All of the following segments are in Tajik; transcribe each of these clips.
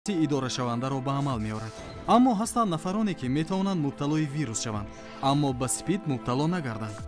Идорашавандаро ба амал меорад. Аммо ҳастанд нафароне, ки метавонанд мубталои вирус шаванд, аммо ба СПИД мубтало нагарданд.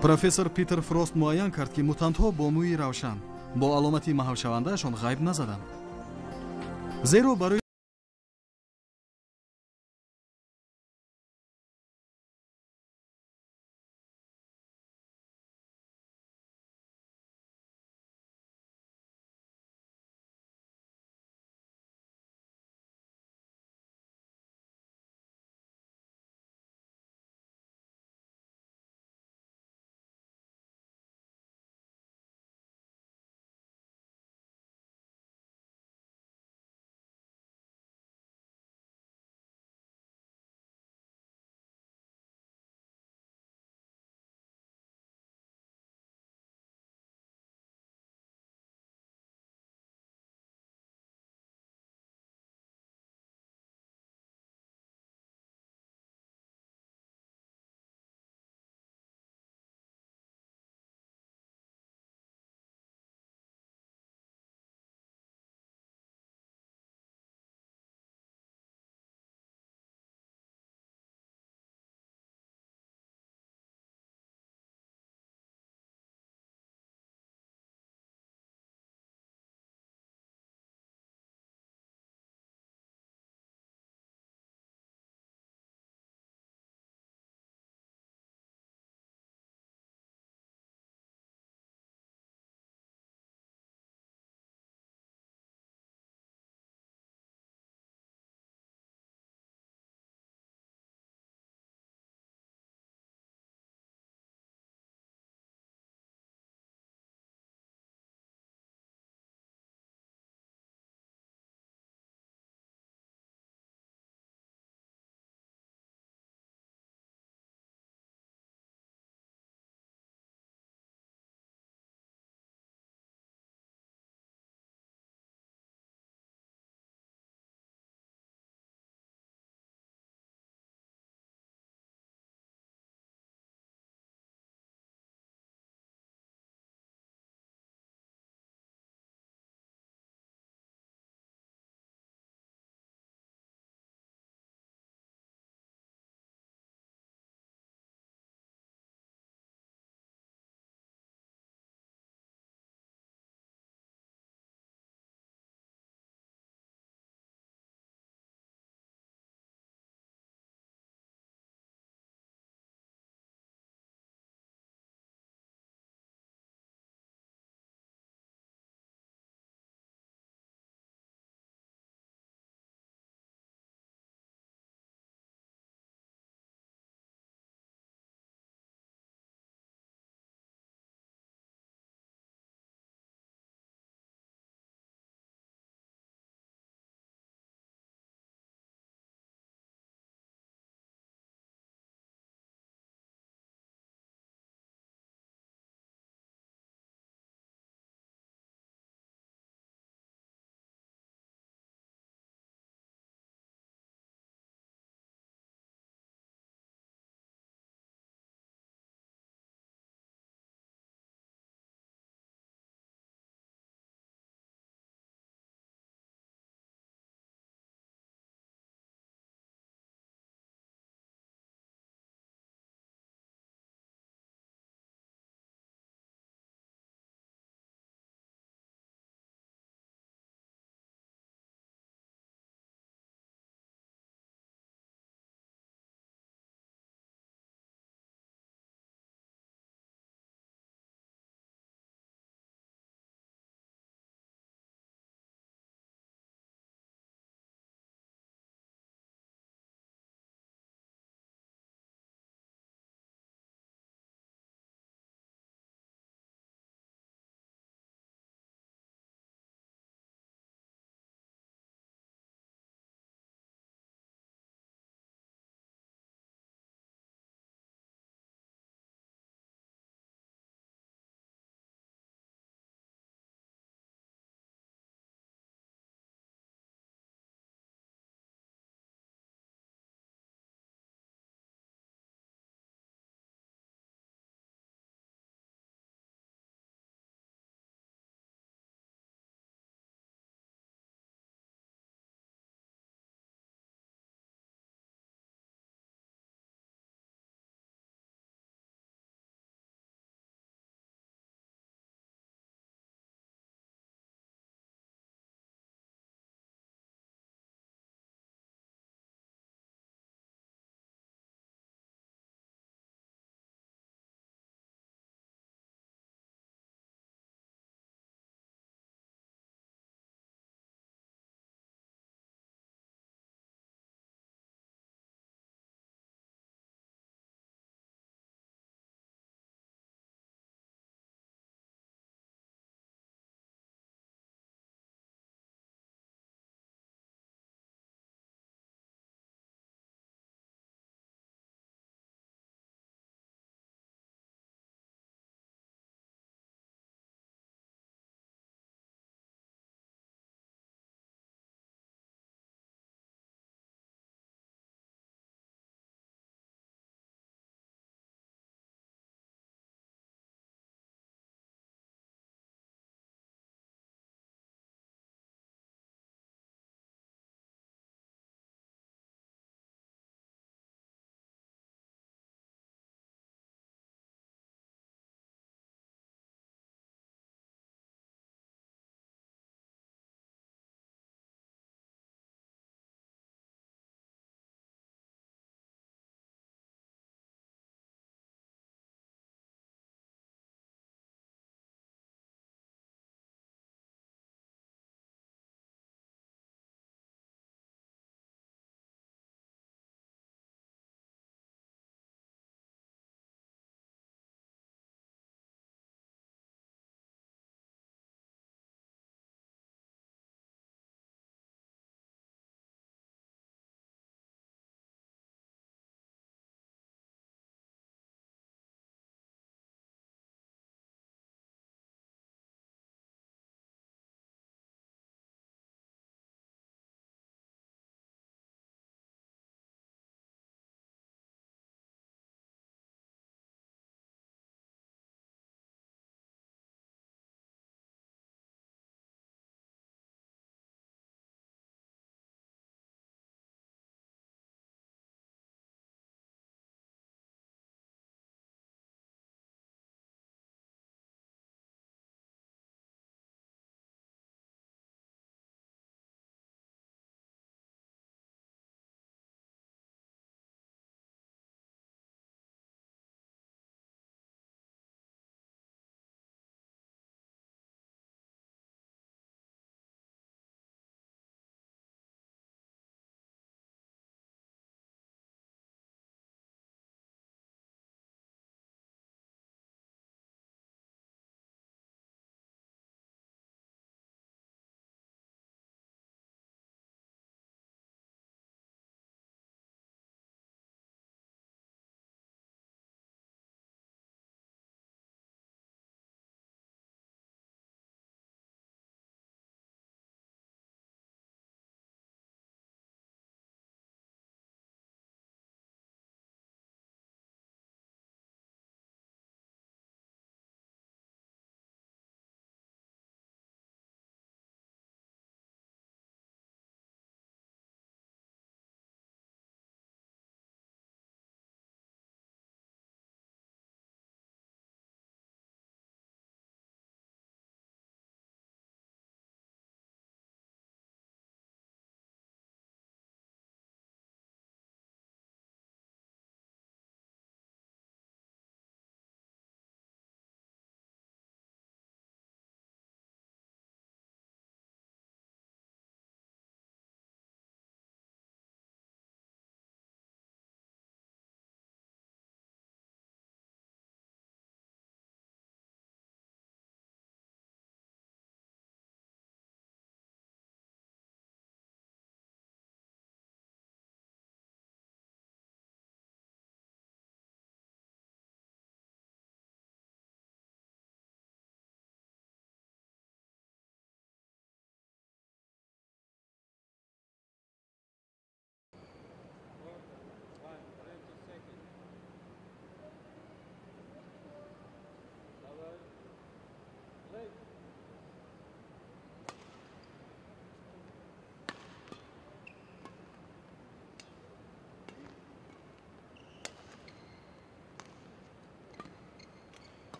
Профессор Питер Фрост муайян кард, ки мутантҳо бо мӯи равшан бо аломати маҳвшавандаашон ғайб назаданд, зеро барои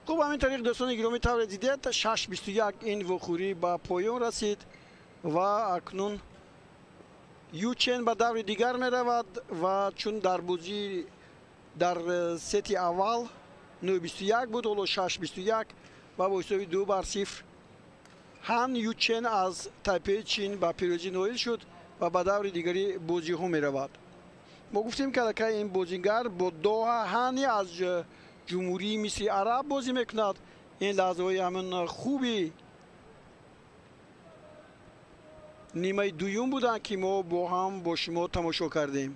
Хуб, ҳамин тариқ, дӯстони гиромӣ, тавре дидед, 6-21 ин вохӯрӣ ба поён расид ва акнун Ючен ба даври дигар меравад ва чун дар бозӣ дар сети аввал 9-21 буд, ҳоло 6-21 ва бо ҳисоби 2-0 Ҳан Ючен аз Тайпеи Чин ба пирӯзӣ ноил шуд ва ба даври дигари бозиҳо меравад. Мо гуфтем, ки аллакай ин бозингар бо Доҳа Ҳани аз Ҷумҳурии Мисри Араб бозӣ мекунад. Ин лаҳзаҳои ҳамин хуби нимаи дуюм буданд, ки мо бо ҳам бо шумо тамошо кардем.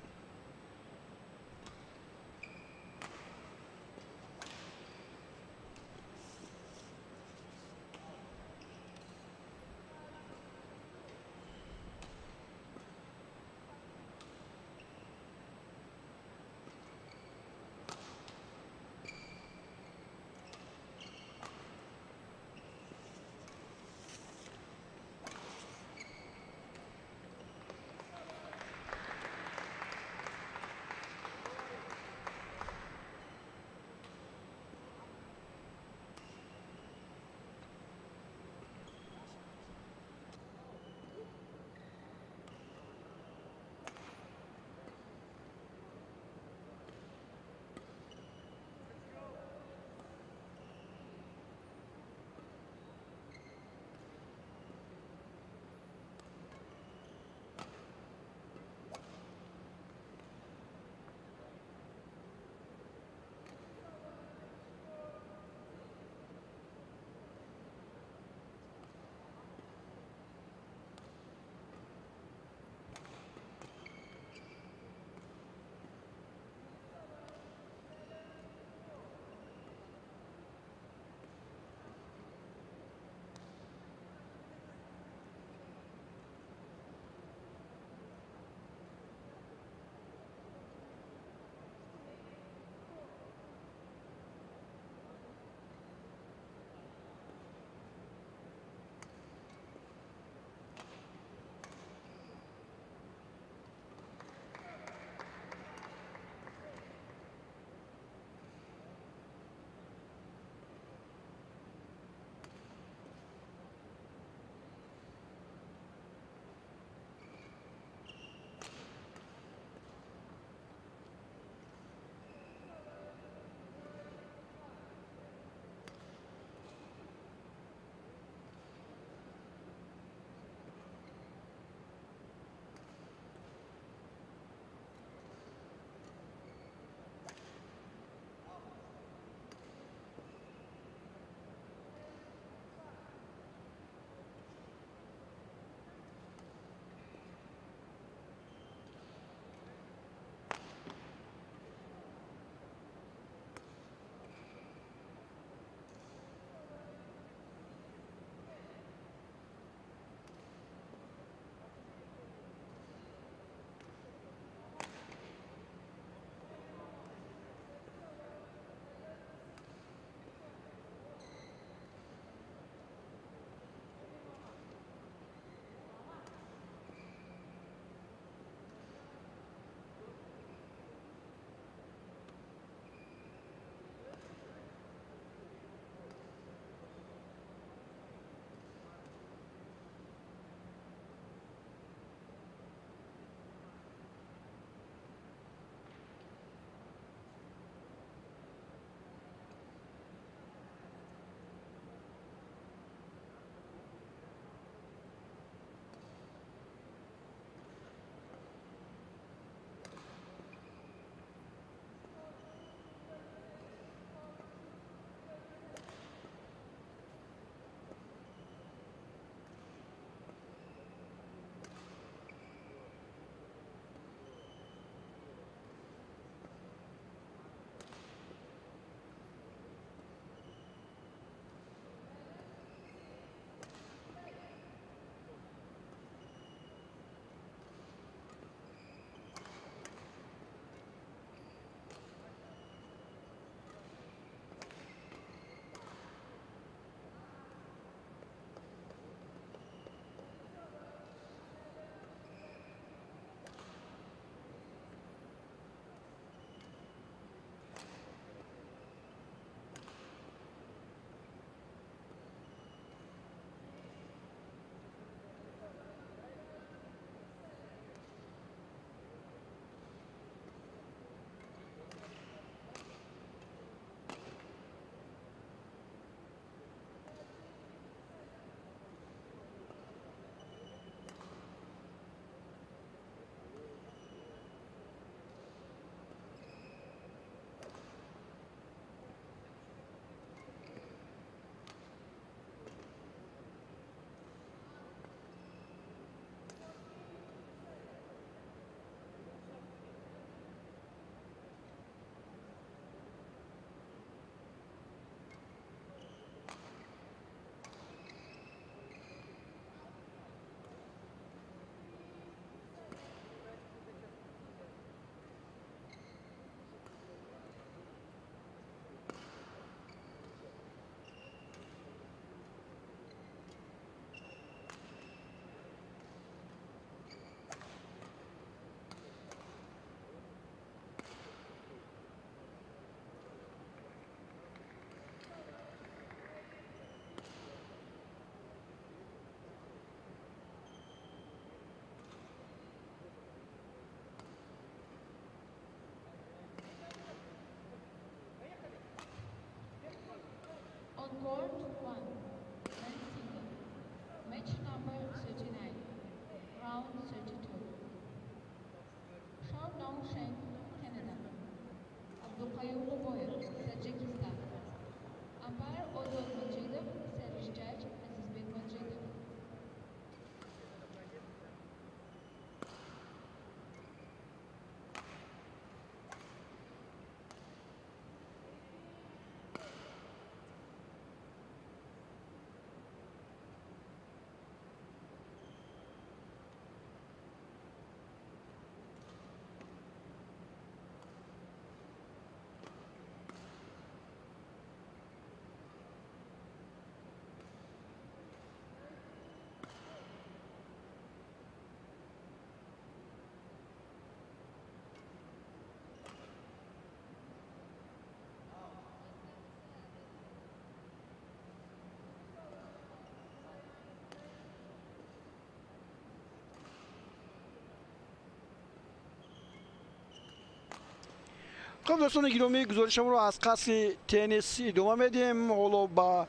Хуб, дӯстони гиромӣ, гузоришамонро аз қасри теннис идома медиҳем. Ҳоло ба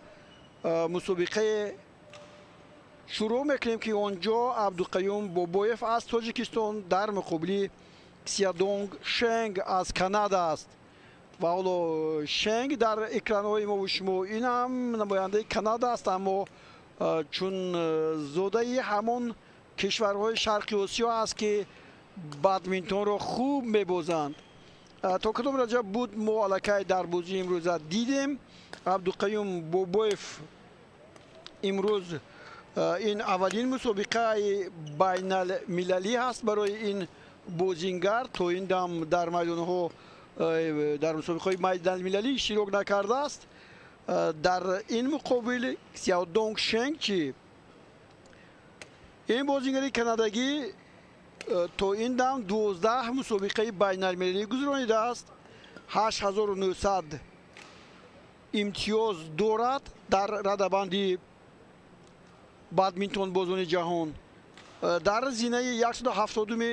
мусобиқае шурӯъ мекунем, ки он ҷо Абдуқаюм Бобоев аз Тоҷикистон дар муқобили Сиадонг Шенг аз Канада аст. Ва ҳоло Шенг дар экранҳои мову шумо ин ҳам намояндаи Канада аст, аммо чун зодаи ҳамон кишварҳои Шарқи Осиё аст, ки бадминтонро хуб мебозанд. То кадом дараҷа буд, мо аллакай дар бозии имрӯза дидем. Абдуқаюм Бобоев имрӯз ин аввалин мусобиқаи байналмилалӣ ҳаст барои ин бозингар. То ин дам дар майдонҳо, дар мусобиқаҳои байналмилалӣ иштирок накардааст. Дар ин муқобил Сяодонг Шенг чӣ, ин бозингари канадагӣ то ин дам 12 мусобиқаи байналмилалӣ гузаронидааст, 8900 имтиёз дорад дар радабанди бадминтонбозони ҷаҳон, дар зинаи 170-уми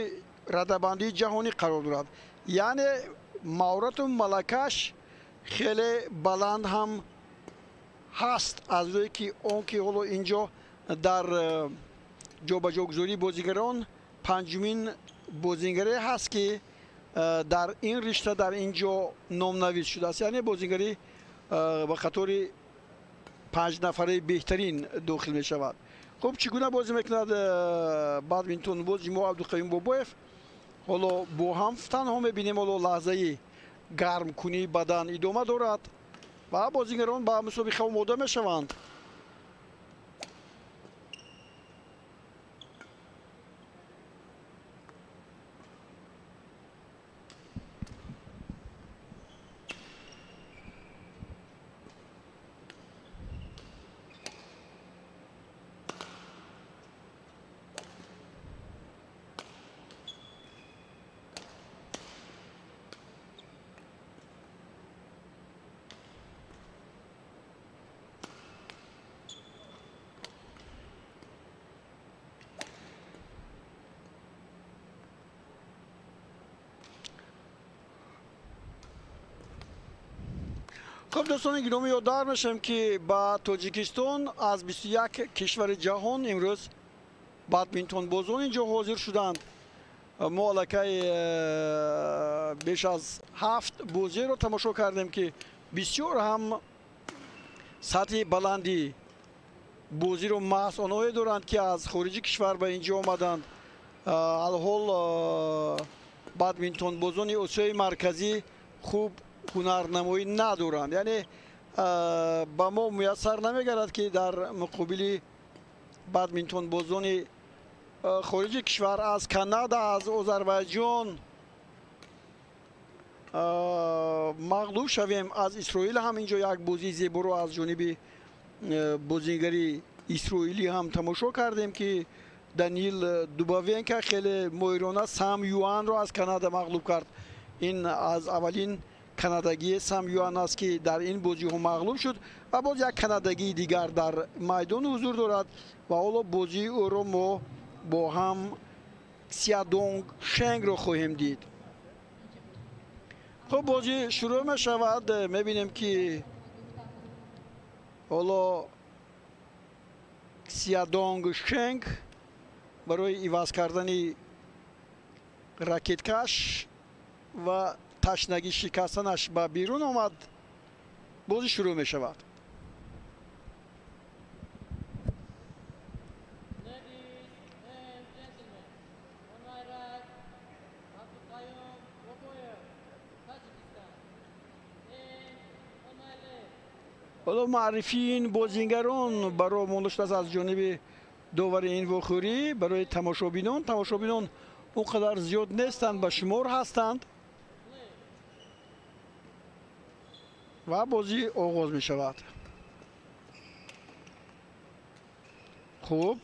радабандии ҷаҳонӣ қарор дорад. Яъне маҳорату малакаш хеле баланд ҳам ҳаст, аз рӯе ки он ки ҳоло ин ҷо дар ҷобаҷогузории бозигарон панҷумин бозингаре ҳаст, ки дар ин ришта дар ин ҷо номнавис шудааст. Яъне бозингари ба қатори 5 нафараи беҳтарин дохил мешавад. Хуб, чӣ гуна бозӣ мекунад бадминтонбози мо Абдуқаюм Бобоев, ҳоло бо ҳам танҳо мебинем. Ҳоло лаҳзаи гармкунии бадан идома дорад ва бозигарон ба мусобиқа омода мешаванд. Хуб, дӯстони гиромӣ, ёддар мешавем, ки ба Тоҷикистон аз 21 кишвари ҷаҳон имрӯз бадминтонбозон ин ҷо ҳозир шуданд. Мо аллакай беш аз 7 бозиро тамошо кардем, ки бисёр ҳам сатҳи баланди бозиро маҳз онҳое доранд, ки аз хориҷи кишвар ба ин ҷо омаданд. Алҳол бадминтонбозони Осиёи Марказӣ хуб ҳунарнамоӣ надоранд, яъне ба мо муяссар намегардад, ки дар муқобили бадминтонбозони хориҷи кишвар аз Канада, аз Озарбайҷон мағлуб шавем. Аз Исроил ҳам инҷо як бозии зеборо аз ҷониби бозигари исроилӣ ҳам тамошо кардем, ки Данил Дубавенко хеле моҳирона Сам Юанро аз Канада мағлуб кард. Ин аз аввалин канадагии Сам Юан аст, ки дар ин бозиҳо мағлуб шуд ва боз як канадагии дигар дар майдон ҳузур дорад ва ҳоло бозии ӯро мо бо ҳам Сиадонг Шенгро хоҳем дид. Хуб, бозӣ шурӯъ мешавад. Мебинем, ки ҳоло Сиадонг Шенг барои иваз кардани ракеткаш ва ташнагӣ шикастанаш ба берун омад. Бозӣ шурӯъ мешавад. Ҳоло маърифии ин бозингарон баро монда шудааст аз ҷониби довари ин вохӯрӣ барои тамошобинон. Тамошобинон он қадар зиёд нестанд, ба шумор ҳастанд ва бозӣ оғоз мешавад. Хуб,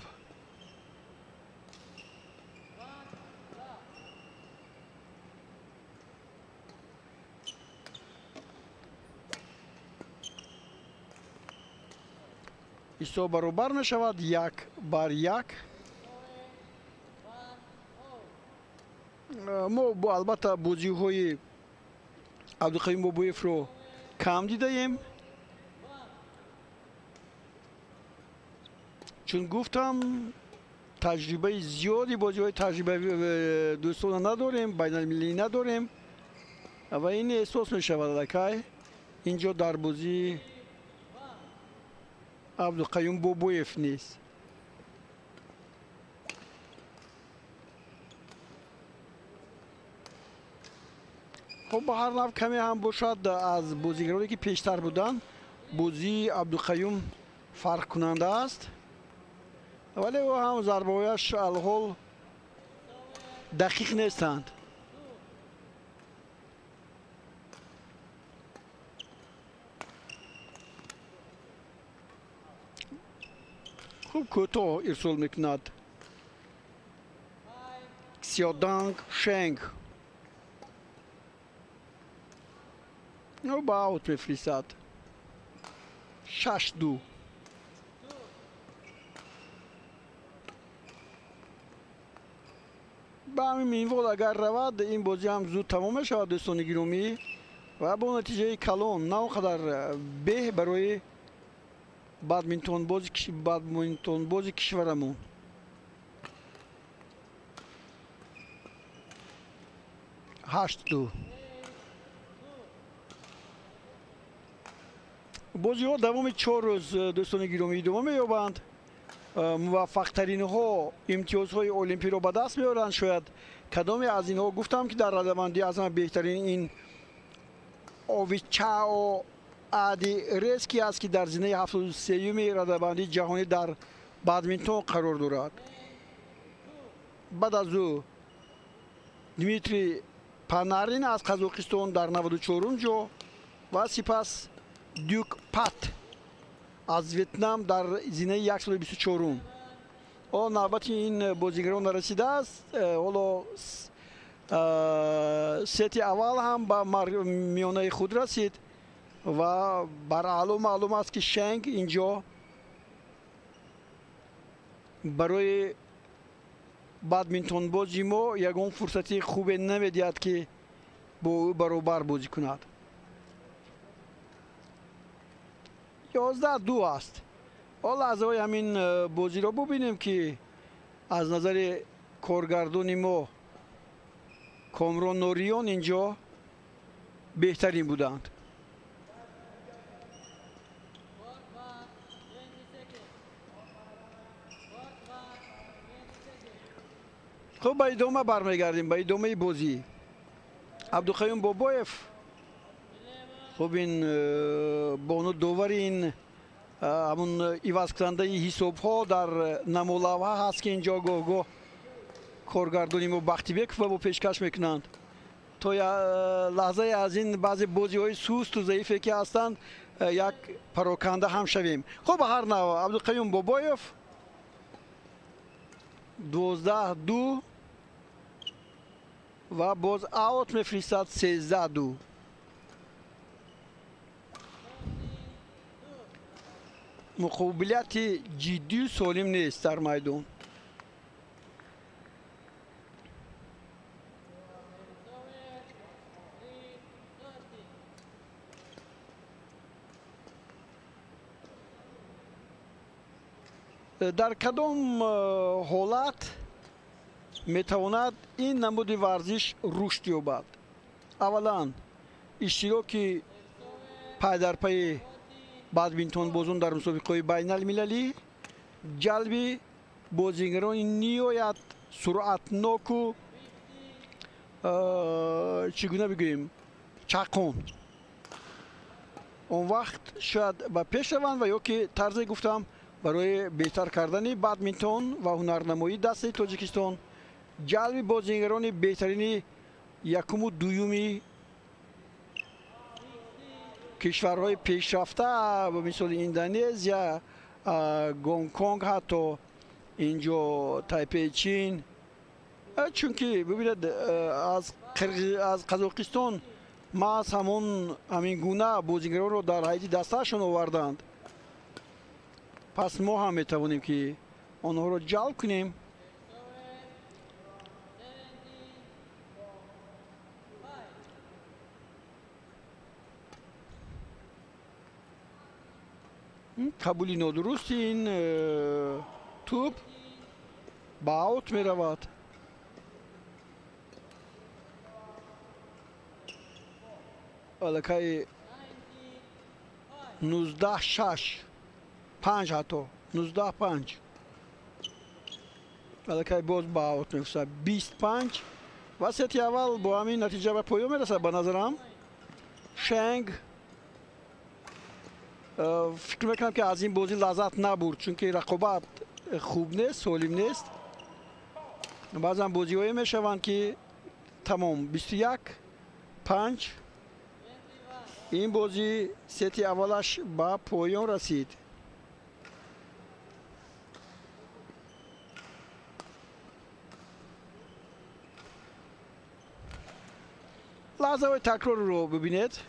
ҳисоб баробар мешавад 1-1. Мо албатта бозиҳои Абдуқаюм Бобоевро кам дидаем. Чун гуфтам, таҷрибаи зиёди бозиҳои таҷрибаи дӯстона надорем, байналмилалӣ надорем ва ин эҳсос мешавад аллакай инҷо дар бозии Абдуқаюм Бобоев нест. Хоб, ба ҳар нав каме ҳам бошад, аз бозигароне ки пештар буданд, бозии Абдуқаюм фарқкунанда аст, вале ӯ ҳам зарбаҳояш алҳол дақиқ нестанд. Хуб кӯтоҳ ирсол мекунад Ксиоданг Шенг. Ӯ ба аут мефиристад. 6-2. Ба ҳамин минвол агар равад, ин бозӣ ҳам зуд тамом мешавад, дӯстони гиромӣ, ва бо натиҷаи калон, на он қадар беҳ барои бадминтонбози кишварамон. 8-2. Бозиҳо давоми 4 рӯз, дӯстони гиромӣ, идома меёбанд. Муваффақтаринҳо имтиёзҳои олимпиро ба даст меоранд. Шояд кадоме аз инҳо, гуфтам ки дар радабандӣ аз ҳама беҳтарин ин Овичао Ади Рески аст, ки дар зинаи 73-юми радабандии ҷаҳонӣ дар бадминтон қарор дорад. Баъд аз ӯ Дмитрий Панарин аз Қазоқистон дар 94-ум ҷо ва сипас Дюк Пат аз Ветнам дар зинаи 124-ум. Ҳоло навбати ин бозигарон нарасидааст. Ҳоло сети аввал ҳам ба миёнаи худ расид ва бараъло маълум аст, ки Шенг инҷо барои бадминтонбози мо ягон фурсати хубе намедиҳад, ки бо ӯ баробар бозӣ кунад. 11-2 аст. Ҳол лаҳзаҳои ҳамин бозиро бубинем, ки аз назари коргардони мо Комрон Нориён инҷо беҳтарин буданд. Хуб, ба идома бармегардем, ба идомаи бозӣ. Абдуқаюм Бобоев, хуб, ин бону довари ин ҳамун ивазкунандаи ҳисобҳо дар намолавҳа ҳаст, ки инҷо гоҳ-гоҳ коргардони мо Бахтибеков ба мо пешкаш мекунанд. То лаҳзае аз ин баъзе бозиҳои сусту заифе ки ҳастанд, як пароканда ҳам шавем. Хуб, ба ҳар нав Абдуқаюм Бобоев 12-2 ва боз аут мефиристад 13-2. Муқобилияти ҷиддию солим нест дар майдон. Дар кадом ҳолат метавонад ин намуди варзиш рушд ёбад? Аввалан, иштироки пайдарпайи бадминтонбозон дар мусобиқаҳои байналмилалӣ, ҷалби бозигарони ниҳоят суръатноку, чӣ гуна бигӯем, чақон. Он вақт шояд ба пеш раванд ва ё ки тарзе гуфтам, барои беҳтар кардани бадминтон ва ҳунарнамоии дастаи Тоҷикистон, ҷалби бозигарони беҳтарини якуму дуюми кишварҳои пешрафта, ба мисоли Индонезия, Гонконг, ҳатто инҷо Тайпеи Чин. Чунки бибинед, аз Қазоқистон маҳз ҳамин гуна бозигаронро дар ҳайати дастаашон оварданд. Пас мо ҳам метавонем, ки онҳоро ҷалб кунем. Қабули нодурусти ин тӯб ба аут меравад. Аллакай 19-6, 5 ҳатто 19-5. Аллакай боз ба аут мефурсад. 25 ва сети аввал бо ҳамин натиҷа ба поён мерасад. Ба назарам Шенг фикр мекунам, ки аз ин бозӣ лаззат набурд, чунки рақобат хуб нест, солим нест. Баъзан бозиҳое мешаванд, ки тамом. 21-5. Ин бозӣ сети аввалаш ба поён расид. Лаҳзаҳои такрорро бибинед.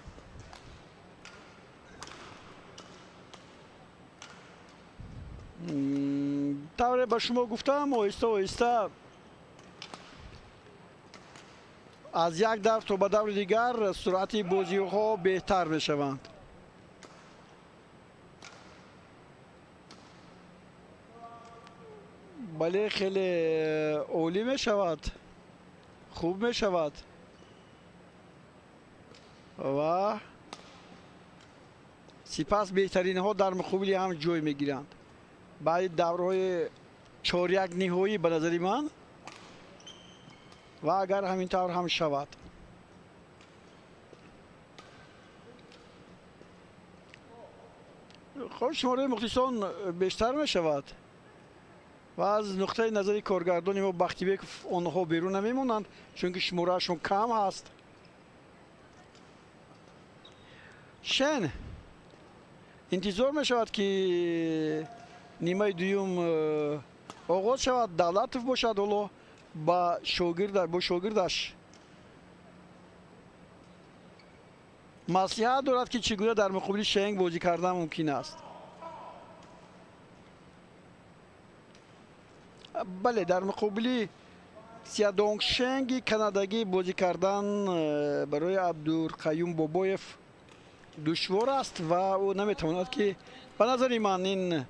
Тавре ба шумо гуфтам, оҳиста оҳиста аз як давр то ба даври дигар суръати бозиҳо беҳтар мешаванд. Бале, хеле олӣ мешавад, хуб мешавад ва сипас беҳтаринҳо дар муқобили ҳам ҷой мегиранд. Баъди даврҳои чоряк ниҳоӣ, ба назари ман, ва агар ҳамин тавр ҳам шавад. Хоб, шумораи мухлисон бештар мешавад ва аз нуқтаи назари коргардони мо Бахтибеков онҳо берун намемонанд, чунки шумораашон кам ҳаст. Шен интизор мешавад, ки нимаи дуюм оғоз шавад. Давлатов бошад, ҳоло ба шогирдаш маслиҳат дорад, ки чӣ гуна дар муқобили Шенг бозӣ кардан мумкин аст. Бале, дар муқобили Сиадонг Шенги канадагӣ бозӣ кардан барои Абдурқаюм Бобоев душвор аст ва ӯ наметавонад, ки ба назари ман ин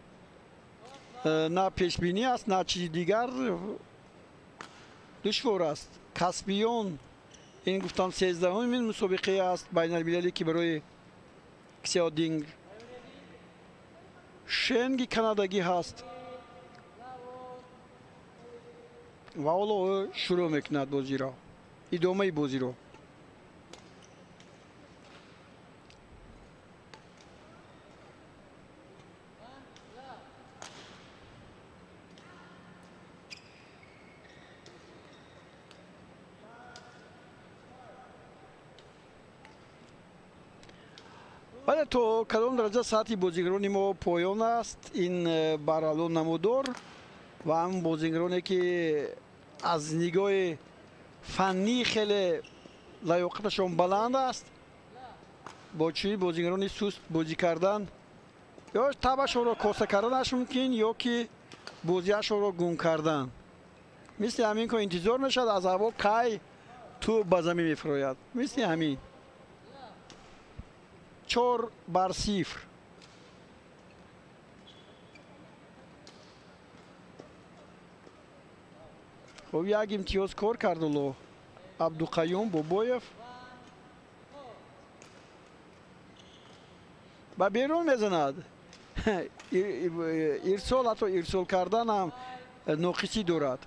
на пешбинӣ аст, на чизи дигар, душвор аст. Каспиён ин гуфтам 13-умин мусобиқае аст байналмилалӣ, ки барои Ксиодинг Шенги канадагӣ ҳаст ва ҳоло ӯ шурӯъ мекунад бозиро, идомаи бозиро. Бале, то кадом дараҷа сатҳи бозигарони мо поён аст, ин барало намудор ва ҳам бозигароне, ки аз нигоҳи фаннӣ хеле лаёқаташон баланд аст, бо чунин бозигарони суст бозӣ кардан ё табашонро коса карданаш мумкин, ё ки бозиашонро гум кардан. Мисли ҳамин ко интизор мешавад аз ҳаво кай тӯб ба замин мефурояд. Мисли ҳамин 4-0. Хуб, як имтиёз кор кард ҳоло Абдуқаюм Бобоев. Ба берун мезанад. Ирсол, ҳатто ирсол кардан ҳам ноқисӣ дорад.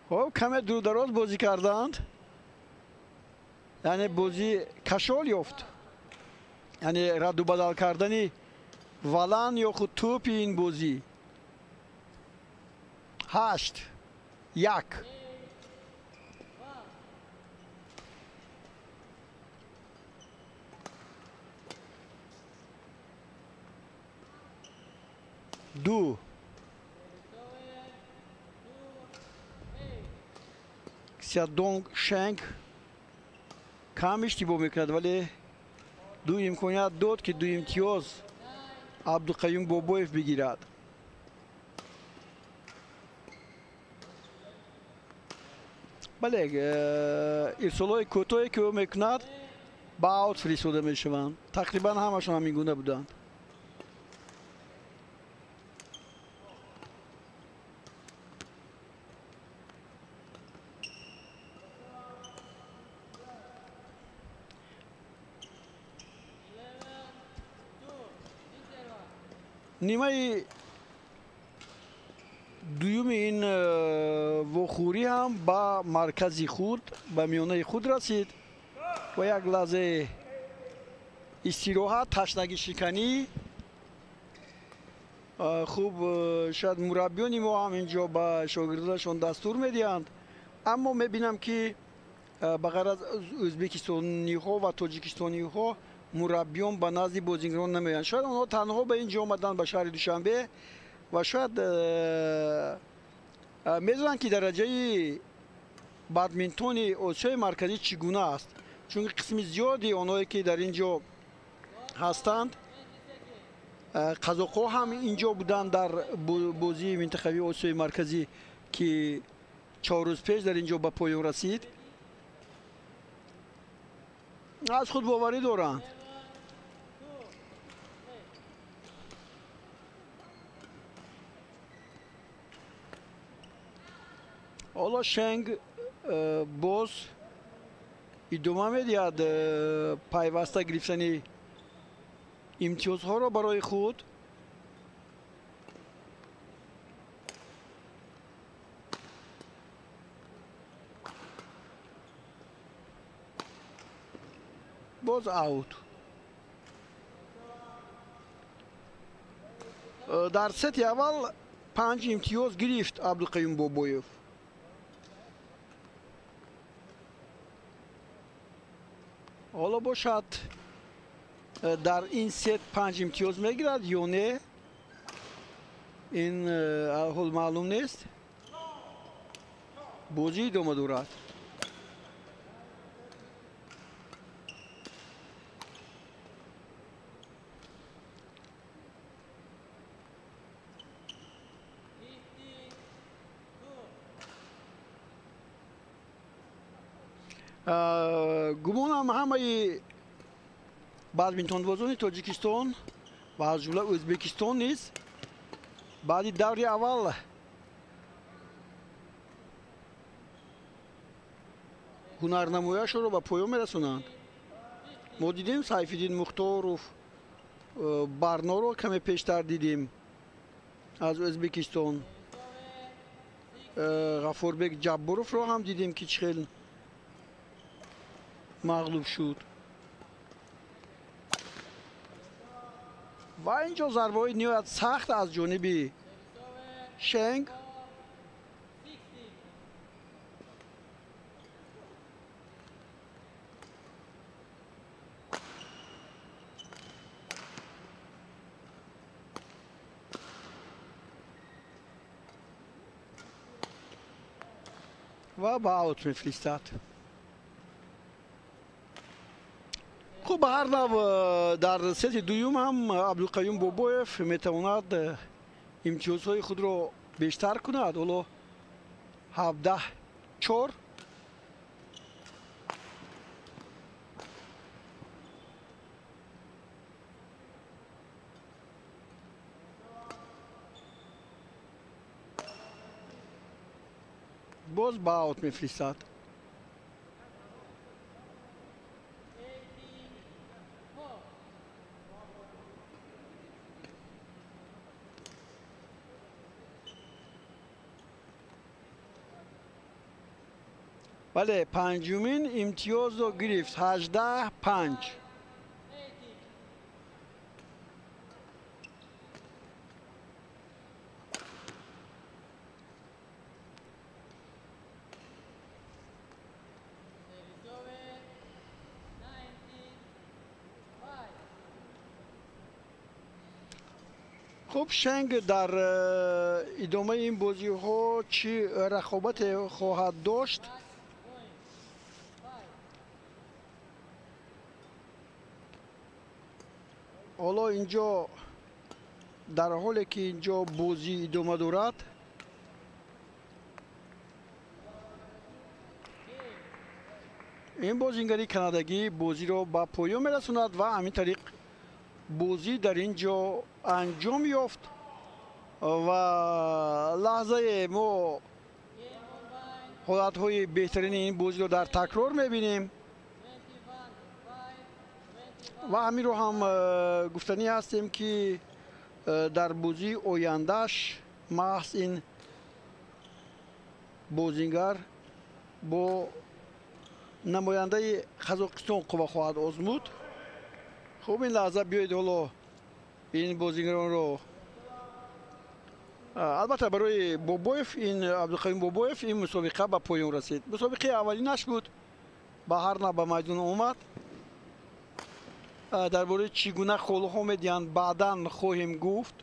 Хоб, каме дурудароз бозӣ карданд, яъне бозӣ кашол ёфт, яъне радду бадал кардани валан ё худ тӯпи ин бозӣ. 8-1. 2. Ксиадонг Шенг Кам иштибоҳ мекунад, вале ду имконият дод, ки ду имтиёз Абдуқаюм Бобоев бигирад. Бале, ирсолҳои кӯтоҳе, ки ӯ мекунад, ба аут фиристода мешаванд. Тақрибан ҳамашон ҳамин гуна буданд. Нимаи дуюми ин вохӯрӣ ҳам ба маркази худ, ба миёнаи худ расид ва як лаҳзаи истироҳат, ташнагишиканӣ. Хуб, шояд мураббиёни мо ҳам инҷо ба шогирдонашон дастур медиҳанд, аммо мебинам, ки ба ғайр аз ӯзбекистониҳо ва тоҷикистониҳо мураббиён ба назди бозингарон намеоянд. Шояд онҳо танҳо ба ин ҷо омаданд, ба шаҳри Душанбе, ва шояд медонанд, ки дараҷаи бадминтони Осиёи Марказӣ чӣ гуна аст, чунки қисми зиёди онҳое, ки дар ин ҷо ҳастанд, қазоқҳо ҳам ин ҷо буданд дар бозии минтақавии Осиёи Марказӣ, ки 4 рӯз пеш дар ин ҷо ба поён расид. Аз худ боварӣ доранд. Ҳоло Шенг боз идома медиҳад пайваста гирифтани имтиёзҳоро барои худ. Боз аут. Дар сети аввал панҷ имтиёз гирифт Абдуқаюм Бобоев. Ҳоло бошад, дар ин сет панҷ имтиёз мегирад ё не, ин ҳол маълум нест. Бозӣ идома дорад. Гумонам, ҳамаи бадминтонбозони Тоҷикистон ва аз ҷумла Ӯзбекистон низ баъди даври аввал ҳунарнамояшонро ба поён мерасонанд. Мо дидем Сайфиддин Мухторов Барноро каме пештар дидем аз Ӯзбекистон, Ғафурбек Ҷабборовро ҳам дидем, ки чӣ хел мағлуб шуд. Ва ин ҷо зарбаҳои ниҳоят сахт аз ҷониби Шенг. Ва ба аут мефиристад. Хуб, ба ҳар нав, дар сети дуюм ҳам Абдуқаюм Бобоев метавонад имтиёзҳои худро бештар кунад. Ҳоло 17-4. Боз ба аут мефиристад. Бале, панҷумин имтиёзро гирифт, 18-5. Хуб, Шенг дар идомаи ин бозиҳо чӣ рақобате хоҳад дошт? Ҳоло инҷо дар ҳоле ки инҷо бозӣ идома дорад, ин бозингари канадагӣ бозиро ба поён мерасонад ва ҳамин тариқ бозӣ дар ин ҷо анҷом ёфт ва лаҳзае мо ҳолатҳои беҳтарини ин бозиро дар такрор мебинем ва ҳаминро ҳам гуфтанӣ ҳастем ки дар бозии ояндааш маҳз ин бозингар бо намояндаи Қазоқистон қувва хоҳад озмуд. Хуб, ин лаҳза биёед ҳоло ин бозингаронро, албатта барои Бобоев, ин Абдуқаюм Бобоев ин мусобиқа ба поён расид. Мусобиқаи аввалинаш буд, ба ҳар нав ба майдон омад. Дар бораи чӣ гуна холҳо медиҳанд баъдан хоҳем гуфт.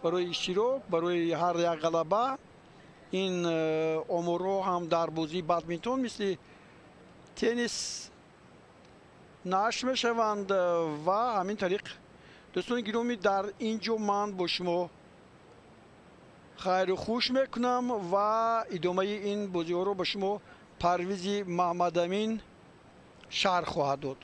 Барои иштирок, барои ҳар як ғалаба ин оморҳо ҳам дар бозии бадминтон мисли теннис нашр мешаванд ва ҳамин тариқ дӯстони гиромӣ дар ин ҷо ман бо шумо хайру хуш мекунам ва идомаи ин бозиҳоро ба шумо Парвизи Маҳмадамин шарҳ хоҳад дод.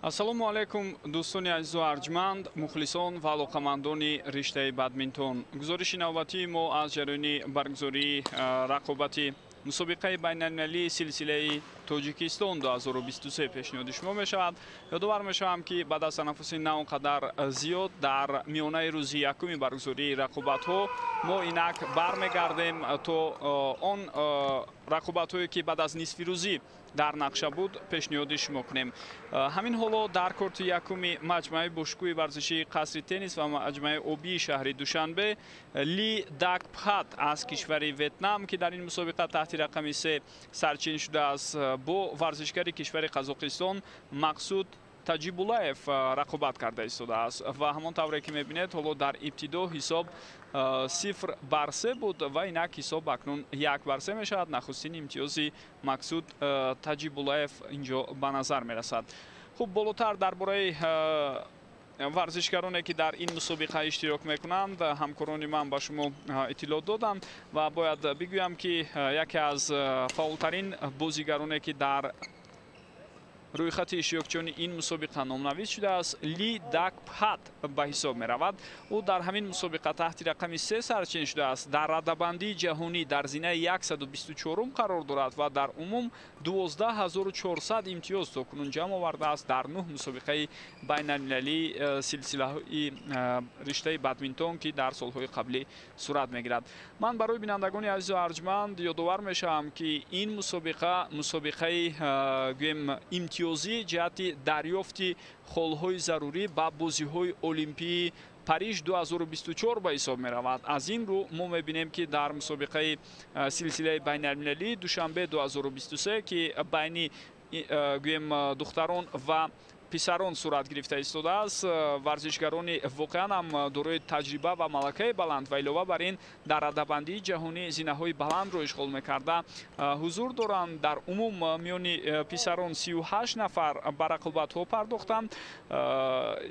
Ассалому алайкум, дӯстони азизу арҷманд, мухлисон ва алоқамандони риштаи бадминтон. Гузориши навбатии мо аз ҷараёни баргузории рақобати мусобиқаи байналмилалии силсилаи Тоҷикистон 2023 пешниҳоди шумо мешавад. Ёдовар мешавам, ки баъд аз танаффуси на он қадар зиёд дар миёнаи рӯзи якуми баргузории рақобатҳо мо инак бармегардем то он рақобатҳое, ки баъд аз нисфи рӯзӣ дар нақша буд, пешниҳоди шумо кунем. Ҳамин ҳоло дар корти якуми маҷмӯаи бошгӯҳи варзишии қасри теннис ва маҷмӯаи обии шаҳри Душанбе Ли Дак Пхат аз кишвари Ветнам, ки дар ин мусобиқа таҳти рақами 3 сарчин шудааст, бо варзишгари кишвари Қазоқистон Мақсуд Таҷибуллаев рақобат карда истодааст. Ва ҳамон тавре ки мебинед, ҳоло дар ибтидо ҳисоб 0-3 буд ва инак ҳисоб акнун 1-3 мешавад. Нахустин имтиёзи Мақсуд Таҷибуллаев инҷо ба назар мерасад. Хуб, болотар дар бораи варзишгароне, ки дар ин мусобиқа иштирок мекунанд, ҳамкорони ман ба шумо иттилоъ доданд ва бояд бигӯям, ки яке аз фаъолтарин бозигароне, ки дар рӯйхати иштирокчиёни ин мусобиқа номнавис шудааст, Ли Дак Пхат ба ҳисоб меравад. Ӯ дар ҳамин мусобиқа таҳти рақами 3 сарчин шудааст, дар радабандии ҷаҳонӣ дар зинаи 124 қарор дорад ва дар умум 12400 имтиёз то кунун ҷамъ овардааст дар 9 мусобиқаи байналмилалии силсилаҳои риштаи бадминтон, ки дар солҳои қаблӣ сурат мегирад. Ман барои бинандагони азизу арҷманд ёдовар мешавам, ки ин мусобиқа мусобиқаи гӯем имтиёзӣ ҷиҳати дарёфти холҳои зарурӣ ба бозиҳои Олимпии Париж 2024 ба ҳисоб меравад. Аз ин рӯ мо мебинем, ки дар мусобиқаи силсилаи байналмилалии Душанбе 2023, ки байни гӯем духтарон ва писарон сурат гирифта истодааст, варзишгарони воқеан ҳам дорои таҷриба ва малакаи баланд ва илова бар ин дар радабандии ҷаҳонӣ зинаҳои баландро ишғол мекарда ҳузур доранд. Дар умум миёни писарон 38 нафар ба рақобатҳо пардохтанд.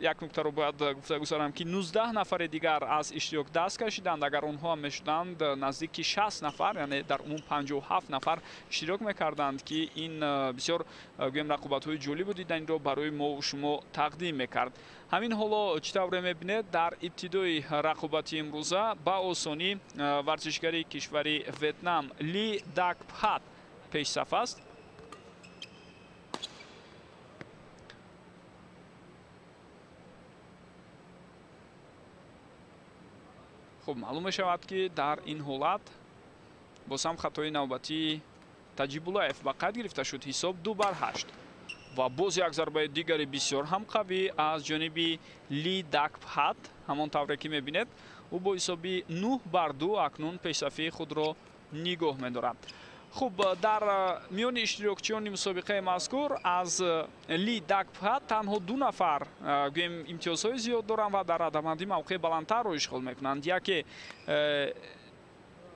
Як нуктаро бояд гуфта гузарам, ки 19 нафари дигар аз иштирок даст кашиданд. Агар онҳо ҳам мешуданд, наздики 60 нафар, яъне дар умум 57 нафар иштирок мекарданд, ки ин бисёр гӯем рақобатҳои ҷолибу диданиро барои мо шумо тақдим мекард. Ҳамин ҳоло чӣ тавре мебинед, дар ибтидои рақобати имрӯза ба осонӣ варзишгари кишвари Ветнам Ли Дак Пхат пешсаф аст. Хуб, маълум мешавад, ки дар ин ҳолат боз ҳам хатои навбатии Таҷибуллаев ба қайд гирифта шуд. Ҳисоб 2-8 ва боз як зарбаи дигари бисёр ҳам қавӣ аз ҷониби Ли Дак Пхат. Ҳамон тавре ки мебинед, ӯ бо ҳисоби 9-2 акнун пешсафии худро нигоҳ медорад. Хуб, дар миёни иштирокчиёни мусобиқаи мазкур аз Ли Дак Пхат танҳо 2 нафар гӯем имтиёзҳои зиёд доранд ва дар радабандӣ мавқеи баландтарро ишғол мекунанд. Яке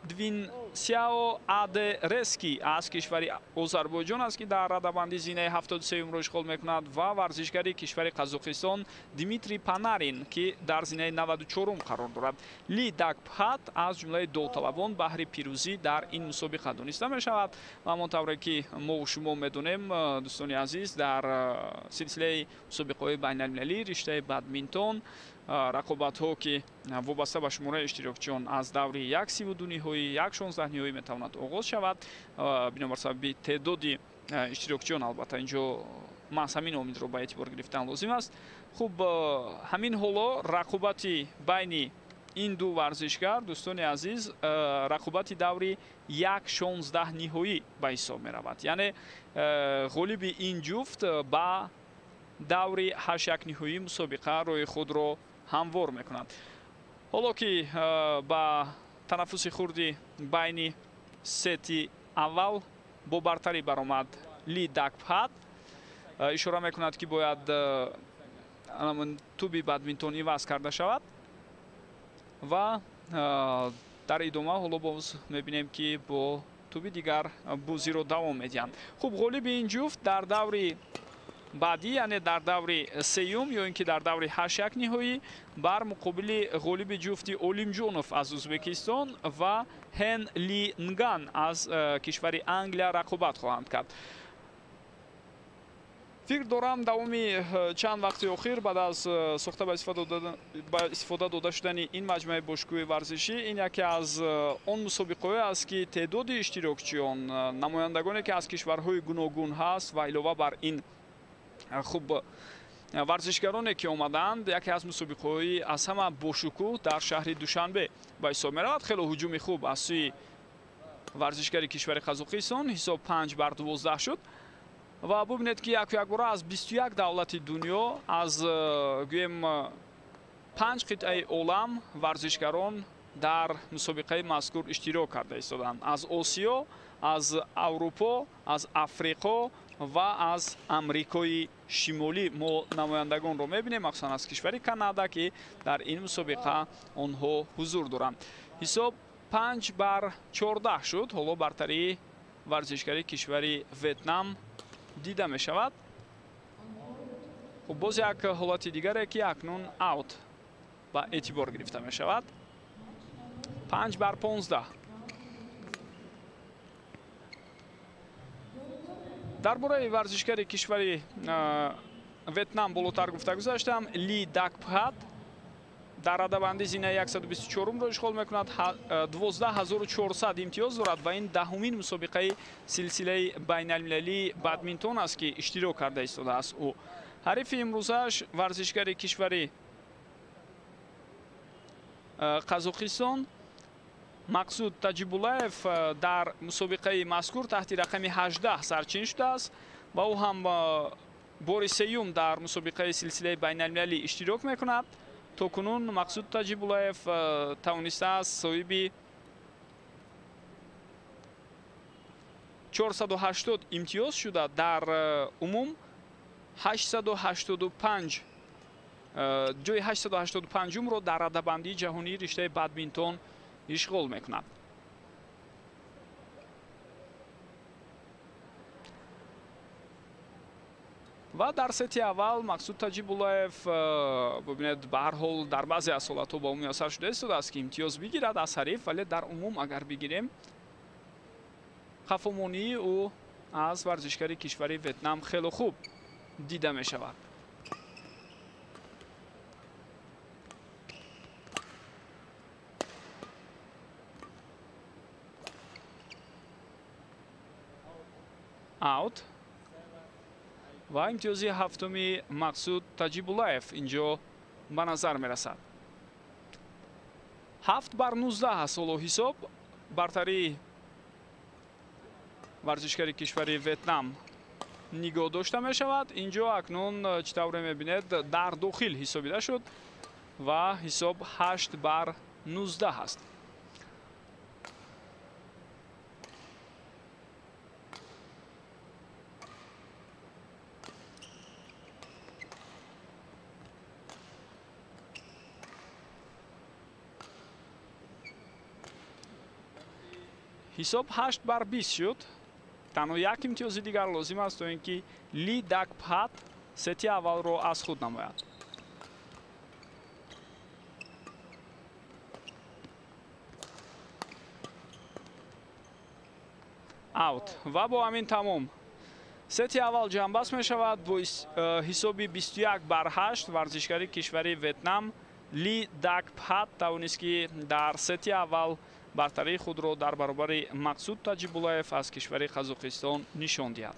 Двин Сяо Аде Рески аз кишвари Озарбойҷон аст, ки дар радабандӣ зинаи 73-ро ишғол мекунад, ва варзишгари кишвари Қазоқистон Дмитрий Панарин, ки дар зинаи 94-ум қарор дорад. Ли Дак Пхат аз ҷумлаи довталабон баҳри пирӯзӣ дар ин мусобиқа дониста мешавад. Ва ҳамон тавре ки мо шумо медонем, дӯстони азиз, дар силсилаи мусобиқаҳои байналмилалии риштаи бадминтон рақобатҳо, ки вобаста ба шумораи иштирокчиён аз даври 1/32 ниҳоӣ, 1/16 ниҳоӣ метавонад оғоз шавад. Бинобар сабаби теъдоди иштирокчиён албатта инҷо маҳз ҳамин омилро ба эътибор гирифтан лозим аст. Хуб, ҳамин ҳоло рақобати байни ин ду варзишгар, дӯстони азиз, рақобати даври 1/16 ниҳоӣ ба ҳисоб меравад. Яъне ғолиби ин ҷуфт ба даври 8/1 ниҳоии мусобиқа роҳи худро ҳамвор мекунад. Ҳоло ки ба танаффуси хурди байни сети аввал бо бартарӣ баромад Ли Дак Пхат, ишора мекунад, ки бояд туби бадминтон иваз карда шавад ва дар идома ҳоло боз мебинем, ки бо туби дигар бозиро давом медиҳанд. Хуб, ғолиби ин ҷуфт дар даври баъдӣ, яъне дар даври сеюм ё ин ки дар даври 8/1 ниҳоӣ бар муқобили ғолиби ҷуфти Олимҷонов аз Ӯзбекистон ва Ҳен Ли Нган аз кишвари Англия рақобат хоҳанд кард. Фикр дорам, давоми чанд вақти охир баъд аз сохта ба истифода дода шудани ин маҷмӯаи бошгоҳи варзишӣ, ин яке аз он мусобиқаҳое аст, ки теъдоди иштирокчиён, намояндагоне ки аз кишварҳои гуногун ҳаст ва илова бар ин хуб варзишгароне ки омадаанд, яке аз мусобиқаҳои аз ҳама бошукӯҳ дар шаҳри Душанбе ба ҳисоб меравад. Хело ҳуҷуми хуб аз сӯи варзишгари кишвари Қазоқистон. Ҳисоб 5-12 шуд. Ва бубинед, ки яку якбора аз 21 давлати дунё, аз гӯем 5 қитъаи олам варзишгарон дар мусобиқаи мазкур иштирок карда истоданд. Аз Осиё, аз Аврупо, аз Африқо ва аз Амрикои Шимолӣ мо намояндагонро мебинем, махсусан аз кишвари Канада, ки дар ин мусобиқа онҳо ҳузур доранд. Ҳисоб 5-14 шуд. Ҳоло бартарии варзишгари кишвари Ветнам дида мешавад. Хуб, боз як ҳолати дигаре, ки акнун аут ба эътибор гирифта мешавад. 5-15. Дар бораи варзишгари кишвари Ветнам болотар гуфта гузаштам. Ли Дакпхат дар радабанди зинаи 124-ро ишғол мекунад, 12400 имтиёз дорад ва ин даҳумин мусобиқаи силсилаи байналмилалии бадминтон аст, ки иштирок карда истодааст ӯ. Ҳарифи имрӯзааш варзишгари кишвари Қазоқистон Мақсуд Таҷибуллаев дар мусобиқаи мазкур таҳти рақами 18 сарчин шудааст ва ӯ ҳам бори сеюм дар мусобиқаи силсилаи байналмилалӣ иштирок мекунад. То кунун Мақсуд Таҷибуллаев тавонистааст соҳиби 480 имтиёз шуда, дар умум 885 ҷои 885-умро дар радабандии ҷаҳонии риштаи бадминтон ишғол мекунад. Ва дар сети аввал Мақсуд Таҷибуллаев, бибинед, ба ҳар ҳол дар баъзе аз ҳолатҳо ба ӯ муяссар шуда истодааст, ки имтиёз бигирад аз ҳариф, вале дар умум агар бигирем, қафомонии ӯ аз варзишгари кишвари Ветнам хело хуб дида мешавад. Аут. Ва имтиёзи ҳафтуми Мақсуд Таҷибуллаев инҷо ба назар мерасад. 7-19 аст ҳоло ҳисоб. Бартарии варзишгари кишвари Ветнам нигоҳ дошта мешавад. Инҷо акнун чӣ тавре мебинед, дар дохил ҳисобида шуд ва ҳисоб 8-19 аст. Ҳисоб 8-20 шуд. Танҳо як имтиёзи дигар лозим аст, то ин ки Ли Дакпхат сети аввалро аз худ намояд. Аут. Ва бо ҳамин тамом. Сети аввал ҷамъбаст мешавад бо ҳисоби 21-8. Варзишгари кишвари Ветнам Ли Дакпхат тавонист, ки дар сети аввал бартарии худро дар баробари Мақсуд Таҷибуллаев аз кишвари Қазоқистон нишон диҳад.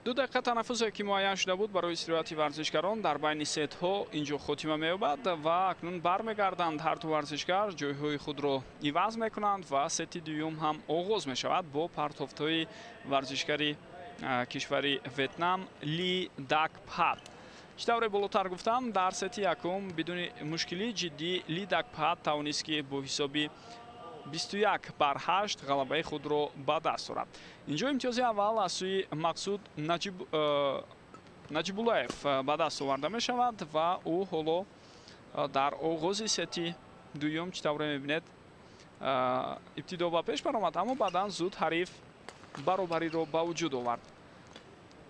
2 дақиқа танаффусе ки муайян шуда буд барои истироҳати варзишгарон дар байни сетҳо инҷо хотима меёбад ва акнун бармегарданд. Ҳар ду варзишгар ҷойҳои худро иваз мекунанд ва сети дуюм ҳам оғоз мешавад бо партофтҳои варзишгари кишвари Ветнам Ли Дак Пат. Чӣ тавре болотар гуфтам, дар сети якум бидуни мушкилии ҷиддӣ Ли Дак Пат тавонист ки бо ҳисоби 21-8 ғалабаи худро ба даст орад. Инҷо имтиёзи аввал аз сӯи Мақсуд Наҷибуллаев ба даст оварда мешавад ва ӯ ҳоло дар оғози сети дуюм, чӣ тавре мебинед, ибтидо ба пеш баромад, аммо баъдан зуд ҳариф баробариро ба вуҷуд овард.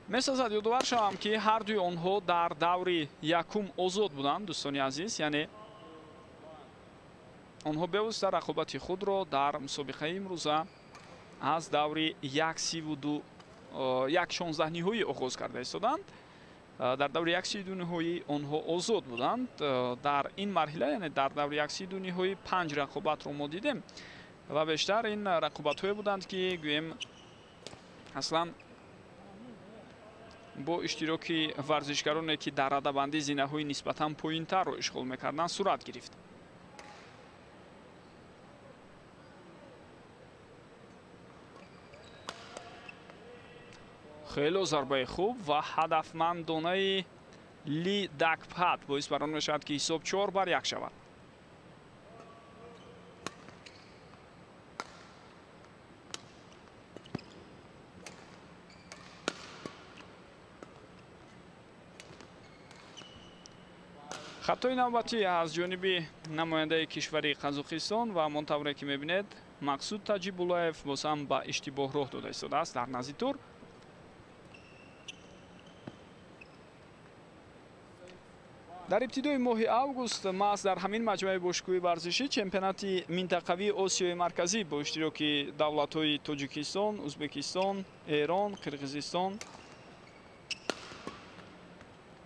Месазад ёдовар шавам, ки ҳар дуи онҳо дар даври якум озод буданд, дӯстони азиз, яъне онҳо бевосита рақобати худро дар мусобиқаи имрӯза аз даври 1:16 ниҳоӣ оғоз карда истоданд. Дар даври 1:32 ниҳоӣ онҳо озод буданд. Дар ин марҳила, яъне дар даври 1:32 ниҳоӣ 5 рақобатро мо дидем ва бештар ин рақобатҳое буданд, ки гӯем аслан бо иштироки варзишгароне, ки дар радабандии зинаҳои нисбатан поинтарро ишғол мекарданд, сурат гирифт. Хело зарбаи хуб ва ҳадафмандонаи Ли Дак Пат боис бар он мешавад, ки ҳисоб 4-1 шавад. Хатои навбатӣ аз ҷониби намояндаи кишвари Қазоқистон ва ҳамон тавре ки мебинед, Мақсуд Таҷибуллаев боз ҳам ба иштибоҳ роҳ дода истодааст дар назди тур. Дар ибтидои моҳи август маҳз дар ҳамин маҷмӯаи бошгоҳи варзишӣ чемпионати минтақавии Осиёи Марказӣ бо иштироки давлатҳои Тоҷикистон, Ӯзбекистон, Эрон, Қирғизистон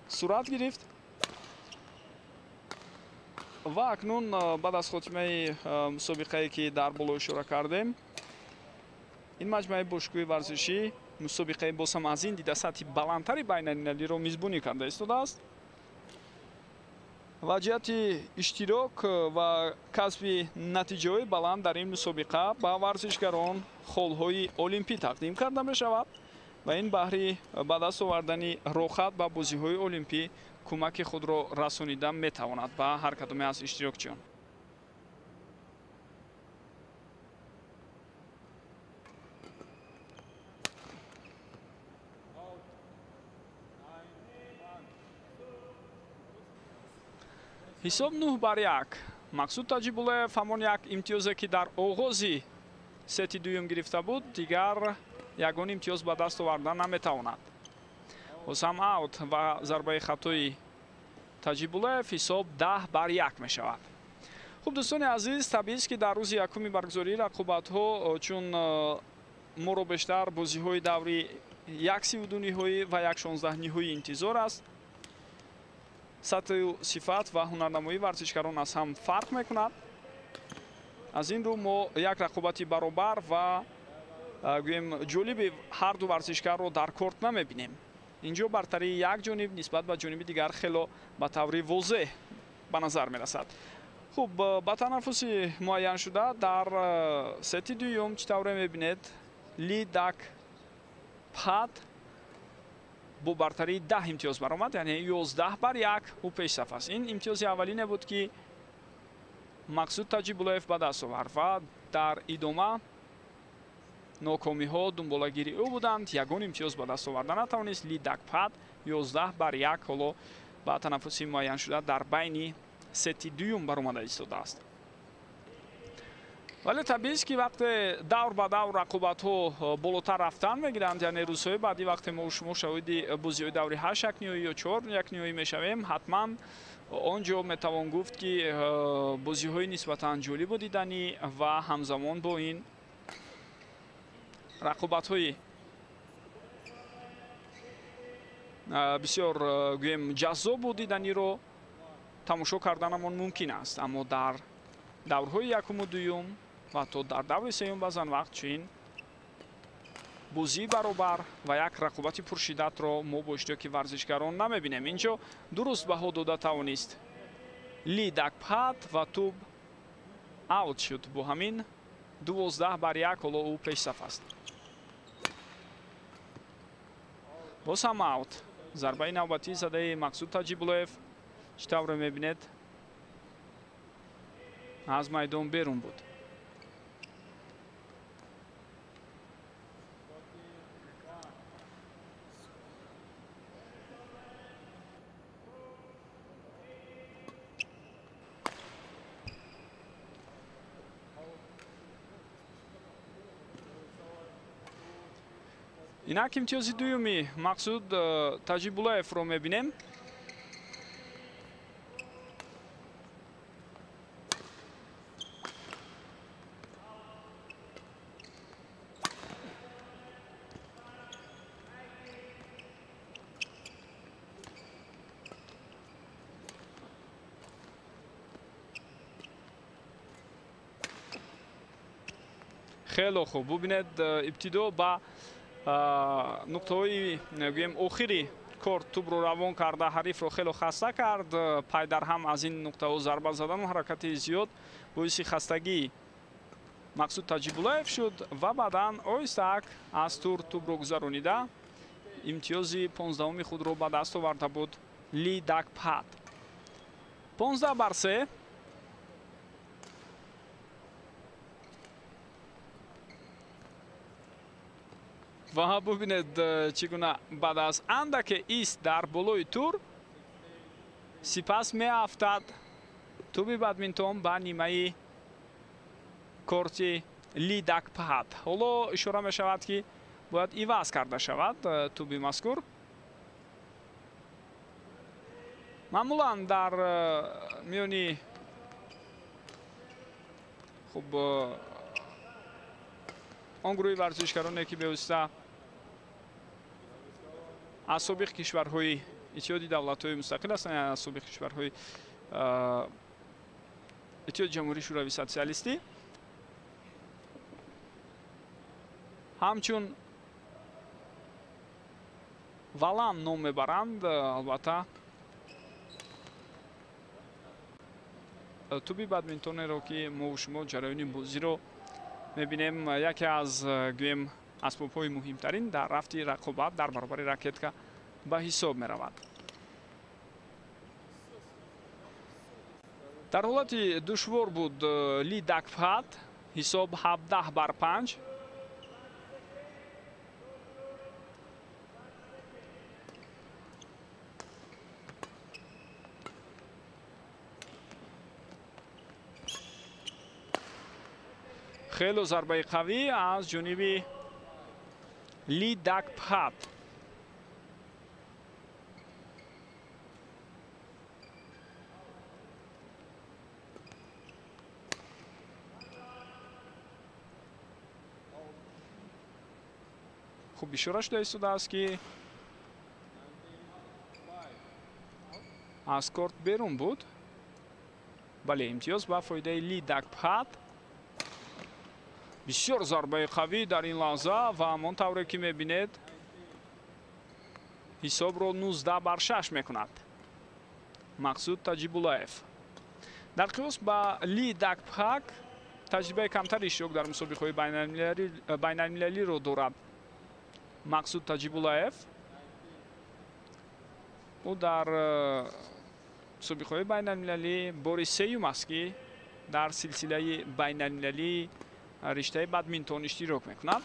сурат гирифт ва акнун баъд аз хотимаи мусобиқае ки дар боло ишора кардем, ин маҷмӯаи бошгоҳи варзишӣ мусобиқаи боз ҳам аз ин дида сатҳи баландтари байналмилалиро мизбунӣ карда истодааст ва ҷиҳати иштирок ва касби натиҷаҳои баланд дар ин мусобиқа ба варзишгарон холҳои олимпӣ тақдим карда мешавад ва ин баҳри ба даст овардани роҳат ба бозиҳои олимпӣ кӯмаки худро расонида метавонад ба ҳар кадоме аз иштирокчиён. Ҳисоб 9-1. Мақсуд Таҷибуллаев ҳамон як имтиёзе, ки дар оғози сети дуюм гирифта буд, дигар ягон имтиёз ба даст оварда наметавонад. Боз ҳам аут ва зарбаи хатои Таҷибуллаев, ҳисоб 10-1 мешавад. Хуб, дӯстони азиз, табиист, ки дар рӯзи якуми баргузории рақобатҳо, чун моро бештар бозиҳои даври 1:32 ниҳоӣ ва 1:16 ниҳоӣ интизор аст, сатҳу сифат ва ҳунарнамоии варзишгарон аз ҳам фарқ мекунад. Аз ин рӯ мо як рақобати баробар ва гӯем ҷолиби ҳар ду варзишгарро дар корт намебинем. Инҷо бартарии як ҷониб нисбат ба ҷониби дигар хело ба таври возеҳ ба назар мерасад. Хуб, ба танаффуси муайяншуда дар сети дуюм, чӣ тавре мебинед, Ли Дак Пат бо бартарии 10 имтиёз баромад, яъне 11-1 ӯ пешсаф аст. Ин имтиёзи аввалине буд, ки Мақсуд Таҷибуллаев ба даст овард ва дар идома нокомиҳо дунболагири ӯ буданд. Ягон имтиёз ба даст оварда натавонист. Ли Дак Пат 11-1 ҳоло ба танаффуси муайяншуда дар байни сети дуюм баромада истодааст. Вале табиист, ки вақте давр ба давр рақобатҳо болотар рафтан мегиранд, яъне рӯзҳои баъдӣ вақте мо шумо шоҳиди бозиҳои даври 8 ниҳоӣ ё 4 ниҳоӣ мешавем, ҳатман он ҷо метавон гуфт, ки бозиҳои нисбатан ҷолибу диданӣ ва ҳамзамон бо ин рақобатҳои бисёр гӯем ҷаззобу диданиро тамошо карданамон мумкин аст. Аммо дар даврҳои якуму дуюм ва ҳатто дар даври сеюм баъзан вақт чунин Бозии баробар ва як рақобати пуршиддатро мо бо иштироки варзишгарон намебинем. Инҷо дуруст баҳо дода тавонист Ли Дакпат ва тӯб аут шуд. Бо ҳамин 12-1 ҳоло ӯ пешсаф аст. Боз ҳам аут. Зарбаи навбатии задаи Мақсуд Таҷибуллоев чӣ тавре мебинед, аз майдон берун буд. Инак имтиёзи дуюми Мақсуд Таҷибуллоевро мебинем. Хело хуб, бубинед, ибтидо ба нуқтаҳои гӯем охири корт тӯбро равон карда, ҳарифро хело хаста кард. Пайдарҳам аз ин нуқтаҳо зарба задану ҳаракати зиёд боиси хастагии Мақсуд Таҷибуллоев шуд ва баъдан оҳистаак аз тур тӯбро гузаронида имтиёзи 15-уми худро ба даст оварда буд Ли Дакпат. 15-3. Ва бубинед, чӣ гуна баъд аз андаке ист дар болои тур сипас меафтад тӯби бадминтон ба нимаи корти Ли Дакпат. Ҳоло ишора мешавад, ки бояд иваз карда шавад тӯби мазкур. Маъмулан дар миёни хуб он гурӯҳи варзишгароне, ки бевосита аз собиқ кишварҳои Иттиҳоди давлатҳои мустақил ҳастанд, яъне аз собиқ кишварҳои Иттиҳоди Ҷумҳурии Шӯравии Социалистӣ, ҳамчун валан ном мебаранд. Албатта тӯби бадминтонеро, ки мо шумо ҷараёни бозиро мебинем, яке аз гӯем асбобҳои муҳимтарин дар рафти рақобат дар баробари ракетка ба ҳисоб меравад. Дар ҳолати душвор буд Ли Дакпат, ҳисоб 17-5. Хело зарбаи қавӣ аз ҷониби Ли Дакпат. Хуб ишора шуда истодааст, ки аз корт берун буд. Бале, имтиёз ба фоидаи Ли Дакпат. Бисёр зарбаи қавӣ дар ин лаҳза ва ҳамон тавре ки мебинед ҳисобро 19-6 мекунад Мақсуд Таҷибуллоев. Дар қиёс ба Ли Дакпак таҷрибаи камтари иштирок дар мусобиқаҳои байналмилалиро дорад Мақсуд Таҷибуллоев. Ӯ дар мусобиқаҳои байналмилалӣ бори сеюм аст, ки дар силсилаи байналмилалии риштаи бадминтон иштирок мекунад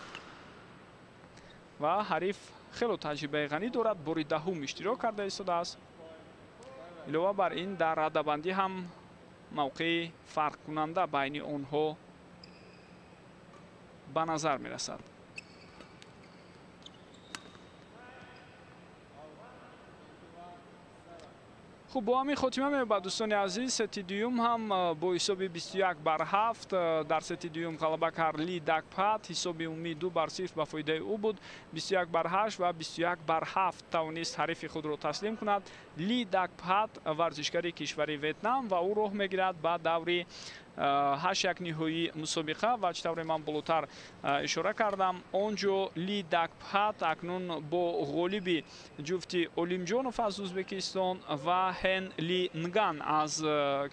ва ҳариф хело таҷрибаи ғанӣ дорад, бори 10-ум иштирок карда истодааст. Илова бар ин дар радабандӣ ҳам мавқеи фарқкунанда байни онҳо ба назар мерасад. Хуб, бо ҳамин хотима меёбад, дӯстони азиз. Сети дуюм ҳам бо ҳисоби 21-7 дар сети дуюм ғалаба кард Ли Дакпат. Ҳисоби умумӣ 2-0 ба фоидаи ӯ буд. 21-8 ва 21-7 тавонист ҳарифи худро таслим кунад Ли Дакпат, варзишгари кишвари Ветнам, ва ӯ роҳ мегирад ба даври 8-1 ниҳоии мусобиқа ва чӣ тавре ман болотар ишора кардам, он ҷо Ли Дакпхат акнун бо ғолиби ҷуфти Олимҷонов аз Ӯзбекистон ва Ҳен Ли Нган аз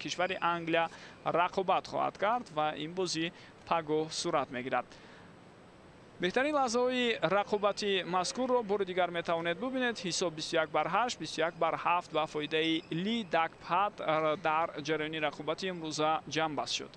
кишвари Англия рақобат хоҳад кард ва ин бозӣ пагоҳ сурат мегирад. Беҳтарин лаҳзаҳои рақобати мазкурро бори дигар метавонед бубинед. Ҳисоб 21-8, 21-7 ба фоидаи Ли Дакпхат дар ҷараёни рақобати имрӯза ҷамъбаст шуд.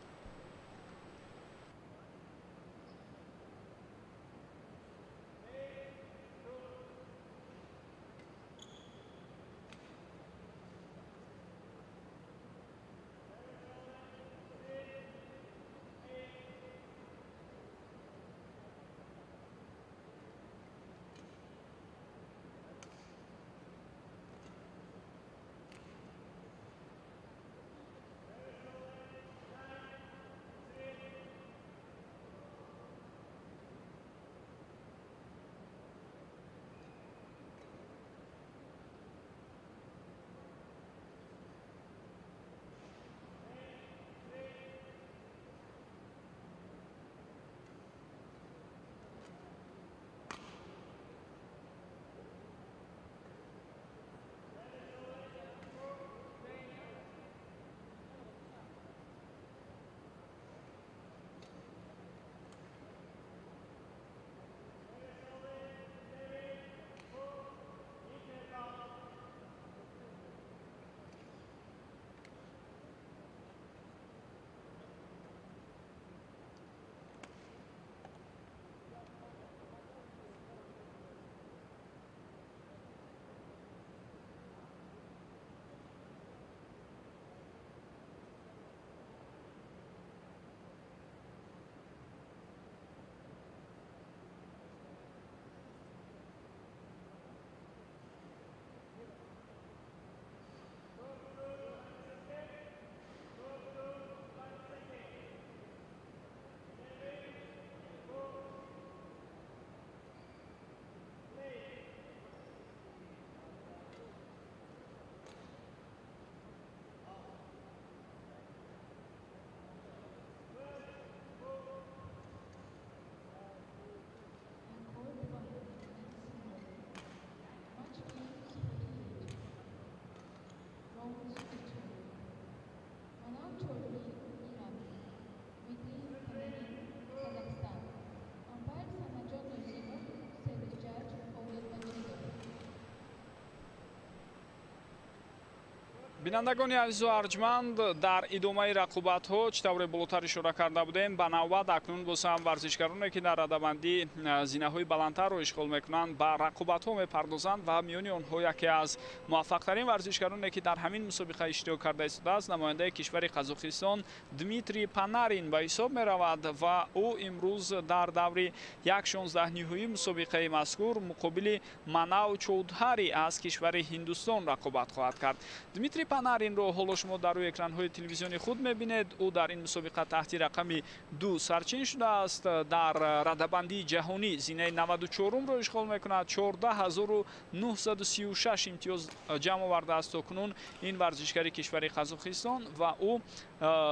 Бинандагони азизу арҷманд, дар идомаи рақобатҳо чӣ тавре болотар ишора карда будем, ба навбат акнун боз ҳам варзишгароне, ки дар радабандӣ зинаҳои баландтарро ишғол мекунанд, ба рақобатҳо мепардозанд ва миёни онҳо яке аз муваффақтарин варзишгароне, ки дар ҳамин мусобиқа иштирок карда истодааст, намояндаи кишвари Қазоқистон Дмитрий Панарин ба ҳисоб меравад ва ӯ имрӯз дар даври 1/16 ниҳоии мусобиқаи мазкур муқобили Манав Чоудҳари аз кишвари Ҳиндустон рақобат хоҳад кард. Дмитрий Панаринро ҳоло шумо дар рӯи экранҳои телевизиони худ мебинед. Ӯ дар ин мусобиқа таҳти рақами 2 сарчин шудааст. Дар радабандии ҷаҳонӣ зинаи 94-умро ишғол мекунад. 14936 имтиёз ҷамъ овардааст то кунун ин варзишгари кишвари Қазоқистон ва ӯ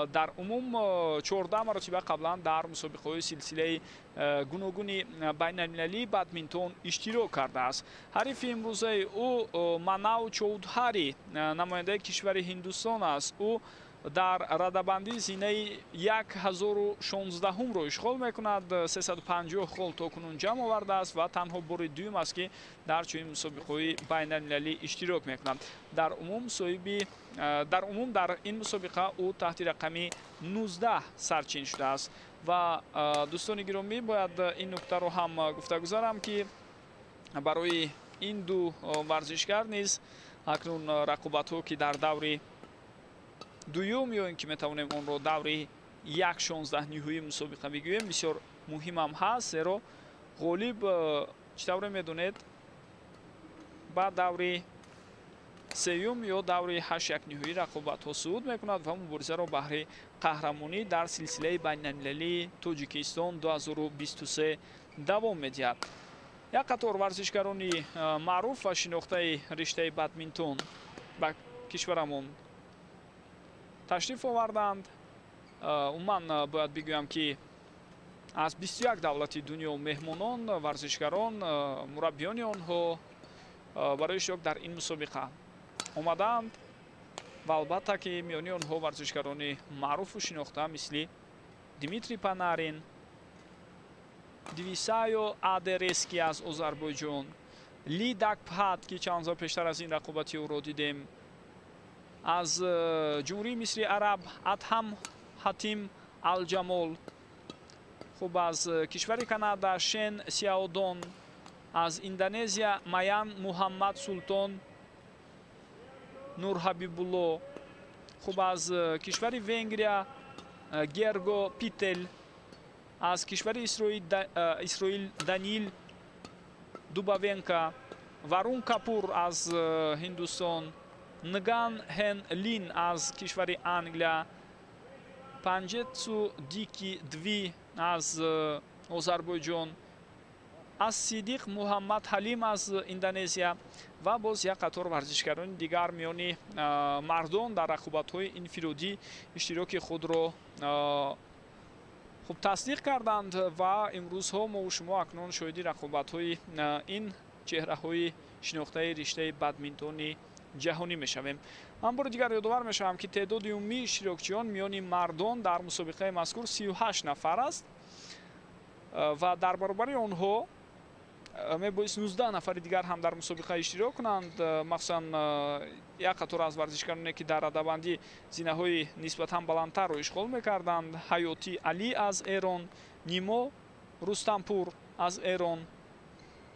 дар умум 14 маротиба қаблан дар мусобиқаҳои силсилаи гуногуни байналмилалии бадминтон иштирок кардааст. Ҳарифи имрӯзаи ӯ Манав Чоудҳари, намояндаи кишвари Ҳиндустон аст. Ӯ дар радабандии зинаи 1016-умро ишғол мекунад. 350 хол то кунун ҷамъ овардааст ва танҳо бори дуюм аст, ки дар чунин мусобиқаҳои байналмилалӣ иштирок мекунад. Дар умум дар ин мусобиқа ӯ таҳти рақами 19 сарчин шудааст. Ва дӯстони гиромӣ, бояд ин нуктаро ҳам гуфта гузарам, ки барои ин ду варзишгар низ акнун рақобатҳо, ки дар даври дуюм ё ин ки метавонем онро даври 1/16 ниҳоии мусобиқа бигӯем, бисёр муҳимам ҳаст, зеро ғолиб, чӣ тавре медонед, ба даври сеюм ё даври 8-1 ниҳоии рақобатҳо суъуд мекунад ва муборизаро баҳри қаҳрамонӣ дар силсилаи байналмилалии Тоҷикистон 2023 давом медиҳад. Як қатор варзишгарони маъруф ва шинохтаи риштаи бадминтон ба кишварамон ташриф оварданд. Умуман бояд бигӯям, ки аз 21 давлати дунё меҳмонон, варзишгарон, мураббиёни онҳо барои иштирок дар ин мусобиқа омадаанд ва албатта, ки миёни онҳо варзишгарони маъруфу шинохта мисли Дмитрий Панарин, Двисайо Адерески аз Озарбойҷон, Ли Дакпхат, ки чанд сол пештар аз ин рақобати ӯро дидем, аз Ҷумҳурии Мисри Араб Адҳам Ҳатим Алҷамол, хуб, аз кишвари Канада Шен Сяодон, аз Индонезия Маян Муҳаммад Султон Нурҳабибулло, хуб, аз кишвари Венгрия Герго Пител, аз кишвари Исроил Данил Дубавенко, Варун Капур аз Ҳиндустон, Нган Хен Лин аз кишвари Англия, Панҷетсу Дики Дви аз Озарбойҷон, аз Сидиқ Муҳаммад Ҳалим аз Индонезия ва боз як қатор варзишгарони дигар миёни мардон дар рақобатҳои инфиродӣ иштироки худро хуб тасдиқ карданд ва имрӯзҳо мо шумо акнун шоҳиди рақобатҳои ин чеҳраҳои шинохтаи риштаи бадминтони ҷаҳонӣ мешавем. Ман бори дигар ёдовар мешавам, ки теъдоди умумии иштирокчиён миёни мардон дар мусобиқаи мазкур 38 нафар аст ва дар баробари онҳо мебоист 19 нафари дигар ҳам дар мусобиқа иштирок кунанд. Махсусан як қатор аз варзишгароне, ки дар радабандӣ зинаҳои нисбатан баландтарро ишғол мекарданд: Ҳаётӣ Алӣ аз Эрон, Нимо Рустампур аз Эрон,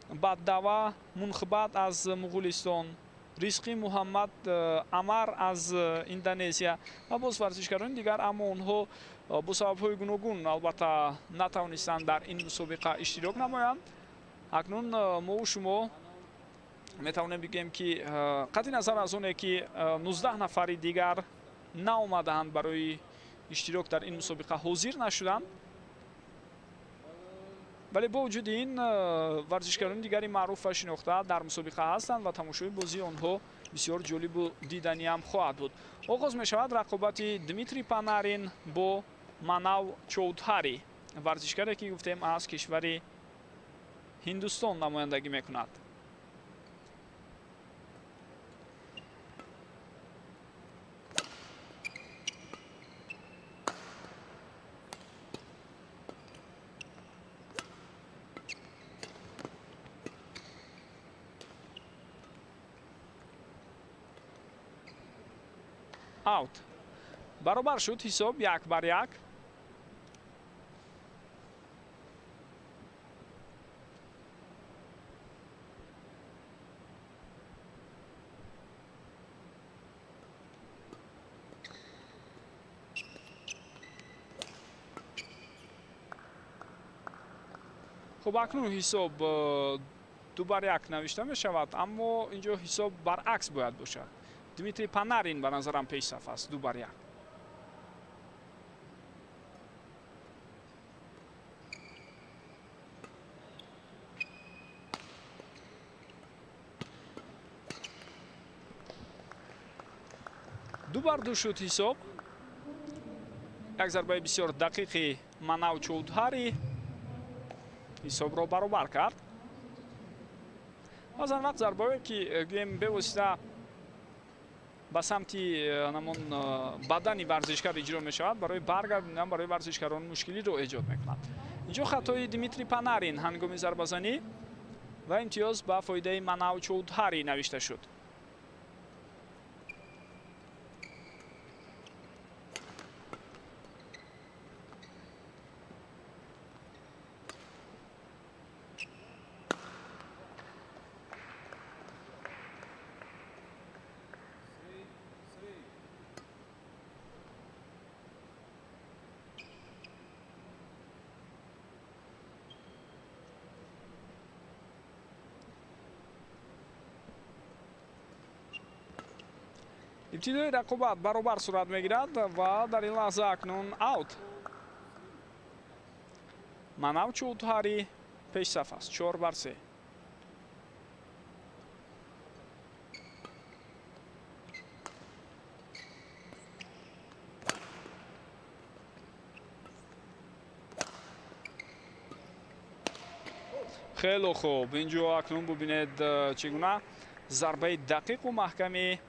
Баддава Мунхбат аз Муғулистон, Ризқи Муҳаммад Амар аз Индонезия ва боз варзишгарони дигар, аммо онҳо бо сабабҳои гуногун албатта натавонистанд дар ин мусобиқа иштирок намоянд. Акнун мо шумо метавонем бигӯем, ки қатъи назар аз оне, ки 19 нафари дигар наомадаанд, барои иштирок дар ин мусобиқа ҳозир нашуданд, вале бо вуҷуди ин варзишгарони дигари маъруф ва шинохта дар мусобиқа ҳастанд ва тамошои бозии онҳо бисёр ҷолибу диданиам хоҳад буд. Оғоз мешавад рақобати Дмитрий Панарин бо Манав Чоудҳари, варзишгаре, ки гуфтем аз кишвари Ҳиндустон намояндагӣ мекунад. Аут. Баробар шуд ҳисоб 1-1. Хуб, акнун ҳисоб 2-1 навишта мешавад, аммо инҷо ҳисоб баръакс бояд бошад. Дмитрий Панарин ба назарам пешсаф аст, 2-1. 2-2 шуд ҳисоб. Як зарбаи бисёр дақиқи Манав Чоудҳари ҳисобро баробар кард. Баъзан вақт зарбае, ки гӯем бевосита ба самти намон бадани варзишгар иҷро мешавад, барои баргардондан барои варзишгарон мушкилиро эҷод мекунад. Инҷо хатои Дмитрий Панарин ҳангоми зарбазанӣ ва имтиёз ба фоидаи Манав Чоудҳари навишта шуд. Ибтидои рақобат баробар сурат мегирад ва дар ин лаҳза акнун аут. Манав Чоудҳари пешсаф аст, 4-3. Хеле хуб, инҷо акнун бубинед, чӣ гуна зарбаи дақиқу маҳками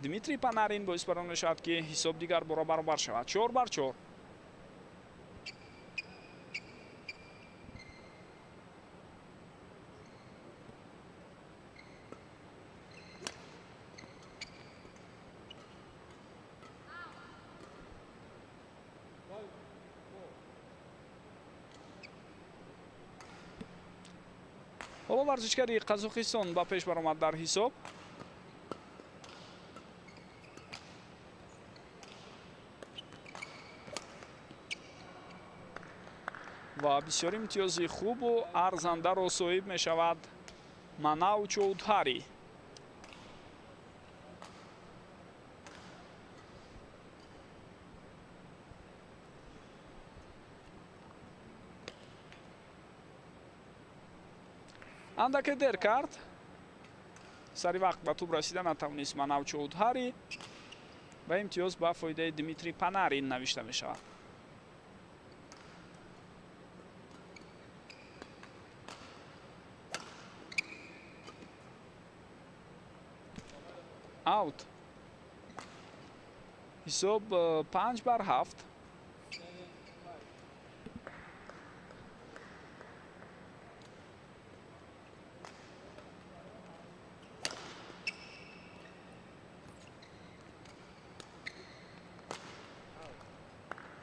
Дмитрий Панарин боис бар он мешавад, ки ҳисоб дигар бора баробар шавад. 4 бар 4. Ҳоло варзишгари Қазоқистон ба пеш баромад дар ҳисоб. Ва бисёр имтиёзи хубу арзандаро соҳиб мешавад Манав Чоудҳари. Андаке дер кард, сари вақт ба тӯб расида натавонист Манав Чоудҳари ва имтиёз ба фоидаи Дмитрий Панарин навишта мешавад. Аут. Ҳисоб 5 бар 7.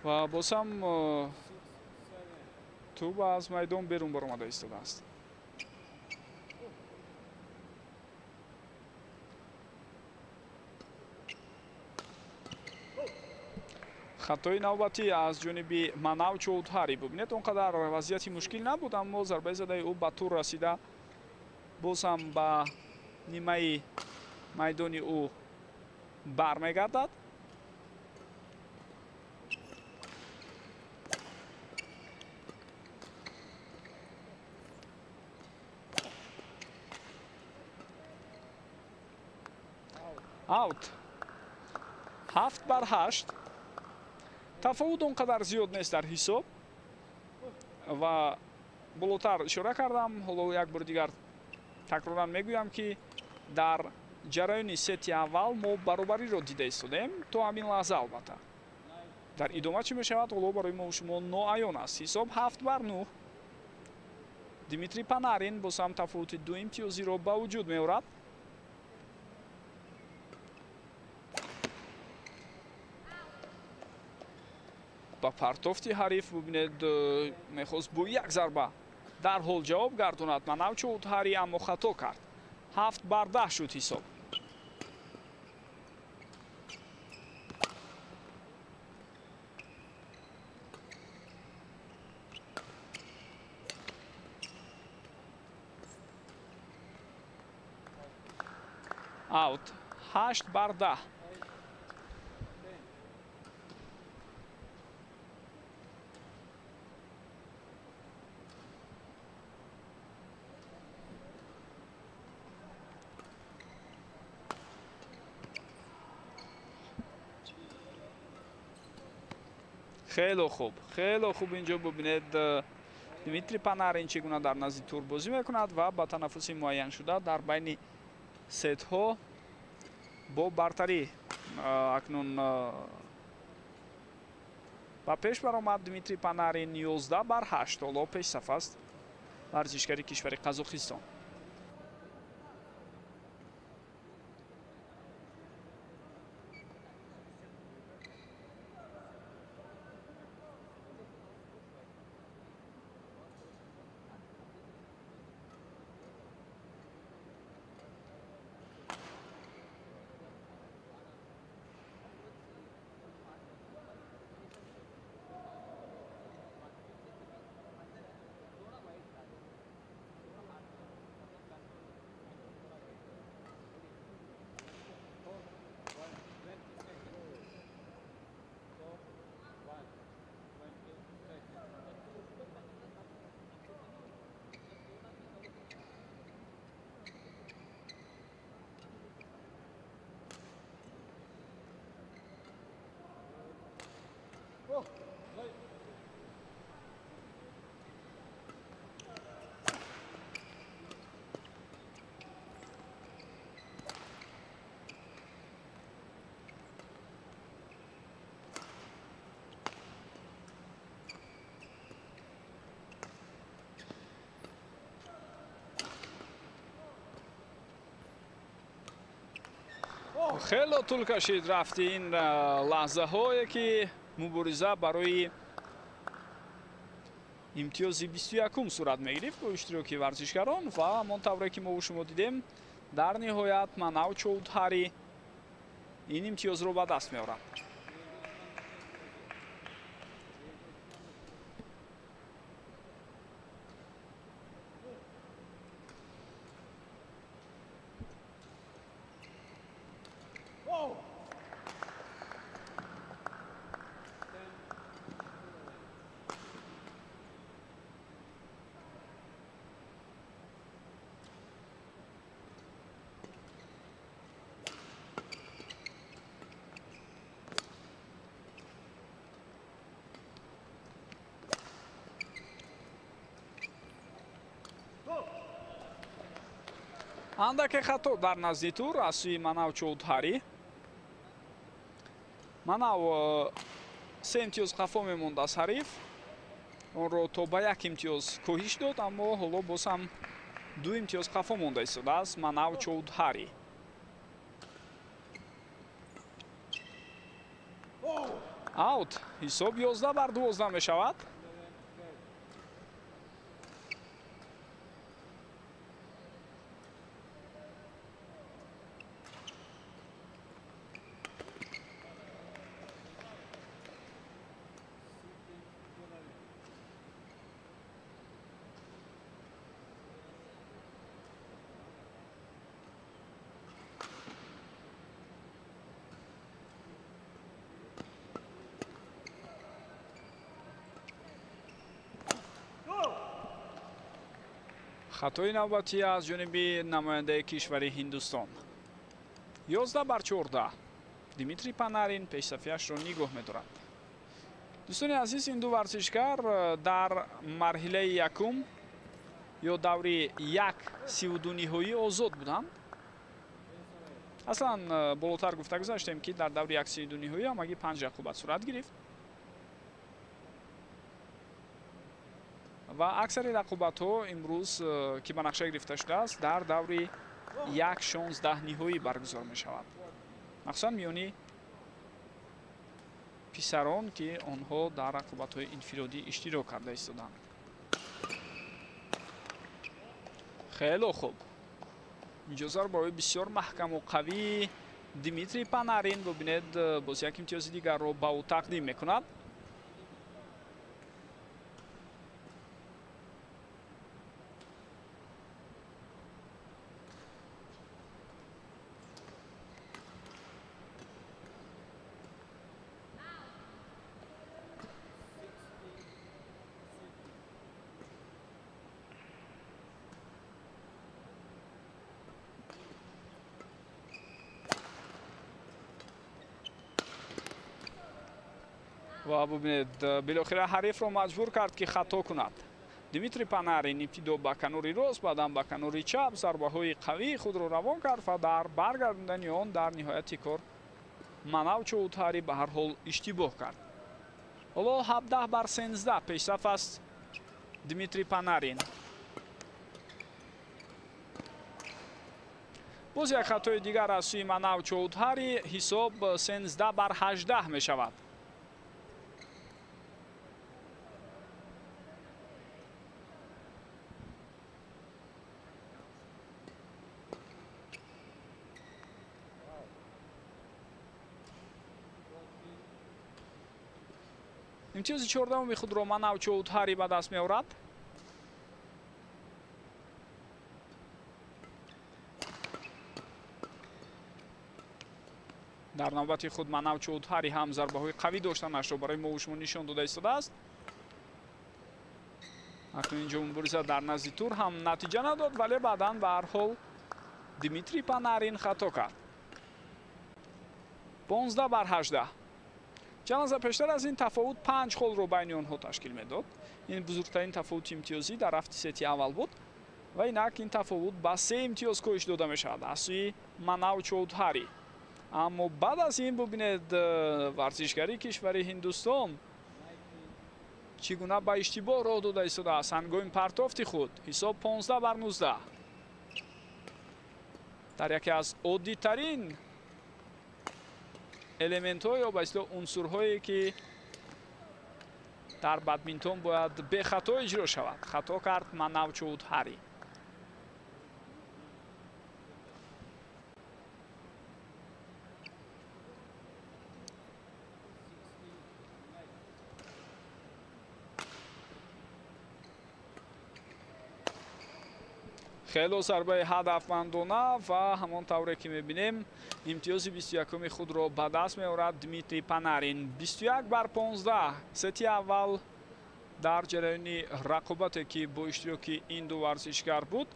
Ва боз ҳам тӯб аз майдон берун баромада истодааст. Хатои навбатӣ аз ҷониби Манав Чоудҳари. Бубинед, он қадар вазъияти мушкил набуд, аммо зарбаи задаи ӯ ба тур расида, боз ҳам ба нимаи майдони ӯ бармегардад. Аут. 7 бар 8. Тафовут он қадар зиёд нест дар ҳисоб ва болотар ишора кардам, ҳоло як бори дигар такроран мегӯям, ки дар ҷараёни сети аввал мо баробариро дида истодем то ҳамин лаҳза. Албатта, дар идома чӣ мешавад, ҳоло барои мо шумо ноаён аст. Ҳисоб 7 бар 9. Дмитрий Панарин боз ҳам тафовути ду имтиёзиро ба вуҷуд меорад. Ба партофти ҳариф бубинед, мехост бо як зарба дарҳол ҷавоб гардонад Манав Чоудҳари, аммо хато кард. 7 бар 10 шуд ҳисоб. Аут. 8 бар 10. Хело хуб, хело хуб. Инҷо бубинед, Дмитрий Панарин чӣ гуна дар назди тур бозӣ мекунад ва ба танаффуси муайяншуда дар байни сетҳо бо бартарӣ акнун ба пеш баромад Дмитрий Панарин. 11 бар 8. Ҳоло пешсаф аст варзишгари кишвари Қазоқистон. Хело тӯл кашид рафти ин лаҳзаҳое, ки мубориза барои имтиёзи 21-ум сурат мегирифт бо иштироки варзишгарон ва ҳамон тавре ки мо шумо дидем, дар ниҳоят Манав Чоудҳари ин имтиёзро ба даст меорад. Андаке хато дар назди тур аз сӯи Манав Чоудҳари. Манав се имтиёз қафо мемонд аз ҳариф, онро то ба як имтиёз коҳиш дод, аммо ҳоло боз ҳам ду имтиёз қафо монда истодааст Манав Чоудҳари. Аут, ҳисоб 11-12 мешавад. Хатои навбатӣ аз ҷониби намояндаи кишвари Ҳиндустон. 11-14. Дмитрий Панарин пешсафиашро нигоҳ медорад. Дӯстони азиз, ин ду варзишгар дар марҳилаи якум ё даври 1-32 ниҳоӣ озод буданд. Аслан болотар гуфта гузаштем, ки дар даври 1-32 ниҳоӣ ҳамагӣ 5 рақобат сурат гирифт ва аксари рақобатҳо имрӯз, ки ба нақша гирифта шудааст, дар даври 1-16 ниҳоӣ баргузор мешавад, махсусан миёни писарон, ки онҳо дар рақобатҳои инфиродӣ иштирок карда истоданд. Хело хуб, инҷо зарбаҳои бисёр маҳкаму қавии Дмитрий Панарин, бубинед, боз як имтиёзи дигарро ба ӯ тақдим мекунад. Ва бубинед, билохира ҳарифро маҷбур кард, ки хато кунад. Дмитрий Панарин ибтидо ба канори рост, баъдан ба канори чап зарбаҳои қавии худро равон кард ва дар баргардондани он дар ниҳояти кор Манав Чоудҳари ба ҳар ҳол иштибоҳ кард. Ҳоло 17-13 пешсаф аст Дмитрий Панарин. Боз як хатои дигар аз сӯи Манав Чоудҳари, ҳисоб 13-18 мешавад. Имтиёзи 14-уми худро Манав Чоудҳари ба даст меорад. Дар навбати худ Манав Чоудҳари ҳам зарбаҳои қавӣ доштанашро барои мо шумо нишон дода истодааст. Акнун инҷо мубориза дар назди тур ҳам натиҷа надод, вале баъдан ба ҳар ҳол Дмитрий Панарин хато кард. 15-18. Чанд лаҳза пештар аз ин тафовут 5 холро байни онҳо ташкил медод. Ин бузургтарин тафовути имтиёзӣ дар рафти сети аввал буд ва инак ин тафовут ба 3 имтиёз коҳиш дода мешавад аз сӯи Манав Чоудҳари. Аммо баъд аз ин бубинед, варзишгари кишвари Ҳиндустон чӣ гуна ба иштибоҳ роҳ дода истодааст ҳангоми партофти худ. Ҳисоб 15-19. Дар яке аз оддитарин Элементҳо ё ба истилоҳ унсурҳое, ки дар бадминтон бояд бехато иҷро шавад. Хато кард Манав Чоудҳари. Хело зарбаи ҳадафмандона ва ҳамон тавре ки мебинем, имтиёзи 21-уми худро ба даст меорад Дмитрий Панарин. 21-15. Сети аввал дар ҷараёни рақобате, ки бо иштироки ин ду варзишгар буд,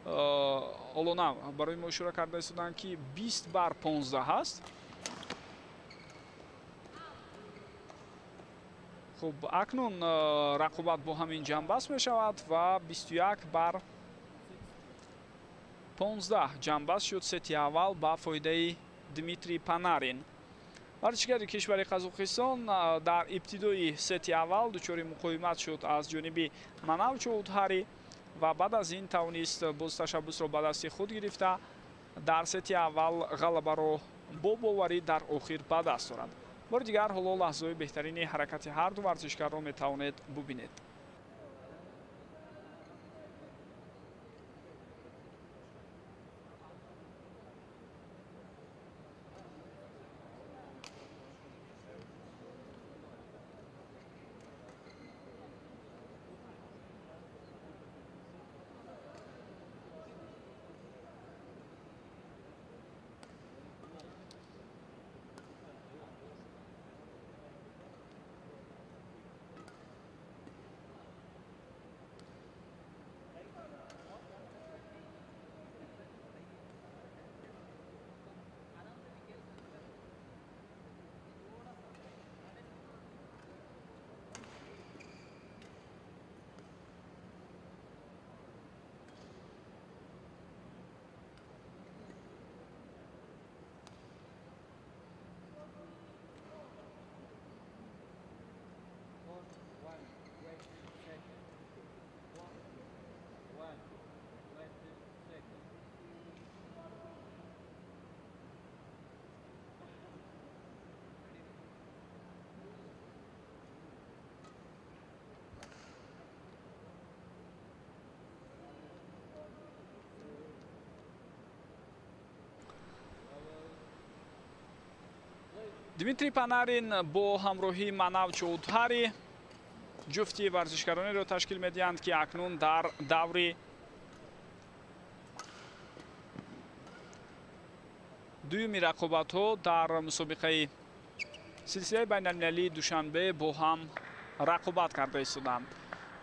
ҳоло на барои мо ишора карда истоданд, ки 20-15 ҳаст. Хуб, акнун рақобат бо ҳамин ҷамъбаст мешавад ва 21-15 ҷамъбаст шуд сети аввал ба фоидаи Дмитрий Панарин. Варзишгари кишвари Қазоқистон дар ибтидои сети аввал дучори муқовимат шуд аз ҷониби Манав Чоудҳари ва баъд аз ин тавонист боз ташаббусро ба дасти худ гирифта, дар сети аввал ғалабаро бо боварӣ дар охир ба даст орад. Бори дигар ҳоло лаҳзаҳои беҳтарини ҳаракати ҳар ду варзишгарро метавонед бубинед. Дмитрий Панарин бо ҳамроҳии Манав Чоудҳари ҷуфти варзишгаронеро ташкил медиҳанд, ки акнун дар даври дуюми рақобатҳо дар мусобиқаи силсилаи байналмилалии Душанбе бо ҳам рақобат карда истоданд.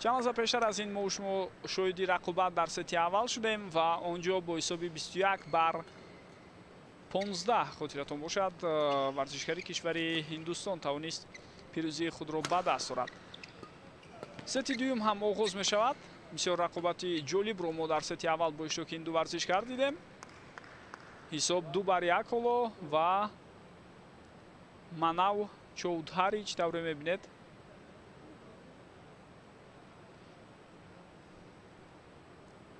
Чанд лаҳза пештар аз ин мо шумо шоҳиди рақобат дар сети аввал шудем ва он ҷо бо ҳисоби 21-15, хотиратон бошад, варзишгари кишвари Ҳиндустон тавонист пирӯзии худро ба даст орад. Сети дуюм ҳам оғоз мешавад. Бисёр рақобати ҷолибро мо дар сети аввал бо иштироки ин ду варзишгар дидем. Ҳисоб 2-1 ҳоло ва Манав Чоудҳари чӣ тавре мебинед,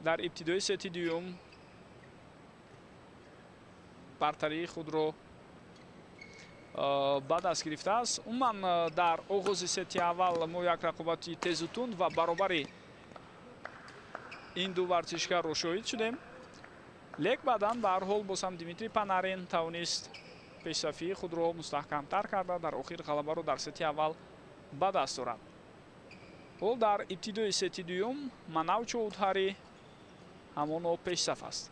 дар ибтидои сети дуюм бартарии худро ба даст гирифтааст. Умуман дар оғози сети аввал мо як рақобати тезу тунд ва баробари ин ду варзишгарро шоҳид шудем. Лек баъдан ба ҳар ҳол боз ҳам Дмитрий Панарин тавонист пешсафии худро мустаҳкамтар карда, дар охир ғалабаро дар сети аввал ба даст орад. Ҳол дар ибтидои сети дуюм Манав Чоудҳари ҳамоно пешсаф аст.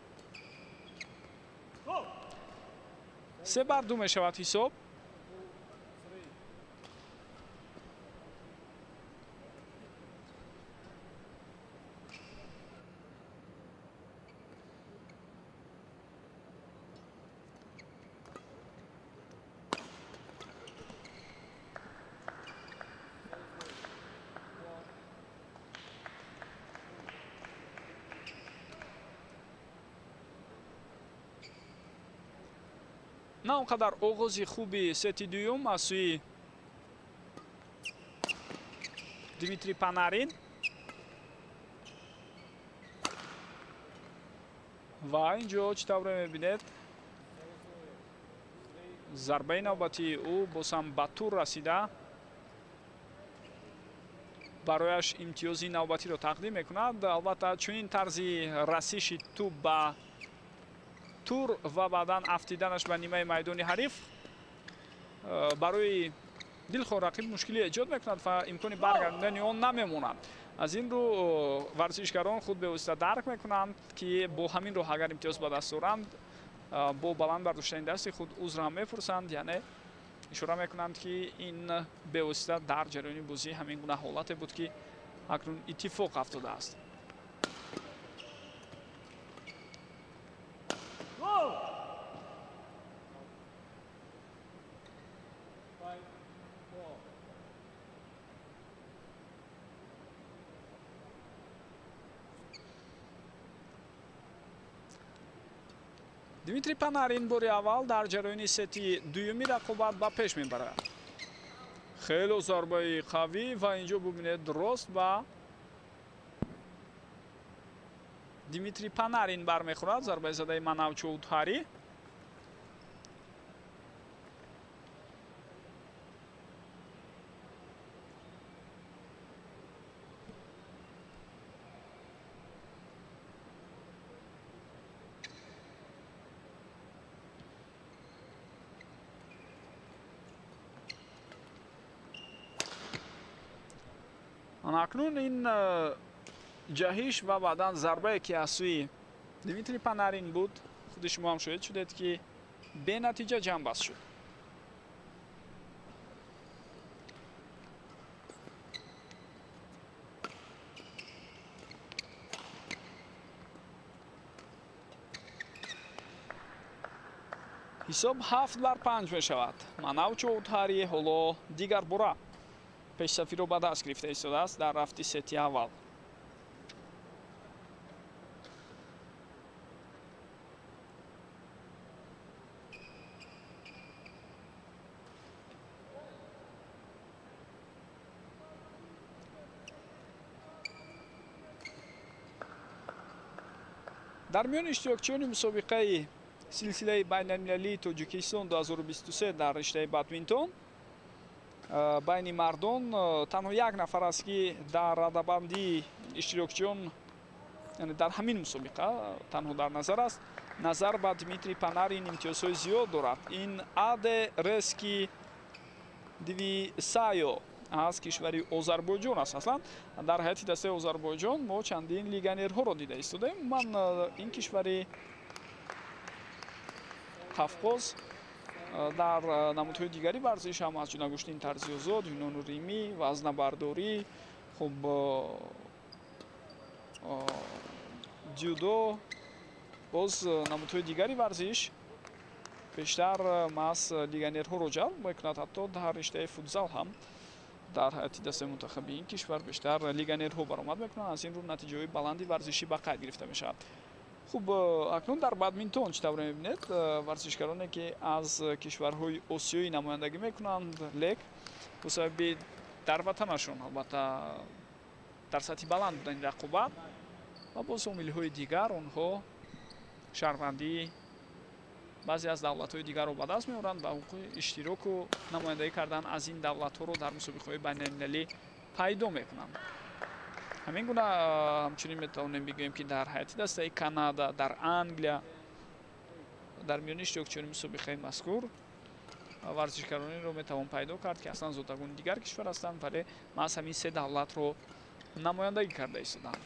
3-2 мешавад ҳисоб. На он қадар оғози хуби сети дуюм аз сӯи Дмитрий Панарин ва ин ҷо чӣ тавре мебинед, Зарбаи навбатии ӯ боз ҳам ба тур расида барояш имтиёзи навбатиро тақдим мекунад. Албатта, чунин тарзи расиши тӯб ба тур ва баъдан афтиданаш ба нимаи майдони ҳариф барои дилхоҳ рақиб мушкилӣ эҷод мекунад ва имкони баргардондани он намемонад. Аз ин рӯ варзишгарон худ бевосита дарк мекунанд, ки бо ҳамин роҳ агар имтиёз ба даст оранд, бо баланд бардоштани дасти худ узр ҳам мепурсанд, яъне ишора мекунанд, ки ин бевосита дар ҷараёни бозӣ ҳамин гуна ҳолате буд, ки акнун иттифоқ афтодааст. Дмитрий Панарин бори аввал дар ҷараёни сети дуюми рақобат ба пеш мебарад. Хело зарбаи қавӣ ва инҷо бубинед, рост ба Дмитрий Панарин бармехӯрад зарбаи задаи Манав Чоудҳари. Акнун ин ҷаҳиш ва баъдан зарбае, ки аз сӯи Дмитрий Панарин буд, худи шумо ҳам шоҳид шудед, ки бенатиҷа ҷамъбаст шуд. Ҳисоб 7-5 мешавад. Манав Чоудҳари ҳоло дигар бора пешсафиро ба даст гирифта истодааст дар рафти сети аввал. Дар миёни иштирокчиёни мусобиқаи силсилаи байналмилалии Тоҷикистон 2023 дар риштаи бадминтон байни мардон танҳо як нафар аст, ки дар радабандии иштирокчиён, яъне дар ҳамин мусобиқа танҳо дар назар аст, назар ба Дмитрий Панарин имтиёзҳои зиёд дорад. Ин Аде Рески Двисайо аз кишвари Озарбойҷон аст. Аслан дар ҳайати дастаи Озарбойҷон мо чандин легионерҳоро дида истодаем. Ман ин кишвари Қафқоз дар намудҳои дигари варзиш ҳам аз ҷумла гӯштини тарзи озод, юнону римӣ, вазнабардорӣ, хуб, дзюдо, боз намудҳои дигари варзиш бештар маҳз легионерҳоро ҷалб мекунад. Ҳатто дар риштаи футзал ҳам дар ҳайати дастаи мунтахаби ин кишвар бештар легионерҳо баромад мекунанд. Аз ин рӯ натиҷаҳои баланди варзишӣ ба қайд гирифта мешавад. Хуб, акнун дар бадминтон чӣ тавр мебинед, варзишгароне, ки аз кишварҳои осиёӣ намояндагӣ мекунанд, лек бо сабаби дар ватанашон албатта дар сатҳи баланд будани рақобат ва боз омилҳои дигар онҳо шаҳрвандии баъзе аз давлатҳои дигарро ба даст меоранд ва ҳуқуқи иштироку намояндагӣ кардан аз ин давлатҳоро дар мусобиқаҳои байналмилалӣ пайдо мекунанд. Ҳамин гуна ҳамчунин метавонем бигӯем, ки дар ҳайати дастаи Канада, дар Англия дар миёни иштирокчиёни мусобиқаи мазкур варзишгаронеро метавон пайдо кард, ки аслан зодагони дигар кишвар ҳастанд, вале маҳз ҳамин се давлатро намояндагӣ карда истоданд.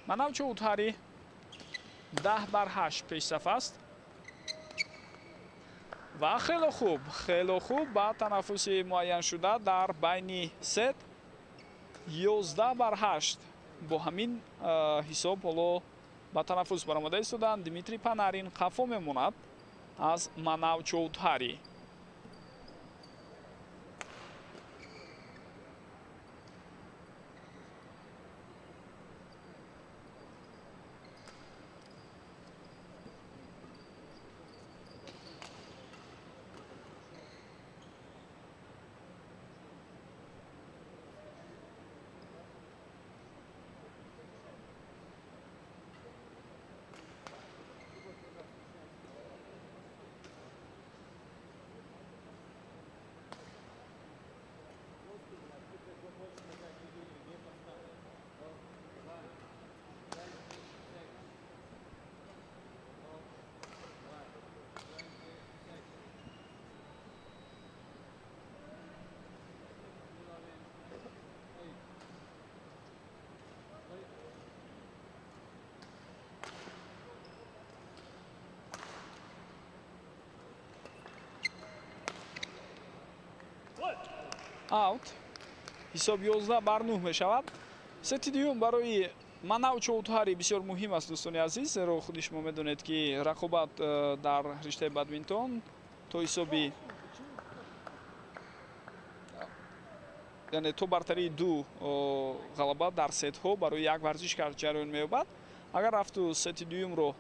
Манав Чоудҳари 10-8 пешсаф аст ва хело хуб, хело хуб ба танаффуси муайяншуда дар байни сет 11-8 бо ҳамин ҳисоб ҳоло ба танаффус баромада истоданд. Дмитрий Панарин қафо мемонад аз Манав Чоудҳари. Аут. Ҳисоб 11-9 мешавад. Сети дуюм барои Манав Чоудҳари бисёр муҳим аст, дӯстони азиз, зеро худи шумо медонед, ки рақобат дар риштаи бадминтон то ҳисоби, яъне то бартарии ду ғалаба дар сетҳо барои як варзишкар ҷараён меёбад. Агар рафту сети дуюмро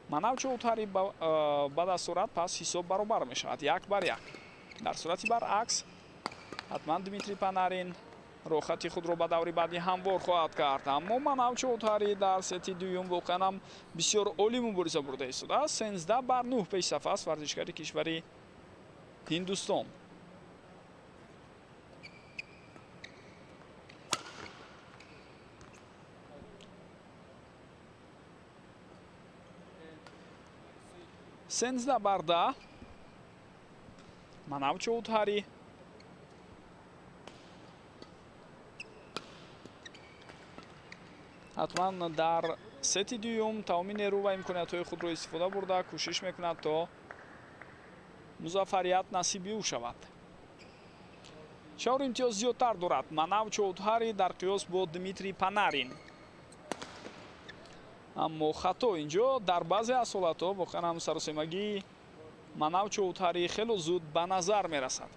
Манав Чоудҳари ба даст орад, пас ҳисоб баробар мешавад 1-1. Дар сурати баръакс ҳатман Дмитрий Панарин роҳхати худро ба даври баъдӣ ҳамвор хоҳад кард. Аммо Манав Чоудҳари дар сети дуюм воқеан ҳам бисёр олӣ мубориза бурда истодааст. 13-9 пешсаф аст варзишгари кишвари Ҳиндустон. 13-10 Манав Чоудҳари. Ҳатман дар сети дуюм тамоми нерӯ ва имкониятҳои худро истифода бурда кӯшиш мекунад то музаффарият насиби ӯ шавад. 4 имтиёз зиёдтар дорад Манав Чоудҳари дар қиёс бо Дмитрий Панарин. Аммо хато инҷо дар баъзе аз ҳолатҳо воқеан ҳам саросемагии Манав Чоудҳари хело зуд ба назар мерасад.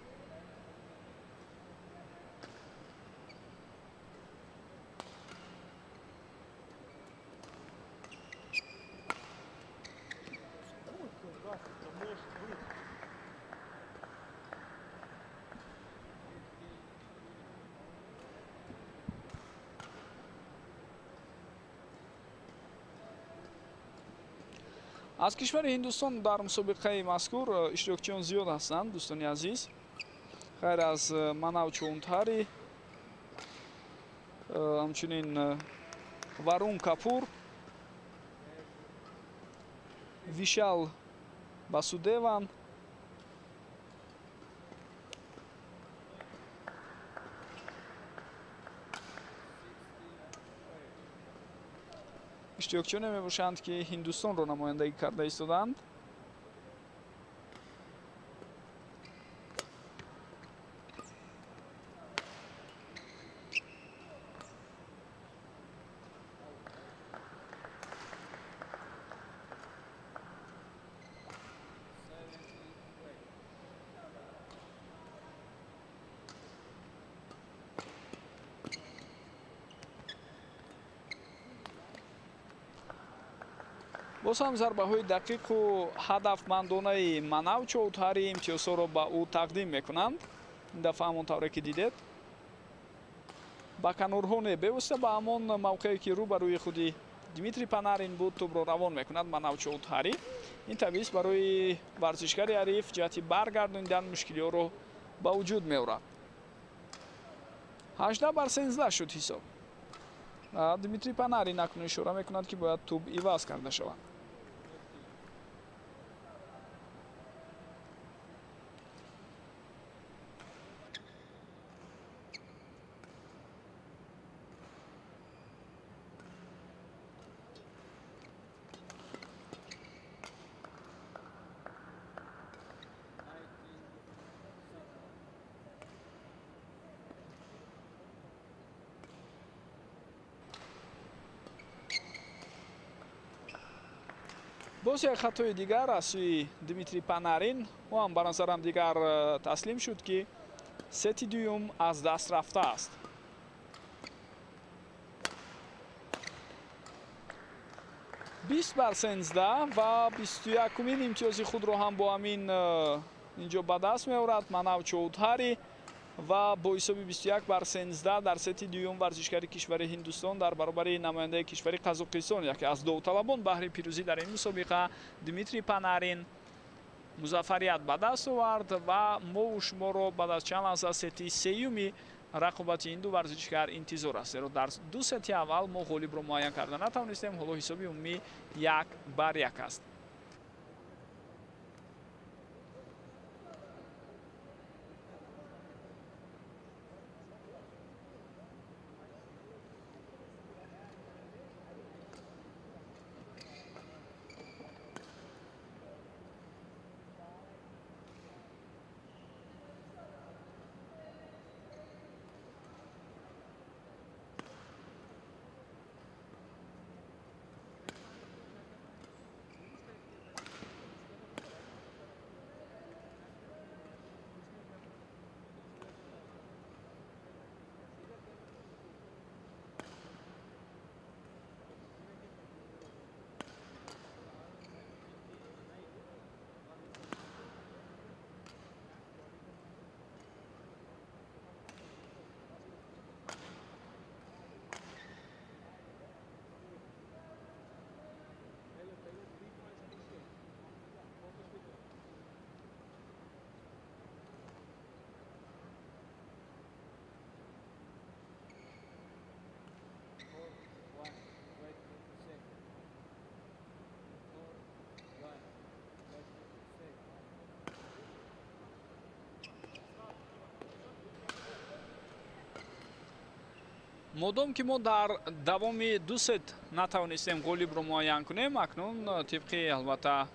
Аз кишвари Ҳиндустон дар мусобиқаи мазкур иштирокчиён зиёд ҳастанд, дӯстони азиз. Ғайр аз Манав Чоудҳари, ҳамчунин Варун Капур, Вишал Басудеван, иштирокчиёне мебошанд, ки Ҳиндустонро намояндагӣ карда истоданд. Боз ҳам зарбаҳои дақиқу ҳадафмандонаи Манав Чоудҳари имтиёзҳоро ба ӯ тақдим мекунанд. Ин дафъа ҳамон тавре ки дидед, ба канорҳо не, бевосита ба ҳамон мавқее ки рӯ ба рӯи худи Дмитрий Панарин буд, тӯбро равон мекунад Манав Чоудҳари. Ин табиист барои варзишгари ҳариф ҷиҳати баргардонидан мушкилиҳоро ба вуҷуд меорад. 18-13 шуд ҳисоб. Дмитрий Панарин акнун ишора мекунад, ки бояд тӯб иваз карда шавад. Боз як хатои дигар аз сӯи Дмитрий Панарин. Ӯ ҳам ба назарам дигар таслим шуд, ки сети дуюм аз даст рафтааст. 20-13 ва 21-умин имтиёзи худро ҳам бо ҳамин инҷо ба даст меорад Манав Чоудҳари ва бо ҳисоби 21-13 дар сети дуюм варзишгари кишвари Ҳиндустон дар баробари намояндаи кишвари Қазоқистон, яке аз довталабон баҳри пирӯзӣ дар ин мусобиқа Дмитрий Панарин музаффарият ба даст овард ва мову шуморо баъд аз чанд лаҳза сети сеюми рақобати ин ду варзишгар интизор аст, зеро дар ду сети аввал мо ғолибро муайян карда натавонистем. Ҳоло ҳисоби умумӣ 1-1 аст. Модом ки мо дар давоми ду сет натавонистем ғолибро муайян кунем, акнун тибқи албатта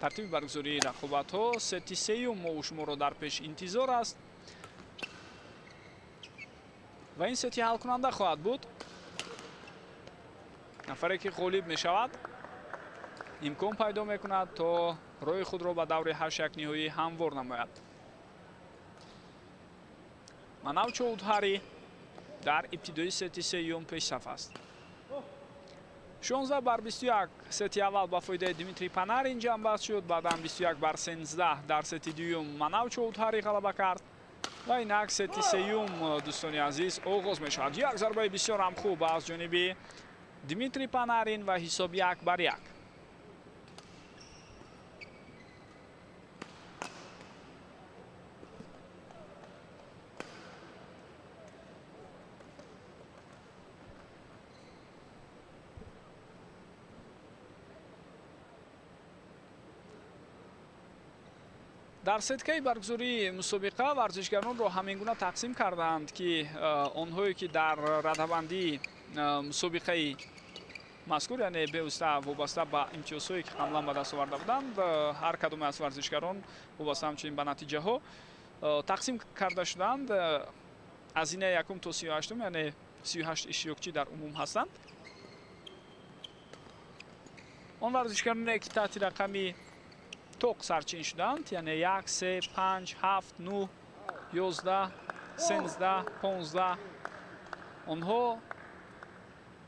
тартиби баргузории рақобатҳо сети сеюм мо шуморо дар пеш интизор аст ва ин сети ҳалкунанда хоҳад буд. Нафаре ки ғолиб мешавад имкон пайдо мекунад то роҳи худро ба даври ҳаштякниҳоӣ ҳамвор намояд. Манав Чоудҳари дар ибтидои сети сеюм пешсаф аст. 16-21 сети аввал ба фоидаи Дмитрий Панарин ҷамъбаст шуд, баъдан 21-13 дар сети дуюм Манав Чоудҳари ғалаба кард ва инак сети сеюм, дӯстони азиз, оғоз мешавад. Як зарбаи бисёр ҳам хуб аз ҷониби Дмитрий Панарин ва ҳисоб 1-1. Дар сеткаи баргузории мусобиқа варзишгаронро ҳамин гуна тақсим карданд, ки онҳое ки дар радабандии мусобиқаи мазкур, яъне бевосита вобаста ба имтиёзҳое ки қаблан ба даст оварда буданд, ҳар кадоме аз варзишгарон вобаста ҳамчунин ба натиҷаҳо тақсим карда шуданд. Аз зинаи якум то 38-ум, яъне 38 иштирокчӣ дар умум ҳастанд. Он варзишгароне ки таҳти рақами тоқ сарчин шуданд, яъне 1, 3, 5, 7, 9, 11, 13, 15, онҳо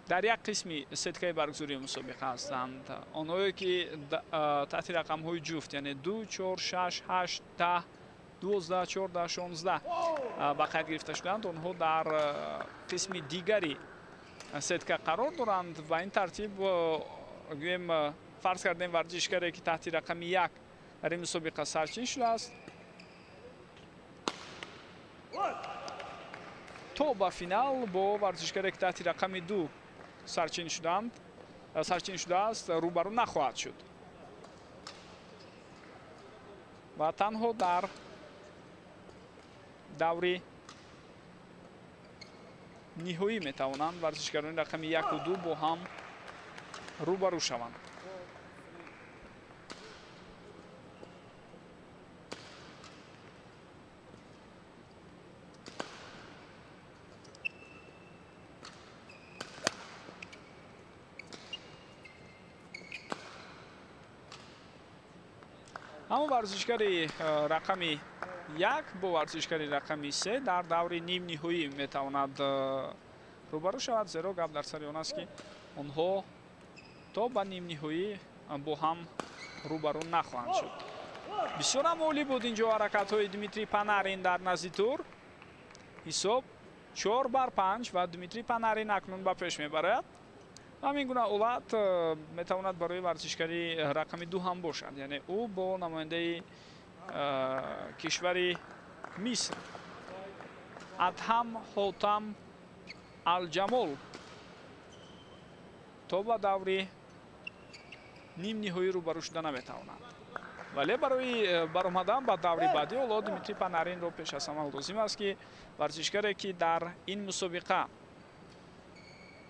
дар як қисми сеткаи баргузории мусобиқа ҳастанд. Онҳое ки таҳти рақамҳои ҷуфт, яъне 2, 4, 6, 8, 10, 12, 14, 16 ба қайд гирифта шуданд, онҳо дар қисми дигари сетка қарор доранд. Ва ин тартиб гӯем, фарз кардем варзишгаре ки таҳти рақами 1 дар ин мусобиқа сарчин шудааст, то ба финал бо варзишгаре ки таҳти рақами 2 сарчин шудааст рӯбарӯ нахоҳад шуд ва танҳо дар даври ниҳоӣ метавонанд варзишгарони рақами 1 ва 2 бо ҳам рӯбарӯ шаванд. Аммо варзишгари рақами 1 бо варзишгари рақами 3 дар даври нимниҳоӣ метавонад рӯбарӯ шавад, зеро гап дар сари он аст ки онҳо то ба нимниҳоӣ бо ҳам рӯбарӯ нахоҳанд шуд. Бисёр ҳам олӣ буд инҷо ҳаракатҳои Дмитрий Панарин дар назди тур. Ҳисоб 4-5 ва Дмитрий Панарин акнун ба пеш мебарад. Ҳамин гуна ҳолат метавонад барои варзишгари рақами 2 ҳам бошад, яъне ӯ бо намояндаи кишвари Миср Адҳам Ҳотам Алҷамол то ба даври нимниҳоӣ рӯбарӯ шуда наметавонад. Вале барои баромадан ба даври баъдӣ ҳоло Дмитрий Панаринро пеш аз ҳама лозим аст ки варзишгаре ки дар ин мусобиқа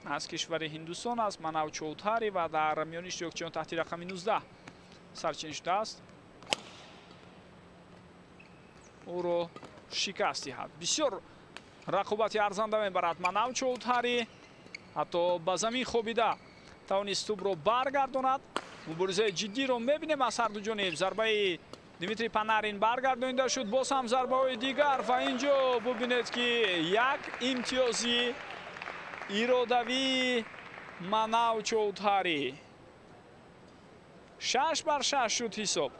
аз кишвари Ҳиндустон аст, Манав Чоудҳари, ва дар миёни иштирокчиён таҳти рақами 19 сарчин шудааст, ӯро шикаст диҳад. Бисёр рақобати арзанда мебарад Манав Чоудҳари, ҳатто ба замин хобида тавонист тӯбро баргардонад. Муборизаи ҷиддиро мебинем аз ҳарду ҷониб. Зарбаи Дмитрий Панарин баргардонида шуд, боз ҳам зарбаҳои дигар ва инҷо бубинед ки як имтиёзи иродавии Манав Чоудҳари. 6-6 шуд ҳисоб.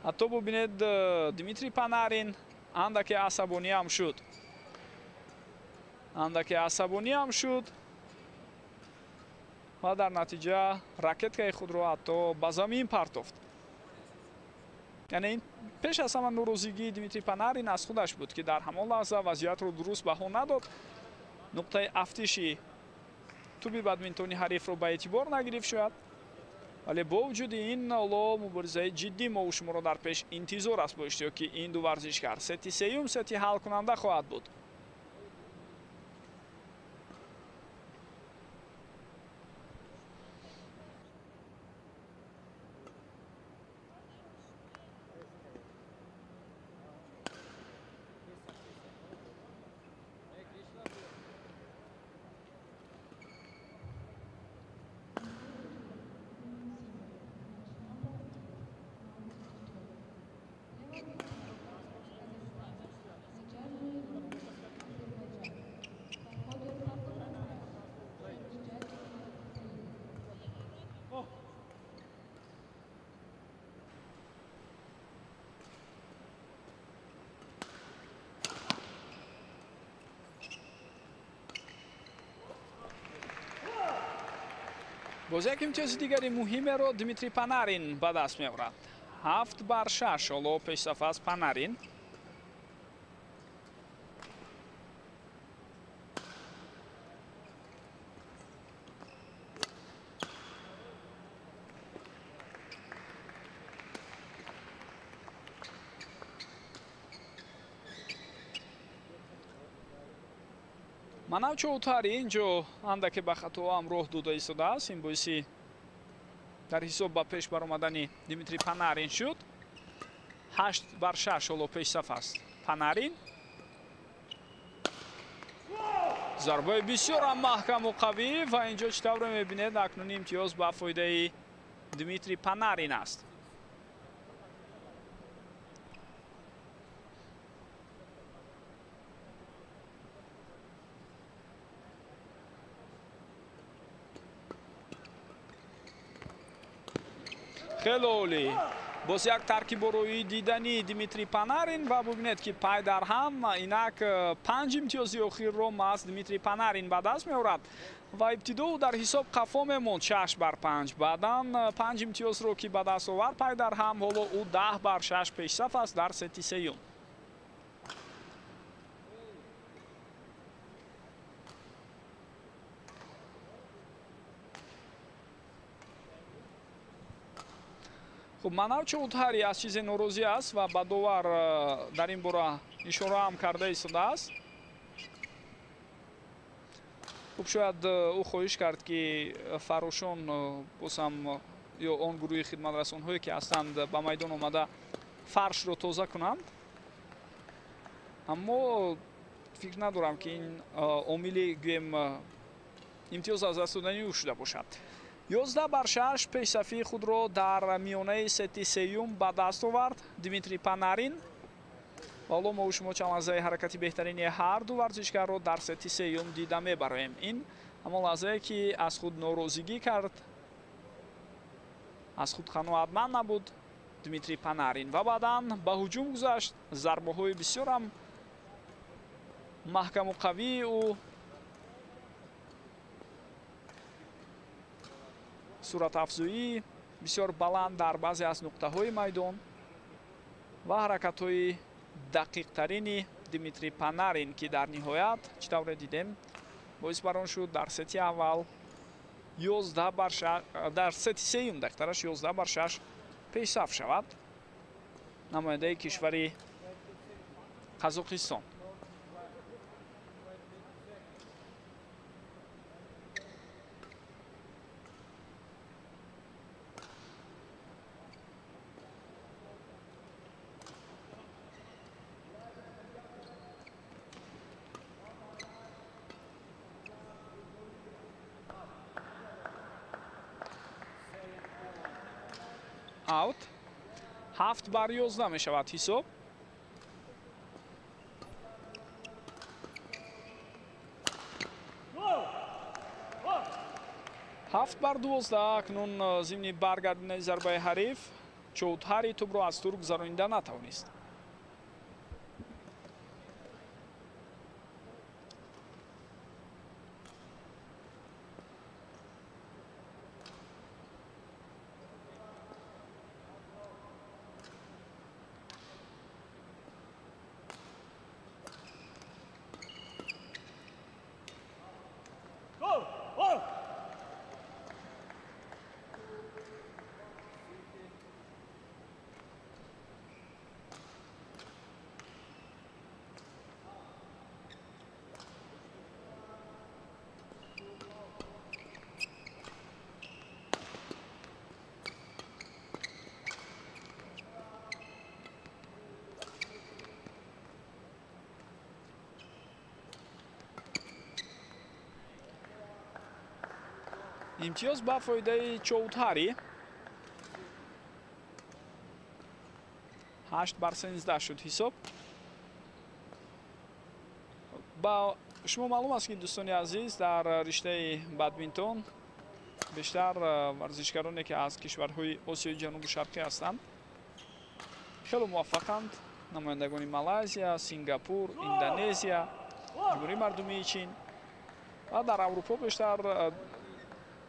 Ҳатто бубинед Дмитрий Панарин андаке асабониам шуд. Ва дар натиҷа ракеткаи худро ҳатто ба замин партофт. Яъне ин пеш аз ҳама норозигии Дмитрий Панарин аз худаш буд ки дар ҳамон лаҳза вазъиятро дуруст баҳо надод. Нуқтаи афтиши тӯби бадминтони ҳарифро ба эътибор нагирифт шояд Вале бо вуҷуди ин ҳоло муборизаи ҷиддӣ мову шуморо дар пеш интизор аст бо иштироки ин ду варзишгар. Сети сеюм сети ҳалкунанда хоҳад буд. Боз як имтиёзи дигари муҳимеро Дмитрий Панарин ба даст меорад. 7-6 ҳоло пешсаф аст Панарин. Манав Чоутари инҷо андаке ба хато ҳам роҳ дода истодааст. Ин боиси дар ҳисоб ба пеш баромадани Дмитрий Панарин шуд. 8-6 ҳоло пешсаф аст Панарин. Зарбаи бисёрам маҳкаму қавӣ ва инҷо чӣ тавре мебинед, акнун имтиёз ба фоидаи Дмитрий Панарин аст. Хеле олӣ. Боз як таркиборои дидани Дмитрий Панарин ва бубинед, ки пай дар ҳам инак 5 имтиёзи охирро маҳз Дмитрий Панарин ба даст меорад ва ибтидо дар ҳисоб қафо мемонд 6-5. Баъдан 5 имтиёзро ки ба даст овард пай дар ҳам, ҳоло ӯ 10-6 пешсаф аст дар сети сеюм. Хуб, Манав Чоутари аз чизе норозӣ аст ва ба довар дар ин бора ишора ҳам карда истодааст. Хуб, шояд ӯ хоҳиш кард, ки фарошон боз ҳам ё он гурӯҳи хидматрасонҳое ки ҳастанд ба майдон омада фаршро тоза кунанд. Аммо фикр надорам, ки ин омили гӯем имтиёз аз даст додани ӯ шуда бошад. 11-6 пешсафии худро дар миёнаи сети сеюм ба даст овард Дмитрий Панарин. Ва ҳоло мо шумо чанд лаҳзаи ҳаракати беҳтарини ҳар ду варзишгарро дар сети сеюм дида мебароем. Ин ҳамон лаҳзае, ки аз худ норозигӣ кард, аз худ қаноатманд набуд Дмитрий Панарин ва баъдан ба ҳуҷум гузашт. Зарбаҳои бисёрам маҳкаму қавии ӯ, суратафзоӣ бисёр баланд дар баъзе аз нуқтаҳои майдон ва ҳаракатҳои дақиқтарини Дмитрий Панарин, ки дар ниҳоят чӣ тавре дидем боис бар он шуд дар сети аввал 11-6, дар сети сеюм дақиқтараш 11-6 пешсаф шавад намояндаи кишвари Қазоқистон. Аут. 7-11 мешавад ҳисоб. 7-12 акнун зимни баргардидани зарбаи ҳариф Чоутари тӯбро аз тур гузаронида натавонист. Имтиёз ба фоидаи Чоудҳари. 8-13 шуд ҳисоб. Ба шумо маълум аст, ки дӯстони азиз, дар риштаи бадминтон бештар варзишгароне, ки аз кишварҳои Осиёи Ҷанубу Шарқӣ ҳастанд, хеле муваффақанд. Намояндагони Малайзия, Сингапур, Индонезия, Ҷумҳурии Мардумии Чин ва дар Аврупо бештар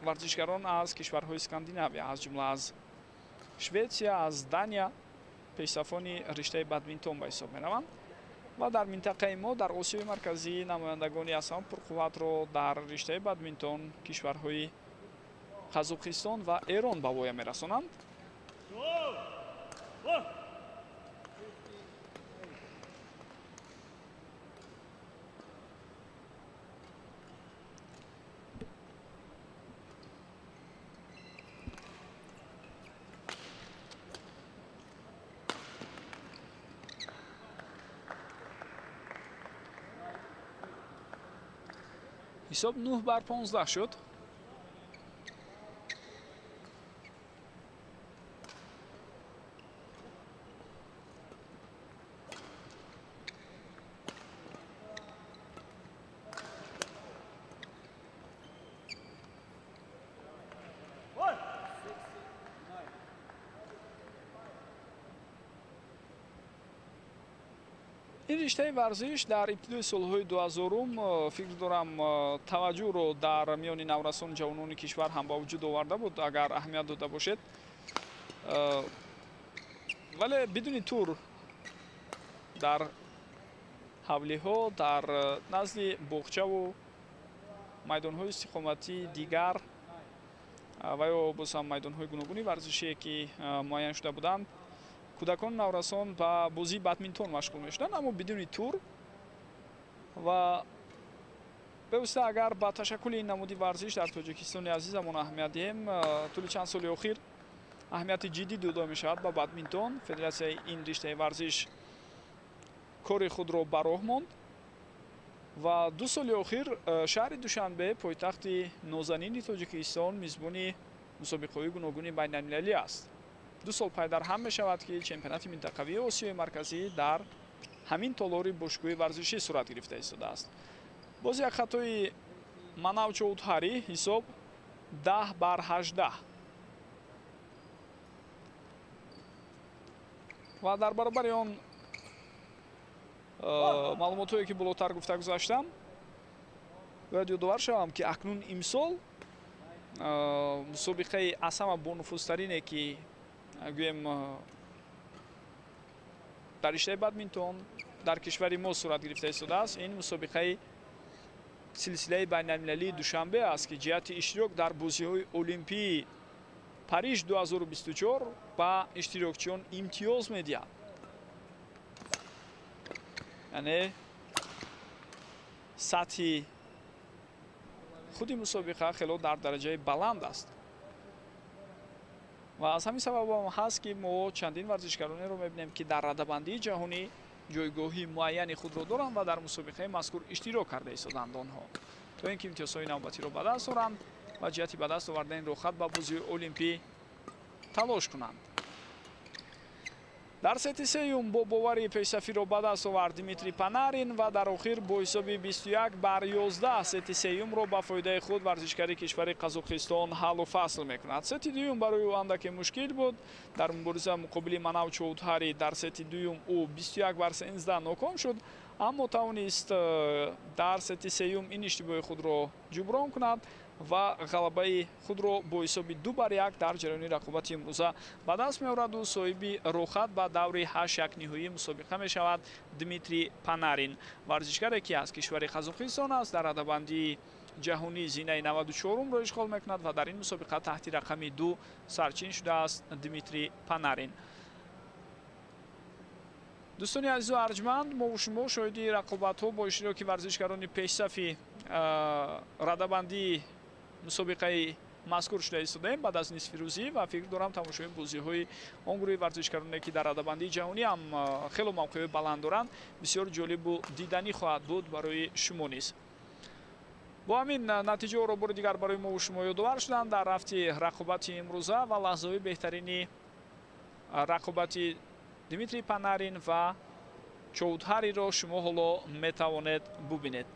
варзишгарон аз кишварҳои Скандинавия, аз ҷумла аз Шветсия, аз Дания пешсафони риштаи бадминтон ба ҳисоб мераванд. Ва дар минтақаи мо, дар Осиёи Марказӣ, намояндагони аз ҳама пурқувватро дар риштаи бадминтон кишварҳои Қазоқистон ва Эрон ба воя мерасонанд. Ҳисоб 9-15 шуд. Ин риштаи варзиш дар ибтидои солҳои 2000 фикр дорам таваҷҷӯҳро дар миёни наврасону ҷавонони кишвар ҳам ба вуҷуд оварда буд, агар аҳамият дода бошед. Вале бидуни тур дар ҳавлиҳо, дар назди боғчаву майдонҳои истиқоматии дигар ва ё боз ҳам майдонҳои гуногуни варзишие, ки муайян шуда буданд, кӯдакону наврасон ба бозии бадминтон машғул мешуданд, аммо бидуни тур. Ва бевосита агар ба ташаккули ин намуди варзиш дар Тоҷикистони азизамон аҳамият диҳем, тӯли чанд соли охир аҳамияти ҷиддӣ дода мешавад ба бадминтон. Федератсияи ин риштаи варзиш кори худро ба роҳ монд ва 2 соли охир шаҳри Душанбе, пойтахти нозанини Тоҷикистон, мизбони мусобиқаҳои гуногуни байналмилалӣ аст. 2 сол пайдарҳам мешавад, ки чемпионати минтақавии Осиёи Марказӣ дар ҳамин толори бошгоҳи варзишӣ сурат гирифта истодааст. Боз як хатои Манав Чоудҳари, ҳисоб 10-18. Ва дар баробари он маълумотҳое, ки болотар гуфта гузаштам, бояд ёдовар шавам, ки акнун имсол мусобиқаи аз ҳама бонуфузтарине, ки гӯем дар риштаи бадминтон дар кишвари мо сурат гирифта истодааст, ин мусобиқаи силсилаи байналмилалии Душанбе аст, ки ҷиҳати иштирок дар бозиҳои Олимпии Париж 2024 ба иштирокчиён имтиёз медиҳад. Яъне сатҳи худи мусобиқа хело дар дараҷаи баланд аст. Ва аз ҳамин сабаб ҳам ҳаст, ки мо чандин варзишгаронеро мебинем, ки дар радабандии ҷаҳонӣ ҷойгоҳи муайяни худро доранд ва дар мусобиқаи мазкур иштирок карда истоданд онҳо, то ин ки имтиёзҳои навбатиро ба даст оранд ва ҷиҳати ба даст овардани роҳхат ба бозиҳои олимпӣ талош кунанд. Дар сети сеюм бо бовари пешсафиро ба даст овард Дмитрий Панарин ва дар охир бо ҳисоби 21-11 сети сеюмро ба фоидаи худ варзишгари кишвари Қазоқистон ҳаллу фасл мекунад. Сети дуюм барои ӯ андаке мушкил буд. Дар мубориза муқобили Манав Чоудҳари дар сети дуюм ӯ 21-13 ноком шуд, аммо тавонист дар сети сеюм ин иштибоҳи худро ҷуброн кунад ва ғалабаи худро бо ҳисоби 2-1 дар ҷараёни рақобати имрӯза ба даст меораду соҳиби роҳхат ба даври 8-1 ниҳоии мусобиқа мешавад Дмитрий Панарин. Варзишгаре, ки аз кишвари Қазоқистон аст, дар радабандии ҷаҳонӣ зинаи 94-умро ишғол мекунад ва дар ин мусобиқа таҳти рақами 2 сарчин шудааст Дмитрий Панарин. Дӯстони азизу арҷманд, мо шумо шоҳиди рақобатҳо бо иштироки варзишгарони пешсафи радабандии мусобиқаи мазкур шуда истодаем баъд аз нисфирӯзӣ ва фикр дорам тамошои бозиҳои он гурӯҳи варзишгароне, ки дар радабандии ҷаҳонӣ ҳам хело мавқеъҳои баланд доранд, бисёр ҷолибу диданӣ хоҳад буд барои шумо низ. Бо ҳамин натиҷаҳоро бори дигар барои мо шумо ёдовар шуданд дар рафти рақобати имрӯза ва лаҳзаҳои беҳтарини рақобати Дмитрий Панарин ва Чоудҳариро шумо ҳоло метавонед бубинед.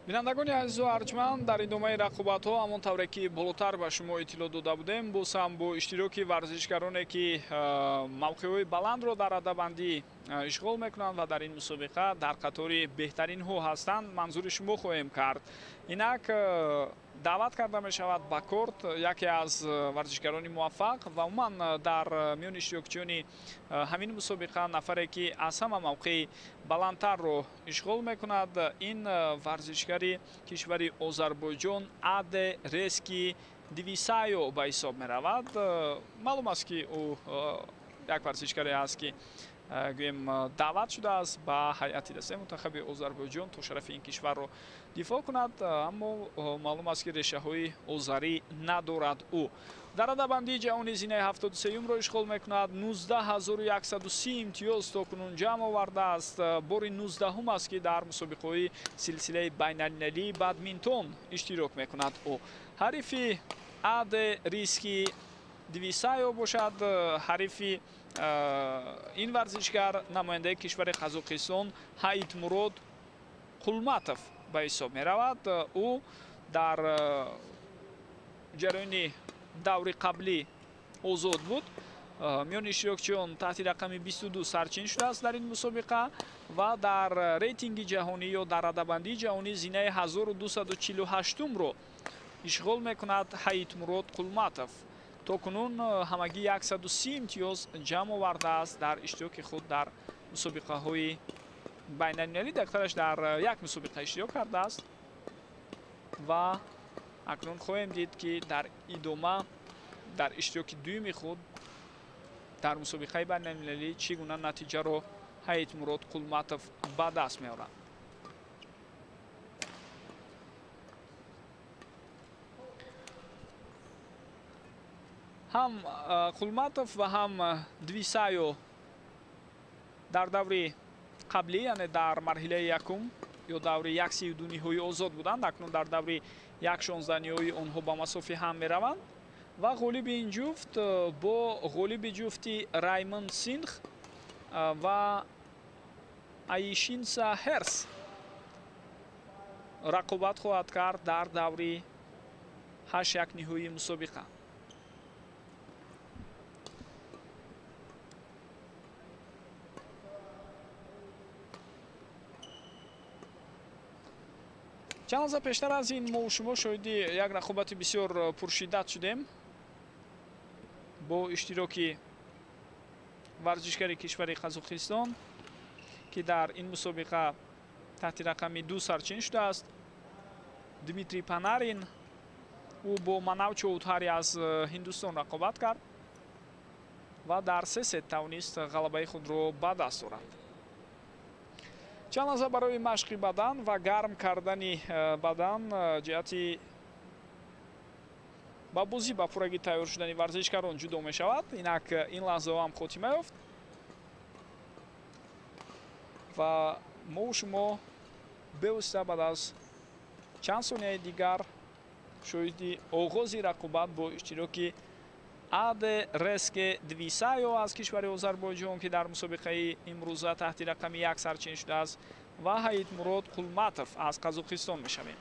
Бинандагони азизу арҷманд, дар идомаи рақобатҳо ҳамон тавре ки болотар ба шумо иттилоъ дода будем, боз ҳам бо иштироки варзишгароне ки мавқеъҳои баландро дар радабандӣ ишғол мекунанд ва дар ин мусобиқа дар қатори беҳтаринҳо ҳастанд, манзури шумо хоҳем кард. Инак даъват карда мешавад ба корт яке аз варзишгарони муваффақ ва умуман дар миёни иштирокчиёни ҳамин мусобиқа нафаре ки аз ҳама мавқеи баландтарро ишғол мекунад, ин варзишгари кишвари Озарбойҷон Аде Рески Дивисайо ба ҳисоб меравад. Маълум аст ки ӯ як варзишгаре аст ки гӯем даъват шудааст ба ҳайати дастаи мунтахаби Озарбойҷон то шарафи ин кишварро дифоъ кунад, аммо маълум аст ки решаҳои озарӣ надорад. Ӯ дар радабандии ҷаҳони зинаи 73-умро ишғол мекунад, 19130 имтиёз то кунун ҷамъ овардааст. Бори 19-ум аст ки дар мусобиқаҳои силсилаи байналмилалии бадминтон иштирок мекунад. Ӯ ҳарифи Аде Риски Дивисайо бошад. Ҳарифи ин варзишгар намояндаи кишвари Қазоқистон Ҳаитмурод Қулматов ба ҳисоб меравад. Ӯ дар ҷараёни даври қаблӣ озод буд. Миёни иштирокчиён таҳти рақами 22 сарчин шудааст дар ин мусобиқа ва дар рейтинги ҷаҳонӣ ё дар радабандии ҷаҳонӣ зинаи 1248-умро ишғол мекунад Ҳаитмурод Қулматов. То кунун ҳамагӣ 130 имтиёз ҷамъ овардааст дар иштироки худ дар мусобиқаҳои байналмилалӣ. Дақтараш дар як мусобиқа иштирок кардааст ва акнун хоҳем дид ки дар идома дар иштироки дуюми худ дар мусобиқаи байналмилалӣ чӣ гуна натиҷаро Ҳаитмурод Қулматов ба даст меорад. Ҳам Қулматов ва ҳам Двисайо Дар даври қаблӣ, яъне дар марҳилаи якум ё даври 1-32 ниҳоӣ озод буданд. Акнун дар даври 1-16 ниҳоӣ онҳо ба масофи ҳам мераванд ва ғолиби ин ҷуфт бо ғолиби ҷуфти Раймонд Сингх ва Аишинса Ҳерс рақобат хоҳад кард дар даври 8-1 ниҳоии мусобиқа. Чанд лаҳза пештар аз ин мо шумо шоҳиди як рақобати бисёр пуршиддат шудем бо иштироки варзишгари кишвари Қазоқистон, ки дар ин мусобиқа таҳти рақами 2 сарчин шудааст. Дмитрий Панарин ӯ бо Манав Чоудҳари аз Ҳиндустон рақобат кард ва дар 3 сет тавонист ғалабаи худро ба даст орад. Чанд лаҳза барои машқи бадан ва гарм кардани бадан ҷиҳати ба бозӣ ба пуррагӣ тайёр шудани варзишгарон ҷудо мешавад. Инак ин лаҳзаҳо ҳам хотима ёфт ва мо шумо бевосита баъд аз чанд сонияи дигар шоҳиди оғози рақобат бо иштироки Аде Реске Двисайо аз кишвари Озарбойҷон, ки дар мусобиқаи имрӯза таҳти рақами 1 сарчин шудааст, ва Ҳаитмурод Қулматов аз Қазоқистон мешавем.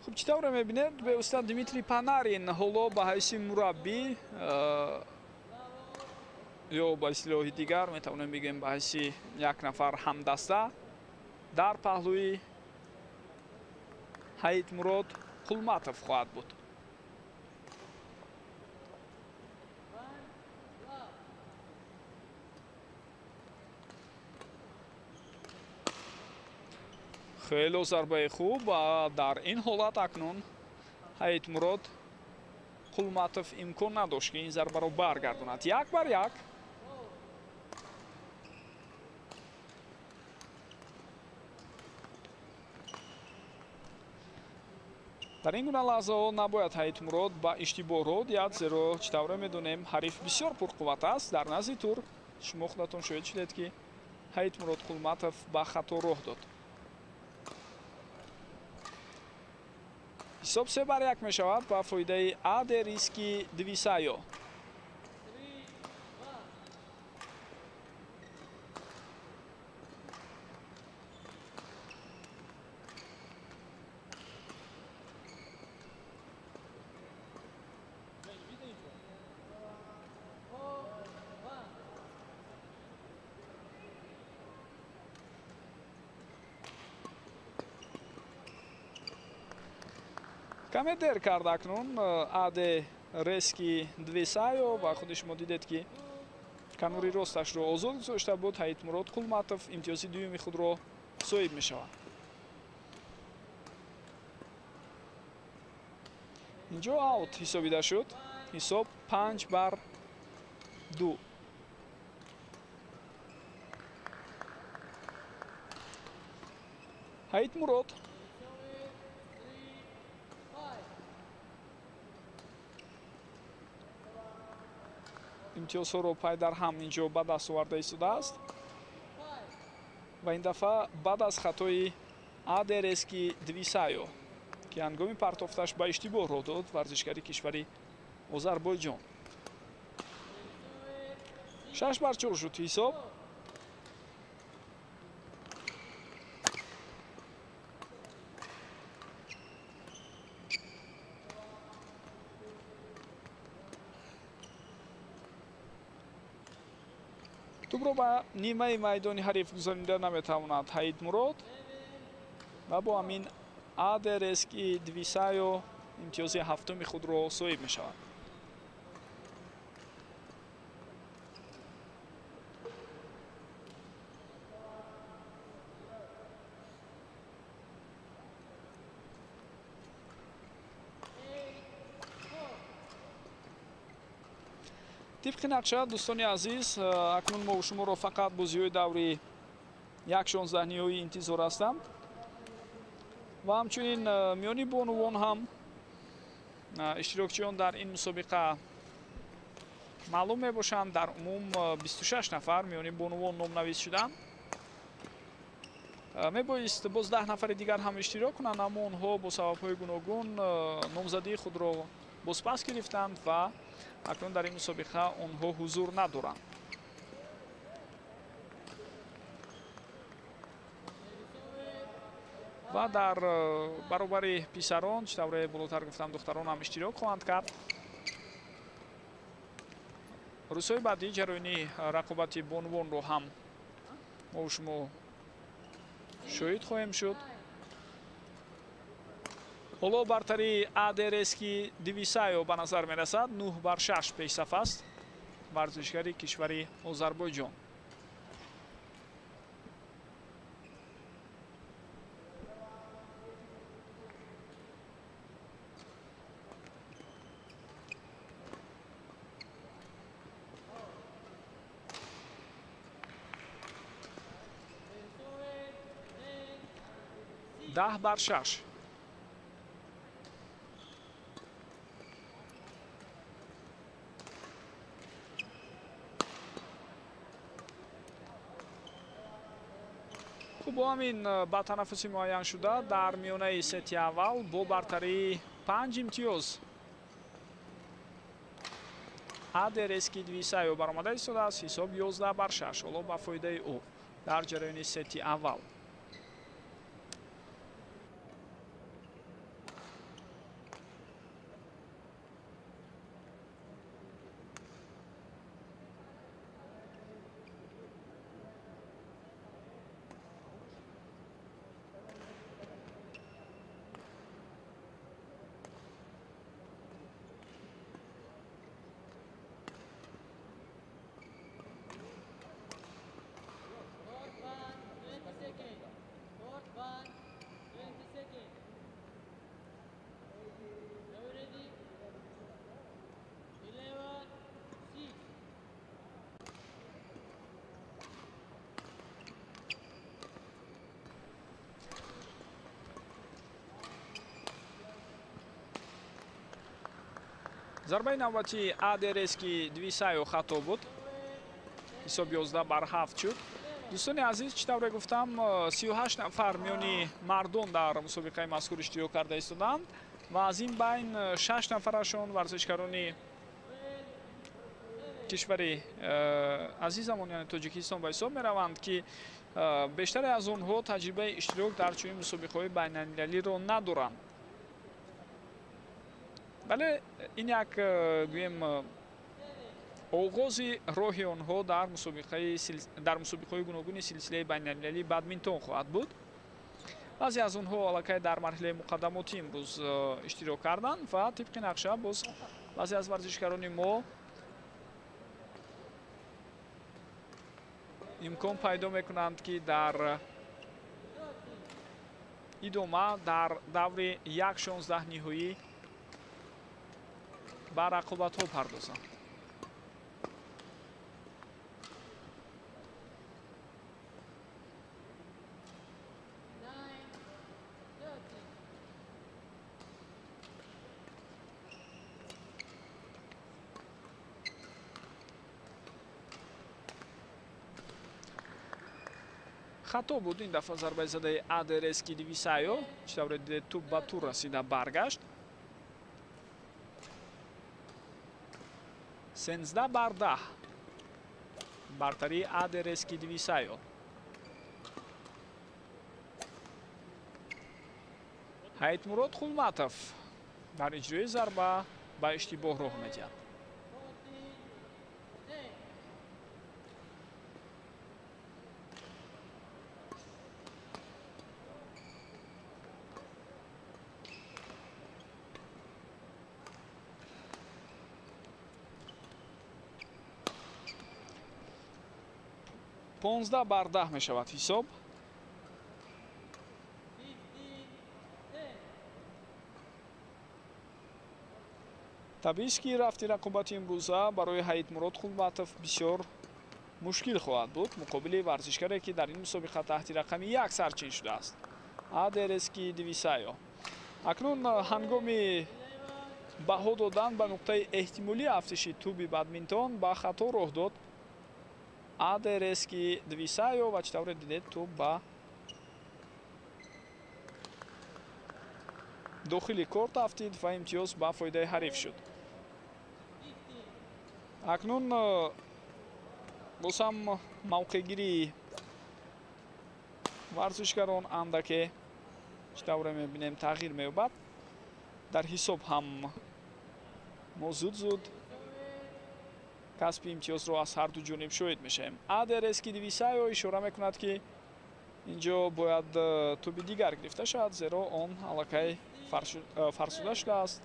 Хуб, чӣ тавре мебинед, беустад Дмитрий Панарин ҳоло ба ҳайси мураббӣ ё ба истилоҳи дигар метавонем бигӯем ба ҳайси як нафар ҳамдаста дар паҳлӯи Ҳаитмурод Қулматов хоҳад буд. Хело зарбаи хуб ва дар ин ҳолат акнун Ҳаитмурод Қулматов имкон надошт, ки ин зарбаро баргардонад. 1-1. Дар ин гуна лаҳзаҳо набояд Ҳаитмурод ба иштибоҳ роҳ диҳад, зеро чӣ тавре медонем ҳариф бисёр пурқувват аст. Дар назди тур шумо худатон шоҳид шудед, ки Ҳаитмурод Қулматов ба хато роҳ дод. Ҳисоб 3-1 мешавад ба фоидаи Аде Риски Двисайо. Каме дер кард акнун Аде Рески Двисайо ва худи шумо дидед, ки канори росташро озод гузошта буд. Ҳаитмурод Қулматов имтиёзи дуюми худро соҳиб мешавад. Инҷо аут ҳисобида шуд. Ҳисоб 5-2. Ҳаитмурод имтиёзҳоро пай дар ҳам инҷо ба даст оварда истодааст ва ин дафъа баъд аз хатои Аде Рески Двисайо, ки ҳангоми партофташ ба иштибоҳ роҳ дод варзишгари кишвари Озарбойҷон. 6-4 шуд ҳисоб. Тӯбро ба нимаи майдони ҳариф гузаронида наметавонад Ҳаитмурод ва бо ҳамин Аде Рески Двисайо имтиёзи ҳафтуми худро соҳиб мешавад. Тибқи нақша, дӯстони азиз, акнун мо шуморо фақат бозиҳои даври 1/16 ниҳоӣ интизор ҳастанд ва ҳамчунин миёни бонувон ҳам иштирокчиён дар ин мусобиқа маълум мебошанд. Дар умум 26 нафар миёни бонувон номнавис шуданд. Мебоист боз 10 нафари дигар ҳам иштирок кунанд, аммо онҳо бо сабабҳои гуногун номзадии худро бозпас гирифтанд ва акнун дар ин мусобиқа онҳо ҳузур надоранд. Ва дар баробари писарон, чӣ тавре болотар гуфтам, духтарон ҳам иштирок хоҳанд кард. Рӯзҳои баъдӣ ҷараёни рақобати бонувонро ҳам мо шумо шоҳид хоҳем шуд. Ҳоло бартарии Адерески Дивисайо ба назар мерасад. 9-6 пешсаф аст варзишгари кишвари Озарбойҷон. 10-6. Хуб, бо ҳамин ба танаффуси муайян шуда дар миёнаи сети аввал бо бартарии 5 имтиёз Адерески Двисайо баромада истодааст. Ҳисоб 11-6, ҳоло ба фоидаи ӯ дар ҷараёни сети аввал. Зарбаи навбатии Адерески Двисайо хато буд. Ҳисоб 11-7 шуд. Дӯстони азиз, чӣ тавре гуфтам, 38 нафар миёни мардон дар мусобиқаи мазкур иштирок карда истоданд ва аз ин байн 6 нафарашон варзишгарони кишвари азизамон, яъне Тоҷикистон ба ҳисоб мераванд, ки бештаре аз онҳо таҷрибаи иштирок дар чунин мусобиқаҳои байналмилалиро надоранд. Вале ин як гӯем оғози роҳи онҳо дар мусобиқаҳои гуногуни силсилаи байналмилалии бадминтон хоҳад буд. Баъзе аз онҳо аллакай дар марҳилаи муқаддамотӣ имрӯз иштирок карданд ва тибқи нақша боз баъзе аз варзишгарони мо имкон пайдо мекунанд, ки дар идома дар даври 1/16 ниҳоӣ ба рақобатҳо пардозанд. Хато буд ин дафъа зарбаи задаи Адерески Дивисайо. Чӣ тавре дидед, тӯб ба тур расида баргашт. 13-10 бартарии Адерески Дивисайо. Ҳайтмурод Хулматов дар иҷрои зарба ба иштибоҳ роҳ медиҳад. 15-10 мешавад ҳисоб. Табиист, ки рафти рақобати имрӯза барои Ҳаитмурод Хулматов бисёр мушкил хоҳад буд муқобили варзишгаре, ки дар ин мусобиқа таҳти рақами 1 сарчин шудааст, Аде Резки Дивисайо. Акнун ҳангоми баҳо додан ба нуқтаи эҳтимолии афтиши тӯби бадминтон ба хато роҳ дод Аде Резки Двисайо ва чӣ тавре дидед, тӯб ба дохили корт афтид ва имтиёз ба фоидаи ҳариф шуд. Акнун боз ҳам мавқеъгирии варзишгарон андаке, чӣ тавре мебинем, тағйир меёбад. Дар ҳисоб ҳам мо зуд-зуд касби имтиёзро аз ҳарду ҷониб шоҳид мешавем. Аде Резки Дивисайо ишора мекунад, ки инҷо бояд тӯби дигар гирифта шавад, зеро он аллакай фарсуда шудааст.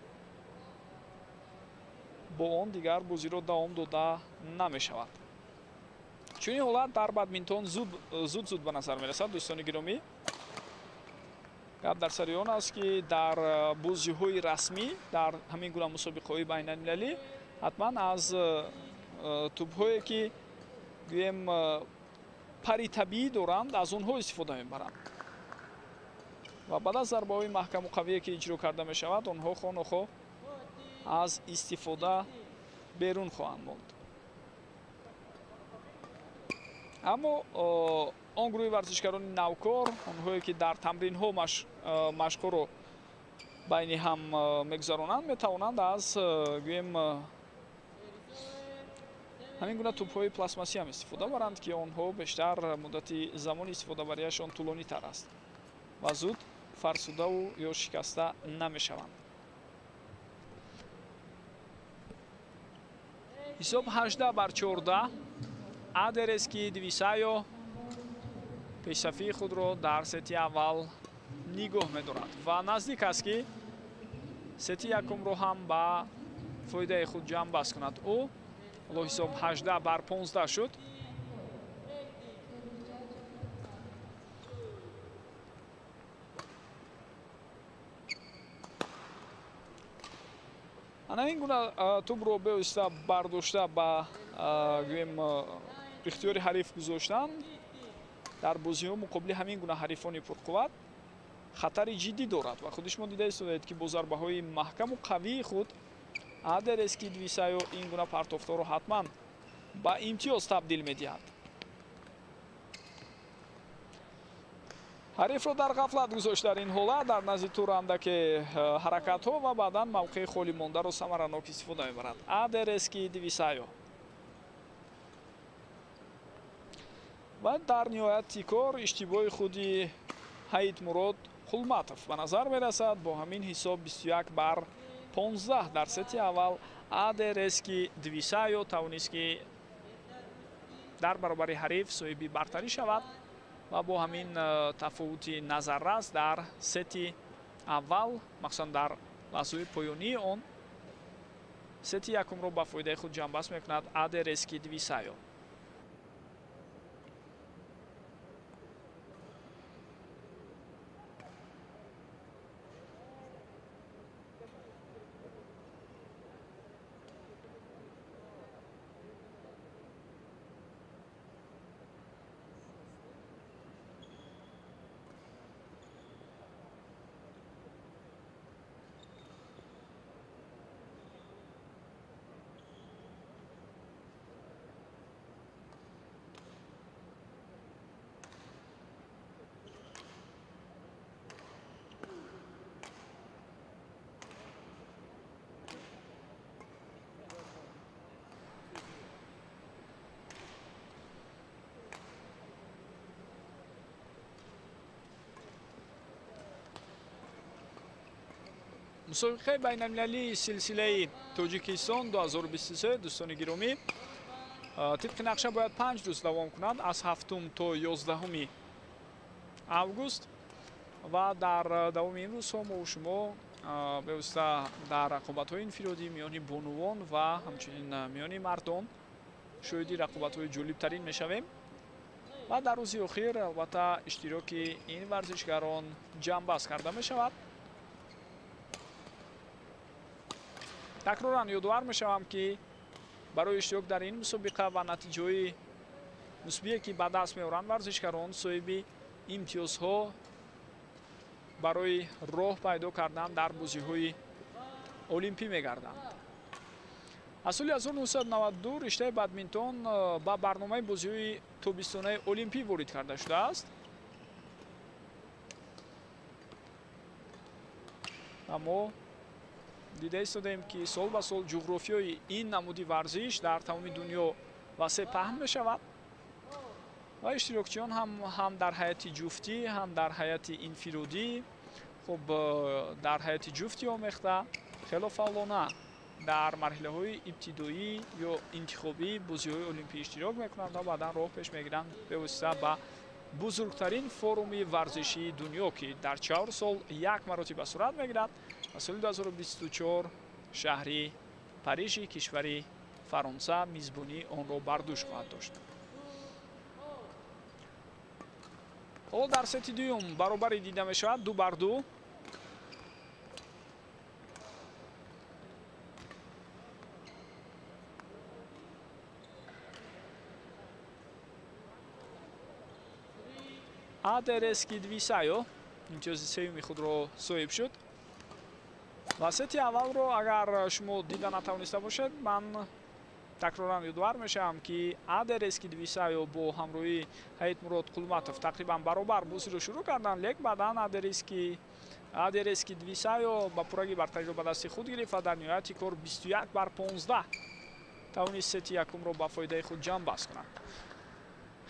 Бо он дигар бозиро давом дода намешавад. Чунин ҳолат дар бадминтон зуд-зуд ба назар мерасад, дӯстони гиромӣ. Гап дар сари он аст, ки дар бозиҳои расмӣ, дар ҳамин гуна мусобиқаҳои байналмилалӣ ҳатман аз тӯбҳое, ки гӯем пари табиӣ доранд, аз онҳо истифода мебаранд ва баъд аз зарбаҳои маҳкаму қавие, ки иҷро карда мешавад, онҳо хонохо аз истифода берун хоҳанд монд. Аммо он гурӯҳи варзишгарони навкор, онҳое ки дар тамринҳо машқҳоро байни ҳам мегузаронанд, метавонанд аз гӯем ҳамин гуна тӯбҳои пластмассӣ ҳам истифода баранд, ки онҳо бештар муддати замони истифодабарияшон тӯлонитар аст ва зуд фарсудаву ё шикаста намешаванд. Ҳисоб 18-14. Аде Резки Двисайо пешсафии худро дар сети аввал нигоҳ медорад ва наздик аст, ки сети якумро ҳам ба фоидаи худ ҷамъбаст кунад. Ӯ ҳоло ҳисоб 18-15 шуд. Ана ин гуна тӯбро бевосита бардошта ба гӯем ихтиёри ҳариф гузоштан дар бозиҳо муқобили ҳамин гуна ҳарифони пурқувват хатари ҷиддӣ дорад ва худи шумо дида истодаед, ки бо зарбаҳои маҳкаму қавии худ Аде Резки Двисайо ин гуна партофторо ҳатман ба имтиёз табдил медиҳад. Ҳарифро дар ғафлат гузошт дар ин ҳолат, дар назди тур андаке ҳаракатҳо ва баъдан мавқеи холӣ мондаро самаранок истифода мебарад Аде Резки Двисайо. Ва дар ниҳояти кор иштибоҳи худи Ҳаитмурод Хулматов ба назар мерасад. Бо ҳамин ҳисоб 21-15 дар сети аввал Аде Резки Двисайо тавонист, ки дар баробари ҳариф соҳиби бартарӣ шавад ва бо ҳамин тафовути назаррас дар сети аввал, махсусан дар лаҳзаҳои поёнии он, сети якумро ба фоидаи худ ҷамъбаст мекунад Аде Резки Двисайо. Мусобиқаи байналмилалии силсилаи Тоҷикистон 2023, дӯстони гиромӣ, тибқи нақша бояд 5 рӯз давом кунад, аз 7 то 11 август, ва дар давоми ин рӯзҳо мо шумо бевосита дар рақобатҳои инфиродӣ миёни бонувон ва ҳамчунин миёни мардон шоҳиди рақобатҳои ҷолибтарин мешавем ва дар рӯзи охир албатта иштироки ин варзишгарон ҷамъбаст карда мешавад. Такроран ёдовар мешавам, ки барои иштирок дар ин мусобиқа ва натиҷаҳои мусбие, ки ба даст меоранд, варзишгарон соҳиби имтиёзҳо барои роҳ пайдо кардан дар бозиҳои олимпӣ мегарданд. Аз соли 1992 риштаи бадминтон ба барномаи бозиҳои тобистонаи олимпӣ ворид карда шудааст. Ва мо дида истодаем, ки сол ба сол ҷуғрофиёи ин намуди варзиш дар тамоми дунё васеъ паҳн мешавад ва иштирокчиён ҳам дар ҳайати ҷуфтӣ, ҳам дар ҳайати инфиродӣ, хуб, дар ҳайати ҷуфтӣ омехта хело фаъолона дар марҳилаҳои ибтидоӣ ё интихобӣ бозиҳои олимпӣ иштирок мекунанд ва баъдан роҳ пеш мегиранд бевосита ба бузургтарин форуми варзишии дунё, ки дар 4 сол як маротиба сурат мегирад ва соли 2024 шаҳри Парижи кишвари Фаронса мизбонии онро бар дӯш хоҳад дошт. Ҳоло дар сети дуюм баробарӣ дида мешавад, 2 бар 2. Аде Резки Двисайо имтиёзи сеюми худро соҳиб шуд. Ва сети аввалро агар шумо дида натавониста бошед, ман такроран ёдовар мешавам, ки Аде Резки Двисайо бо ҳамроҳии Ҳаитмурод Қулматов тақрибан баробар бозиро шурӯъ карданд, лек баъдан Аде Резки Двисайо ба пуррагӣ бартариро ба дасти худ гирифт ва дар ниҳояти кор 21 бар 15 тавонист сети якумро ба фоидаи худ ҷамъбаст кунад.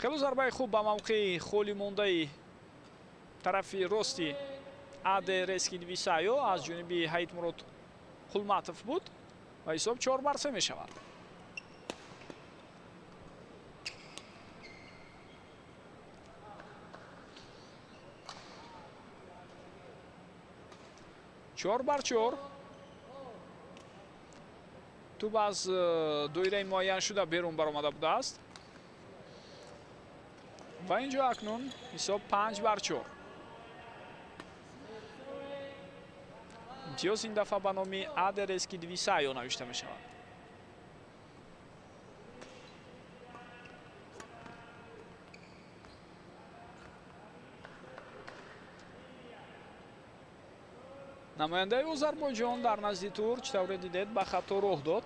Хело зарбаи хуб ба мавқеи холӣ мондаи тарафи рости Аде Резки Двисайо аз ҷониби Ҳаитмурод Қулматов буд ва ҳисоб 4 бар 3 мешавад. Чор бар 4. Тӯб аз доираи муайяншуда берун баромада будааст. Ва инҷо акнун ҳисоб 5 бар 4. Имтиёз ин дафъа ба номи Аде Резки Двисайо навишта мешавад. Намояндаи Озарбойҷон дар назди тур, чӣ тавре дидед, ба хато роҳ дод.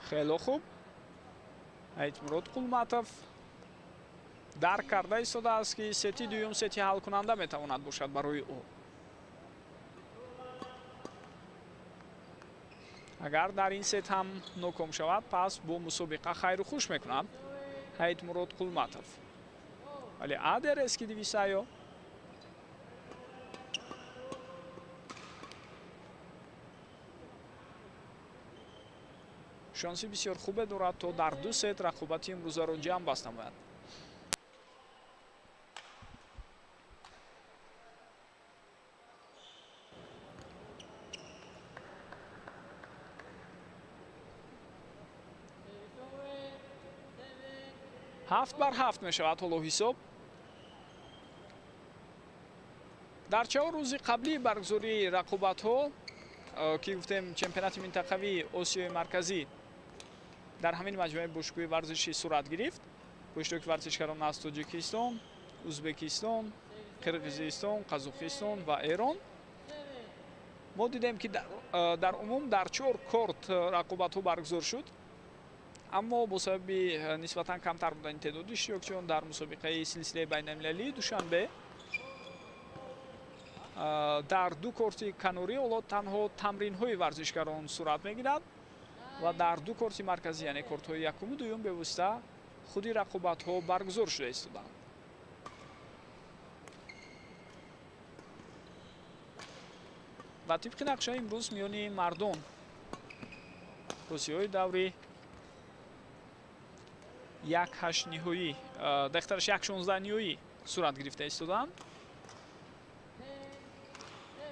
Хело хуб. Ҳаитмурод Қулматов дарк карда истодааст, ки сети дуюм сети ҳалкунанда метавонад бошад барои ӯ. Агар дар ин сет ҳам ноком шавад, пас бо мусобиқа хайру хуш мекунад Ҳаитмурод Қулматов. Вале Аде Резки Двисайо шанси бисёр хубе дорад, то дар 2 сет рақобати имрӯзаро ҷамъбаст намояд. Ҳафт бар 7 мешавад ҳоло ҳисоб. Дар 4 рӯзи қаблии баргузории рақобатҳо, ки гуфтем чемпионати минтақавии Осиёи Марказӣ дар ҳамин маҷмӯаи бошгоҳи варзишӣ сурат гирифт, бо иштироки варзишгарон аз Тоҷикистон, Ӯзбекистон, Қирғизистон, Қазоқистон ва Эрон, мо дидем, ки дар умум дар 4 корт рақобатҳо баргузор шуд. Аммо бо сабаби нисбатан камтар будани теъдоди иштирокчиён дар мусобиқаи силсилаи байналмилалии Душанбе дар 2 корти канорӣ ҳоло танҳо тамринҳои варзишгарон сурат мегирад ва дар 2 корти марказӣ, яъне кортҳои якуму дуюм, бевосита худи рақобатҳо баргузор шуда истоданд. Ва тибқи нақша имрӯз миёни мардон бозиҳои даври 1/8 ниҳоӣ, дақиқтараш 1/16 ниҳоӣ сурат гирифта истоданд.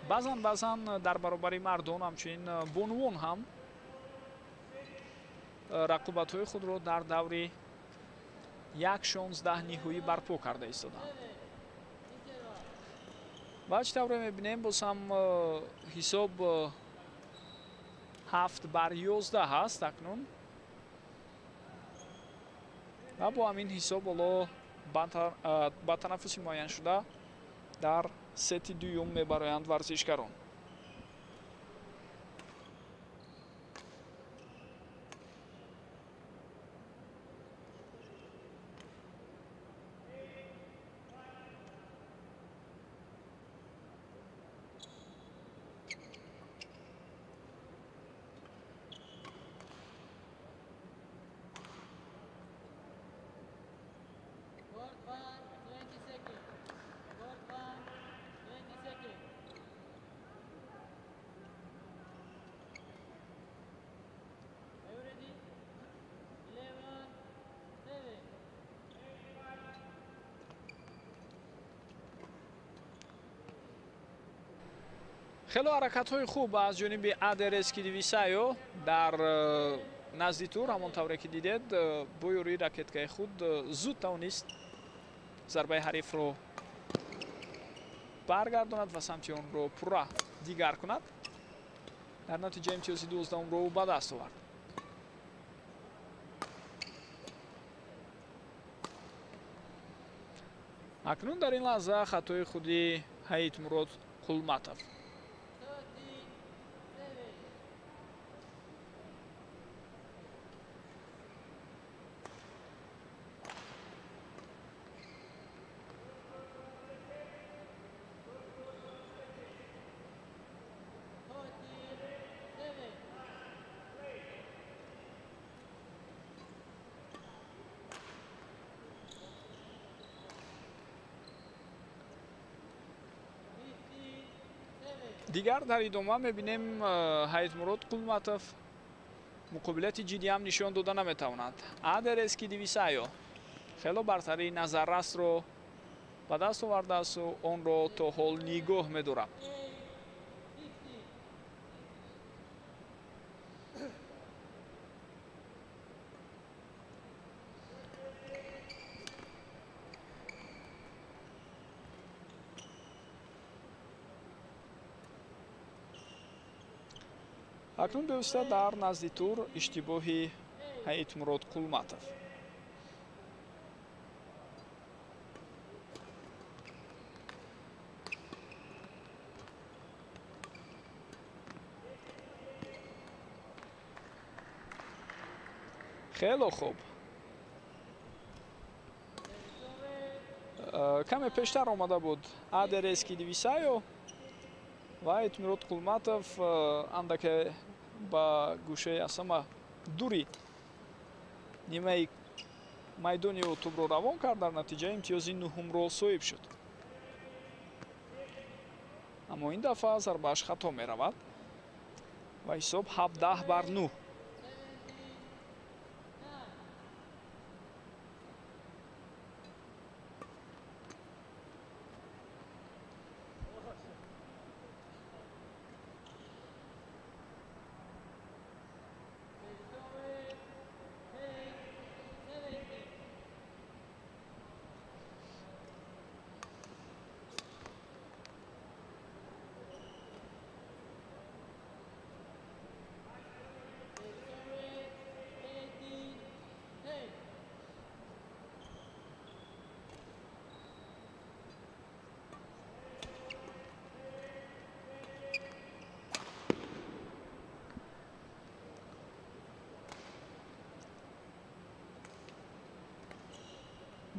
Баъзан дар баробари мардон ҳамчунин бонувон ҳам рақобатҳои худро дар даври 1-16 ниҳоӣ барпо карда истоданд. Ва чӣ тавре мебинем, боз ҳам ҳисоб 7-11 ҳаст акнун. Ва бо ҳамин ҳисоб ҳоло ба танаффуси муайяншуда дар сети дуюм мебароянд варзишгарон. Хело ҳаракатҳои хуб аз ҷониби Адерески Дивисайо дар назди тур, ҳамон тавре ки дидед, бо ёрии ракеткаи худ зуд тавонист зарбаи ҳарифро баргардонад ва самти онро пурра дигар кунад. Дар натиҷа имтиёзи 12-умро ӯ ба даст овард. Акнун дар ин лаҳза хатои худи Ҳаитмурод Қулматов. Дигар дар идома мебинем Ҳаитмурод Қулматов муқобилияти ҷиддӣ ҳам нишон дода наметавонад. Адерески Дивисайо хело бартарии назаррасро ба даст овардаасту онро то ҳол нигоҳ медорад. Акнун бевосита дар назди тур иштибоҳи Ҳаитмурод Қулматов. Хело хуб. Каме пештар омада буд Адерески Дивисайо ва Ҳаитмурод Қулматов андаке ба гӯшаи асама дури нимаи майдони ӯ тӯбро равон кард, дар натиҷа имтиёзи нуҳумро соҳиб шуд. Аммо ин дафъа зарбааш хато меравад ва ҳисоб 17-9.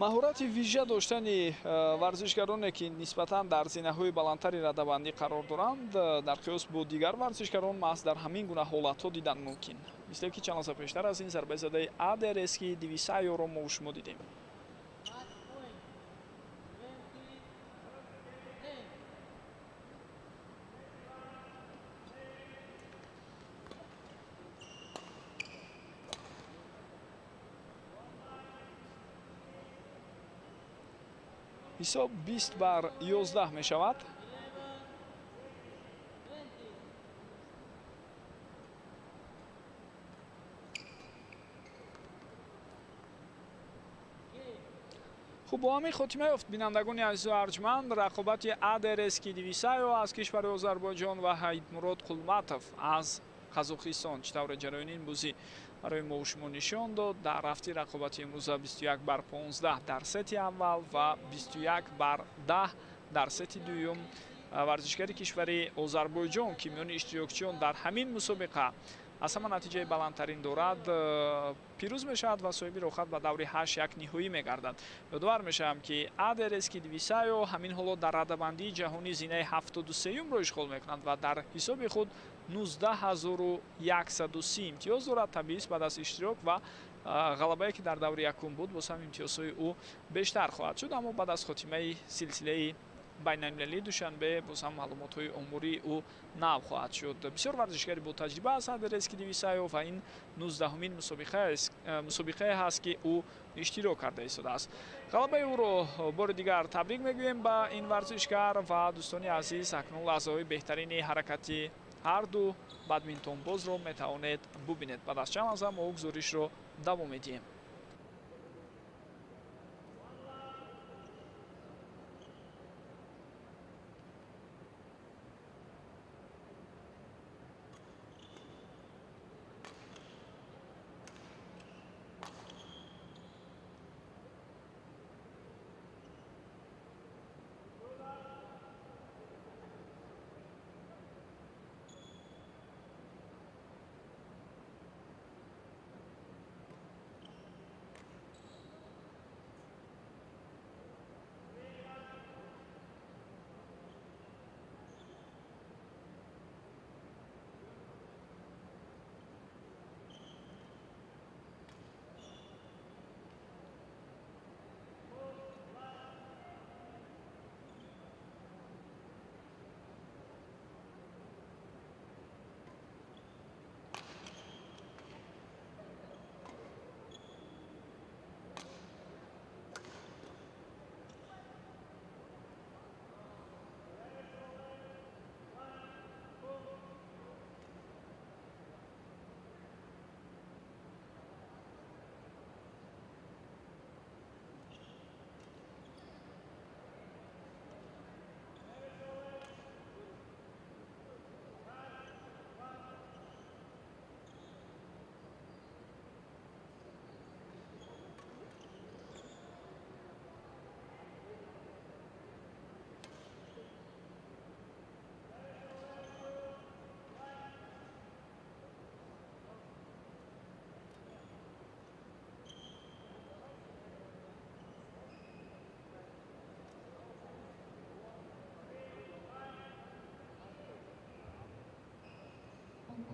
Маҳорати вижа доштани варзишгароне ки нисбатан дар зинаҳои баландтари радабандӣ қарор доранд, дар қиёс бо дигар варзишгарон маҳз дар ҳамин гуна ҳолатҳо дидан мумкин. Мисле ки чанд лаҳза пештар аз ин зарбаи задаи Адерески Дивисайоро мо шумо дидем. Ҳисоб 20-11 мешавад. Хуб, бо ҳамин хотима ёфт, бинандагони азизу арҷманд, рақобати Адер Эски Двисаё аз кишвари Озарбойҷон ва Ҳайдмурод Қулматов аз Қазоқистон. Чӣ тавре ҷараёни ин бозӣ барои мо шумо нишон дод, дар рафти рақобати имрӯза 21-15 дар сети аввал ва 21-10 дар сети дуюм варзишгари кишвари Озарбойҷон, ки миёни иштирокчиён дар ҳамин мусобиқа аз ҳама натиҷаи баландтарин дорад, пирӯз мешавад ва соҳиби роҳхат ба даври 8-1 ниҳоӣ мегардад. Ёдовар мешавам, ки Адер Эски Двисаё ҳамин ҳоло дар радабандии ҷаҳонӣ зинаи 73-умро ишғол мекунад ва дар ҳисоби худ 19 130 имтиёз дорад. Табиист, баъд аз иштирок ва ғалабае, ки дар даври якум буд, боз ҳам имтиёзҳои ӯ бештар хоҳад шуд. Аммо баъд аз хотимаи силсилаи байналмилалии Душанбе боз ҳам маълумотҳои омории ӯ нав хоҳад шуд. Бисёр варзишгари ботаҷриба аст Адер Эски Двисаё ва ин 19-умин мусобиқае ҳаст, ки ӯ иштирок карда истодааст. Ғалабаи ӯро бори дигар табрик мегӯем ба ин варзишгар. Ва дӯстони азиз, акнун лаҳзаҳои беҳтарини ҳаракати ҳарду бадминтонбозро метавонед бубинед. Баъд аз чанд лаҳза мо гузоришро давом медиҳем.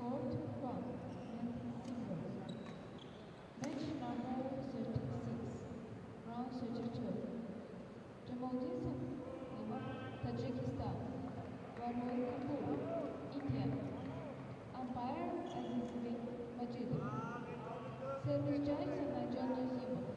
Court 1, men's singles. Match number 36, round 32. Jamoliddin Salimov, Tajikistan. Varun Kapoor, India. Umpire Azizbek Majidov. Service judge Sanajon Nozimov.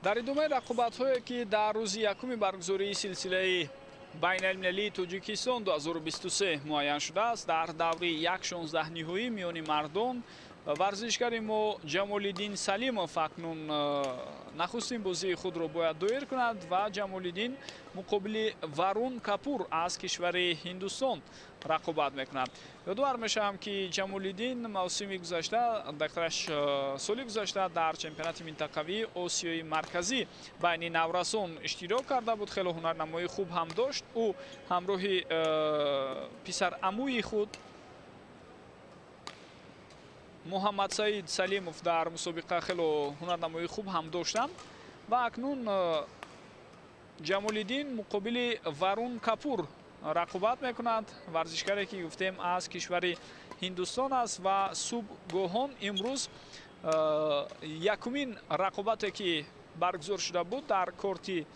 Дар идомаи рақобатҳое, ки дар рӯзи якуми баргузории силсилаи байналмилалии Тоҷикистон 2023 муайян шудааст, дар даври 1/16 ниҳоӣ миёни мардон Варзишгари мо Ҷамолиддин Салимов акнун нахустин бозии худро бояд доир кунад ва Ҷамолиддин муқобили Варун Капур аз кишвари Ҳиндустон рақобат мекунад. Ёдовар мешавам, ки Ҷамолиддин мавсими гузашта, дақтараш соли гузашта дар чемпионати минтақавии Осиёи Марказӣ байни наврасон иштирок карда буд. Хело ҳунарнамоии хуб ҳам дошт. Ӯ ҳамроҳи писарамӯи худ Муҳаммадсаид Салимов дар мусобиқа хело ҳунарнамоии хуб ҳам доштанд ва акнун Ҷамолиддин муқобили Варун Капур рақобат мекунад. Варзишгаре ки гуфтем аз кишвари Ҳиндустон аст ва субҳгоҳон имрӯз якумин рақобате ки баргузор шуда буд дар корти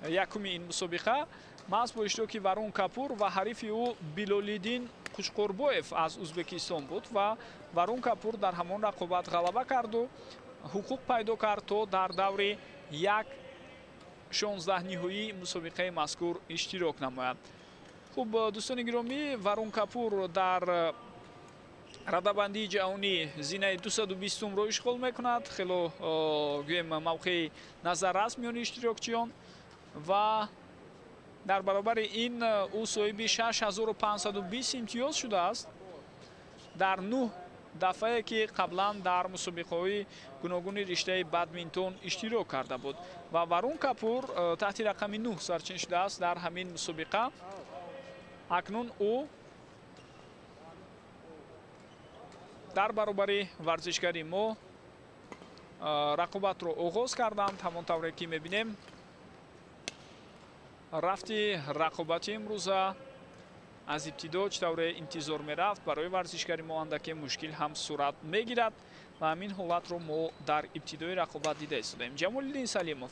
якуми ин мусобиқа маҳз бо иштироки Варун Капур ва ҳарифи ӯ Билолиддин Қучқурбоев аз Узбекистон буд ва Варун Капур дар ҳамон рақобат ғалаба карду ҳуқуқ пайдо кард то дар даври 1/16 ниҳоии мусобиқаи мазкур иштирок намояд. Хуб, дӯстони гиромӣ, Варун Капур дар радабандии ҷаҳонӣ зинаи 220-ро ишғол мекунад. Хело гӯем мавқеи назаррас миёни иштирокчиён ва дар баробари ин ӯ соҳиби 6520 имтиёз шудааст дар 9 дафъае ки қаблан дар мусобиқаҳои гуногуни риштаи бадминтон иштирок карда буд ва Варун Капур таҳти рақами 9 сарчин шудааст дар ҳамин мусобиқа. Акнун ӯ дар баробари варзишгари мо рақобатро оғоз карданд. Ҳамон тавре ки мебинем, рафти рақобати имрӯза аз ибтидо чӣ тавре интизор мерафт барои варзишгари мо андаке мушкил ҳам сурат мегирад ва ҳамин ҳолатро мо дар ибтидои рақобат дида истодаем. Ҷамолиддин Салимов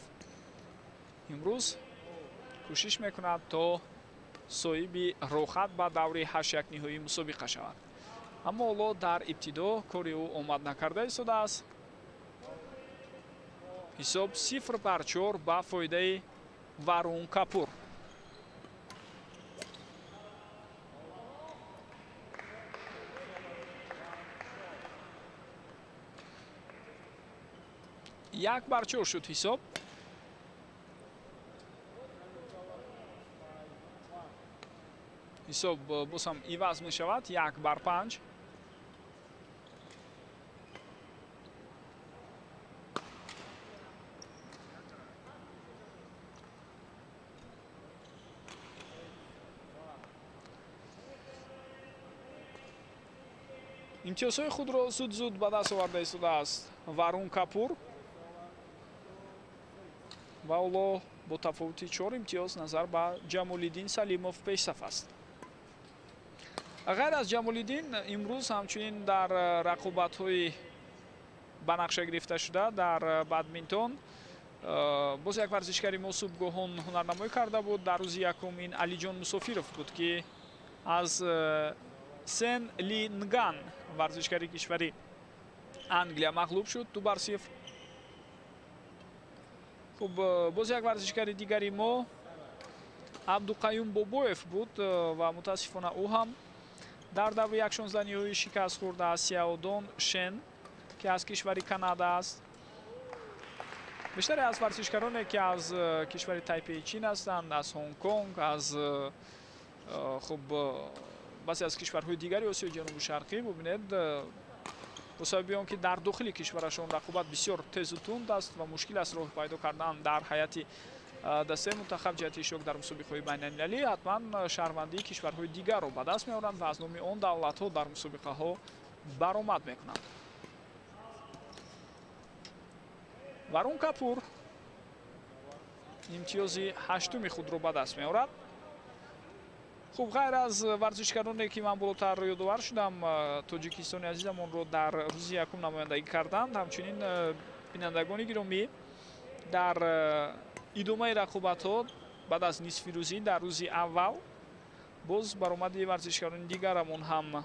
имрӯз кӯшиш мекунад то соҳиби роҳат ба даври 8-1 ниҳоии мусобиқа шавад, аммо ҳоло дар ибтидо кори ӯ омад накарда истодааст. Ҳисоб 0-4 ба фоидаи Варун Капур. Як бар чор шуд ҳисоб. Ҳисоб боз ҳам иваз мешавад. 1-5. Имтиёзҳои худро зуд-зуд ба даст оварда истодааст Варун Капур ва ҳоло бо тафовути 4 имтиёз назар ба Ҷамолиддин Салимов пешсаф аст. Ғайр аз Ҷамолиддин имрӯз ҳамчунин дар рақобатҳои ба нақша гирифташуда дар бадминтон боз як варзишгари мо субҳгоҳон ҳунарнамоӣ карда буд. Дар рӯзи якум ин Алиҷон Мусофиров буд, ки аз Сен Ли Нган, варзишгари кишвари Англия, мағлуб шуд 2-0. Хуб, боз як варзишгари дигари мо Абдуқаюм Бобоев буд ва мутаассифона ӯ ҳам дар даври 1/16 ниҳоӣ шикаст хӯрда аз Сяодон Шен, ки аз кишвари Канада аст. Бештаре аз варзишгароне ки аз кишвари Тайпеи Чин ҳастанд, аз Ҳонконг, аз хуб баъзе аз кишварҳои дигари Осиёи Ҷанубу Шарқӣ, бубинед, бо сабаби он ки дар дохили кишварашон рақобат бисёр тезу тунд аст ва мушкил аст роҳ пайдо кардан дар ҳайати дастаи мунтахаб ҷиҳати иштирок дар мусобиқаҳои байналмилалӣ, ҳатман шаҳрвандии кишварҳои дигарро ба даст меоранд ва аз номи он давлатҳо дар мусобиқаҳо баромад мекунанд. Варун Капур имтиёзи 8-уми худро ба даст меорад. Хуб, ғайр аз варзишгароне ки ман болотар ёдовар шудам, тоҷикистони азизамонро дар рӯзи якум намояндагӣ карданд, ҳамчунин бинандагони гиромӣ дар идомаи рақобатҳо баъд аз нисфирӯзӣ дар рӯзи аввал боз баромади варзишгарони дигарамон ҳам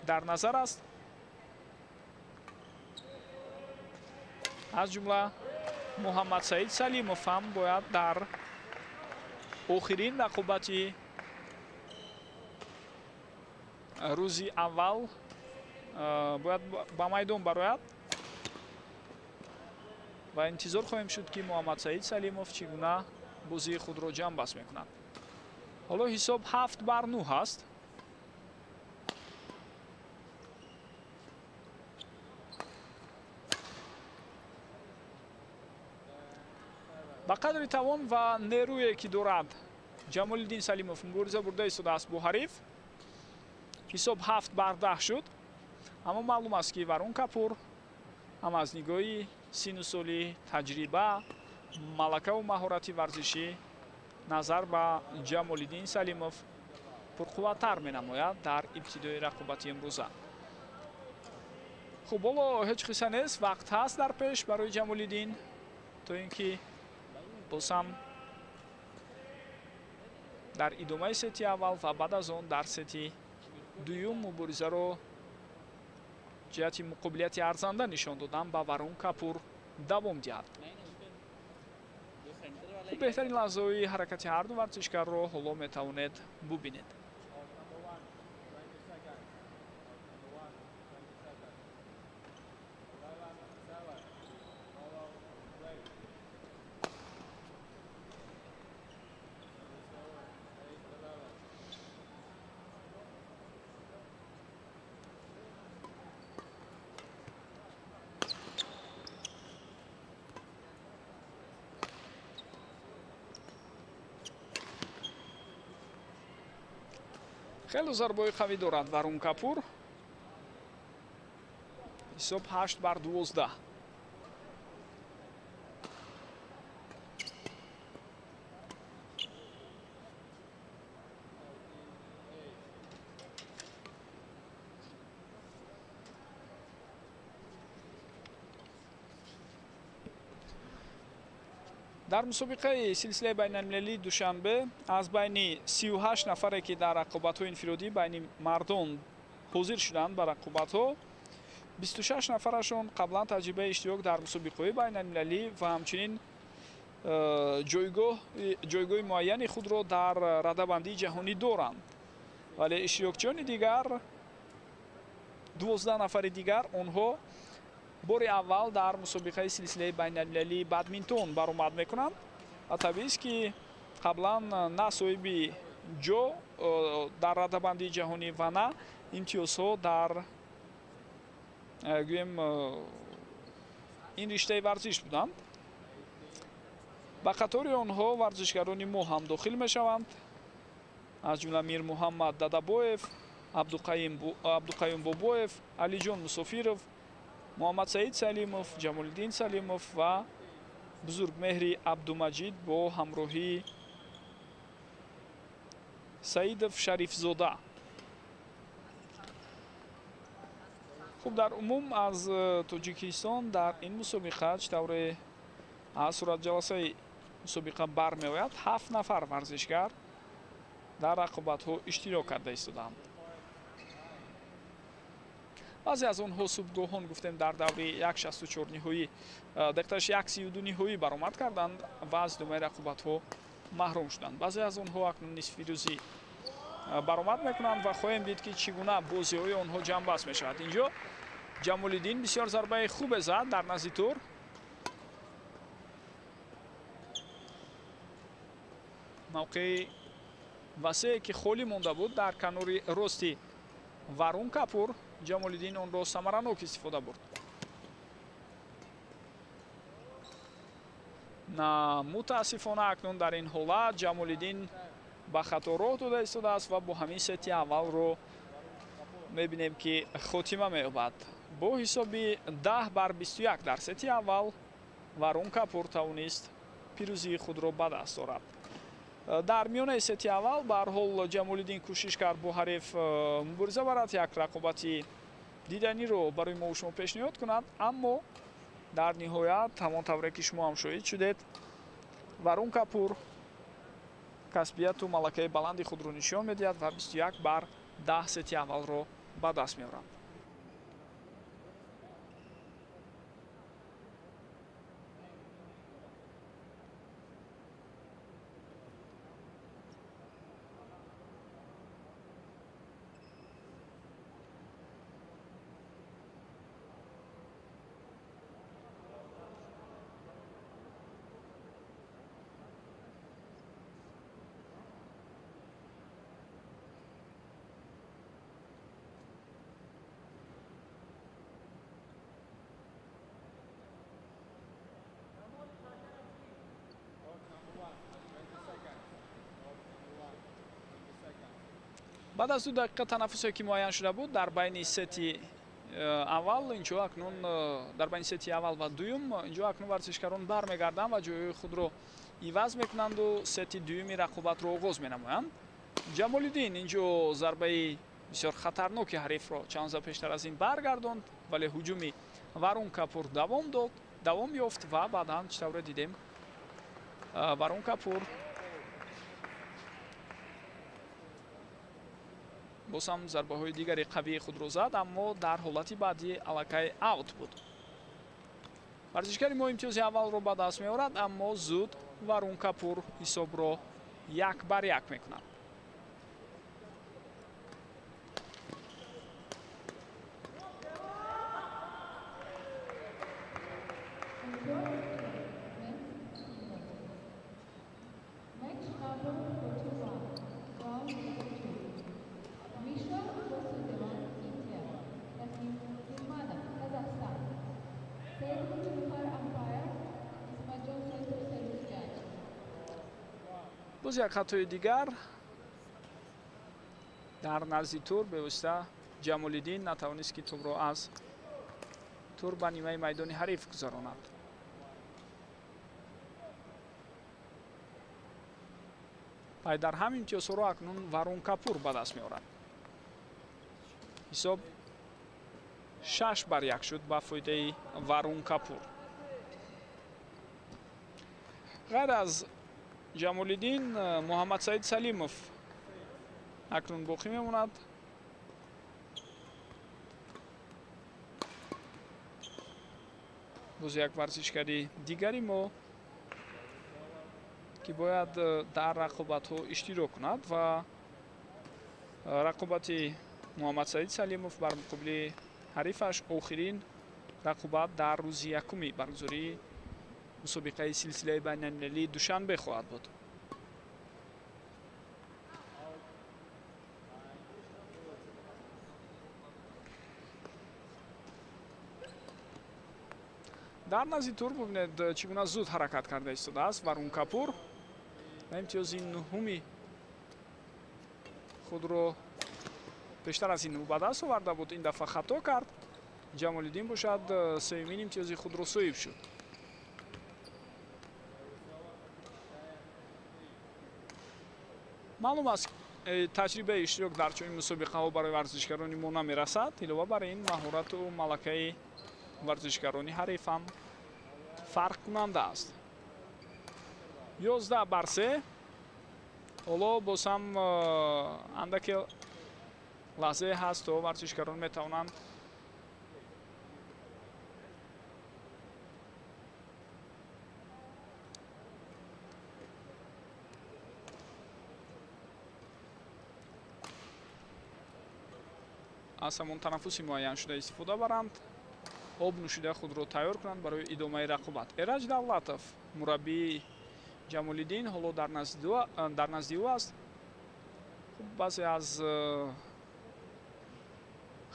дар назар аст. Аз ҷумла Муҳаммадсаид Салимов ҳам бояд дар охирин рақобати рӯзи аввал Бояд ба майдон барояд ва интизор хоҳем шуд, ки Муҳаммадсаид Салимов чӣ гуна бозии худро ҷамъбаст мекунад. Ҳоло ҳисоб 7-9 ҳаст. Ба қадри тавон ва нерӯе ки дорад Ҷамолиддин Салимов мубориза бурда истодааст бо ҳариф. Ҳисоб 7-10 шуд. Аммо маълум аст, ки Варун Капур ҳам аз нигоҳи сину соли, таҷриба, малакаву маҳорати варзишӣ назар ба Ҷамолиддин Салимов пурқувваттар менамояд дар ибтидои рақобати имрӯза. Хуб, ҳоло ҳеҷ қисса нест, вақт ҳаст дар пеш барои Ҷамолиддин, то ин ки боз ҳам дар идомаи сети аввал ва баъд аз он дар сети дуюм муборизаро ҷиҳати муқобилияти арзанда нишон додан ба Варун Капур давом диҳад. Хуб, беҳтарин лаҳзаҳои ҳаракати ҳарду варзишгарро ҳоло метавонед бубинед. Хеле зарбаҳои қавӣ дорад Варун Капур. Ҳисоб 8-12. Дар мусобиқаи силсилаи байналмилалии Душанбе аз байни 38 нафаре, ки дар рақобатҳои инфиродӣ байни мардон ҳозир шуданд ба рақобатҳо, 26 нафарашон қаблан таҷрибаи иштирок дар мусобиқаҳои байналмилалӣ ва ҳамчунин ҷойгоҳи муайяни худро дар радабандии ҷаҳонӣ доранд. Вале иштирокчиёни дигар, 12 нафари дигар, онҳо бори аввал дар мусобиқаи силсилаи байналмилалии бадминтон баромад мекунанд ва табиист, ки қаблан на соҳиби ҷо дар радабандии ҷаҳонӣ ва на имтиёзҳо дар гӯем ин риштаи варзиш буданд. Ба қатори онҳо варзишгарони мо ҳам дохил мешаванд, аз ҷумла Мирмуҳаммад Дадабоев, Абдуқаюм Бобоев, Алиҷон Мусофиров, Муҳаммадсаид Салимов, Ҷамолиддин Салимов ва Бузургмеҳри Абдумаҷид бо ҳамроҳии Саидов Шарифзода. Хуб, дар умум аз Тоҷикистон дар ин мусобиқа, чӣ тавре аз суратҷаласаи мусобиқа бармеояд, 7 нафар варзишгар дар рақобатҳо иштирок карда истодаанд. Баъзе аз онҳо субҳгоҳон гуфтем дар даври 1.64 ниҳоӣ, дақиқаш 1.32 ниҳоӣ баромад карданд ва аз идомаи рақобатҳо маҳрум шуданд. Баъзе аз онҳо акнун нисфирӯзӣ баромад мекунанд ва хоҳем дид, ки чӣ гуна бозиҳои онҳо ҷамъбаст мешавад. Инҷо Ҷамолиддин бисёр зарбаи хубе зад дар назди тур. Мавқеи васее ки холӣ монда буд дар канори рости Варун Капур, Ҷамолиддин онро самаранок истифода бурд. На, мутаассифона акнун дар ин ҳолат Ҷамолиддин ба хато роҳ дода истодааст ва бо ҳамин сети аввалро мебинем, ки хотима меёбад. Бо ҳисоби 10-21 дар сети аввал Варун Капур тавонист пирӯзии худро ба даст орад. Дар миёнаи сети аввал ба ҳар ҳол Ҷамолиддин кӯшиш кард бо ҳариф мубориза барад, як рақобати диданиро барои мо шумо пешниҳод кунад, аммо дар ниҳоят ҳамон тавре ки шумо ҳам шоҳид шудед, Варун Капур касбияту малакаи баланди худро нишон медиҳад ва 21-10 сети аввалро ба даст меорад. Баъд аз 2 дақиқа танаффусе ки муайян шуда буд дар байни сети аввал, инҷо акнун дар байни сети аввал ва дуюм, инҷо акнун варзишгарон бармегарданд ва ҷойҳои худро иваз мекунанду сети дуюми рақобатро оғоз менамоянд. Ҷамолиддин инҷо зарбаи бисёр хатарноки ҳарифро чанд лаҳза пештар аз ин баргардонд, вале ҳуҷуми Варун Капур давом ёфт ва баъдан чӣ тавре дидем Варун Капур боз ҳам зарбаҳои дигари қавии худро зад, аммо дар ҳолати баъдӣ аллакай аут буд. Варзишгари мо имтиёзи аввалро ба даст меорад, аммо зуд Варун Капур ҳисобро 1-1 мекунад. Боз як хатои дигар дар назди тур бевосита Ҷамолиддин натавонист ки тӯбро аз тур ба нимаи майдони ҳариф гузаронад. Пай дар ҳам имтиёзҳоро акнун Варун Капур ба даст меорад. Ҳисоб 6-1 шуд ба фоидаи Варун Капур. Ғайр аз Ҷамолиддин, Муҳаммадсаид Салимов акнун боқӣ мемонад. Боз як варзишгари дигари мо ки бояд дар рақобатҳо иштирок кунад ва рақобати Муҳаммадсаид Салимов бар муқобили ҳарифаш охирин рақобат дар рӯзи якуми баргузории мусобиқаи силсилаи байналмилалии Душанбе хоҳад буд. Дар назди тур бубинед чӣ гуна зуд ҳаракат карда истодааст Варун Капур ва имтиёзи нуҳуми худро пештар аз ин ба даст оварда буд. Ин дафъа хато кард. Ҷамолиддин бошад сеюмин имтиёзи худро соҳиб шуд. Маълум аст, таҷрибаи иштирок дар чунин мусобиқаҳо барои варзишгарони мо намерасад. Илова бар ин маҳорату малакаи варзишгарони ҳариф ҳам фарқкунанда аст. 11-3. Ҳоло боз ҳам андаке лаҳзае ҳаст, то варзишгарон метавонанд аз ҳамон танаффуси муайяншуда истифода баранд, об нӯшида худро тайёр кунанд барои идомаи рақобат. Эраҷ Давлатов, мураббии Ҷамолиддин, ҳоло дар назди ӯ аст. Хуб, баъзе аз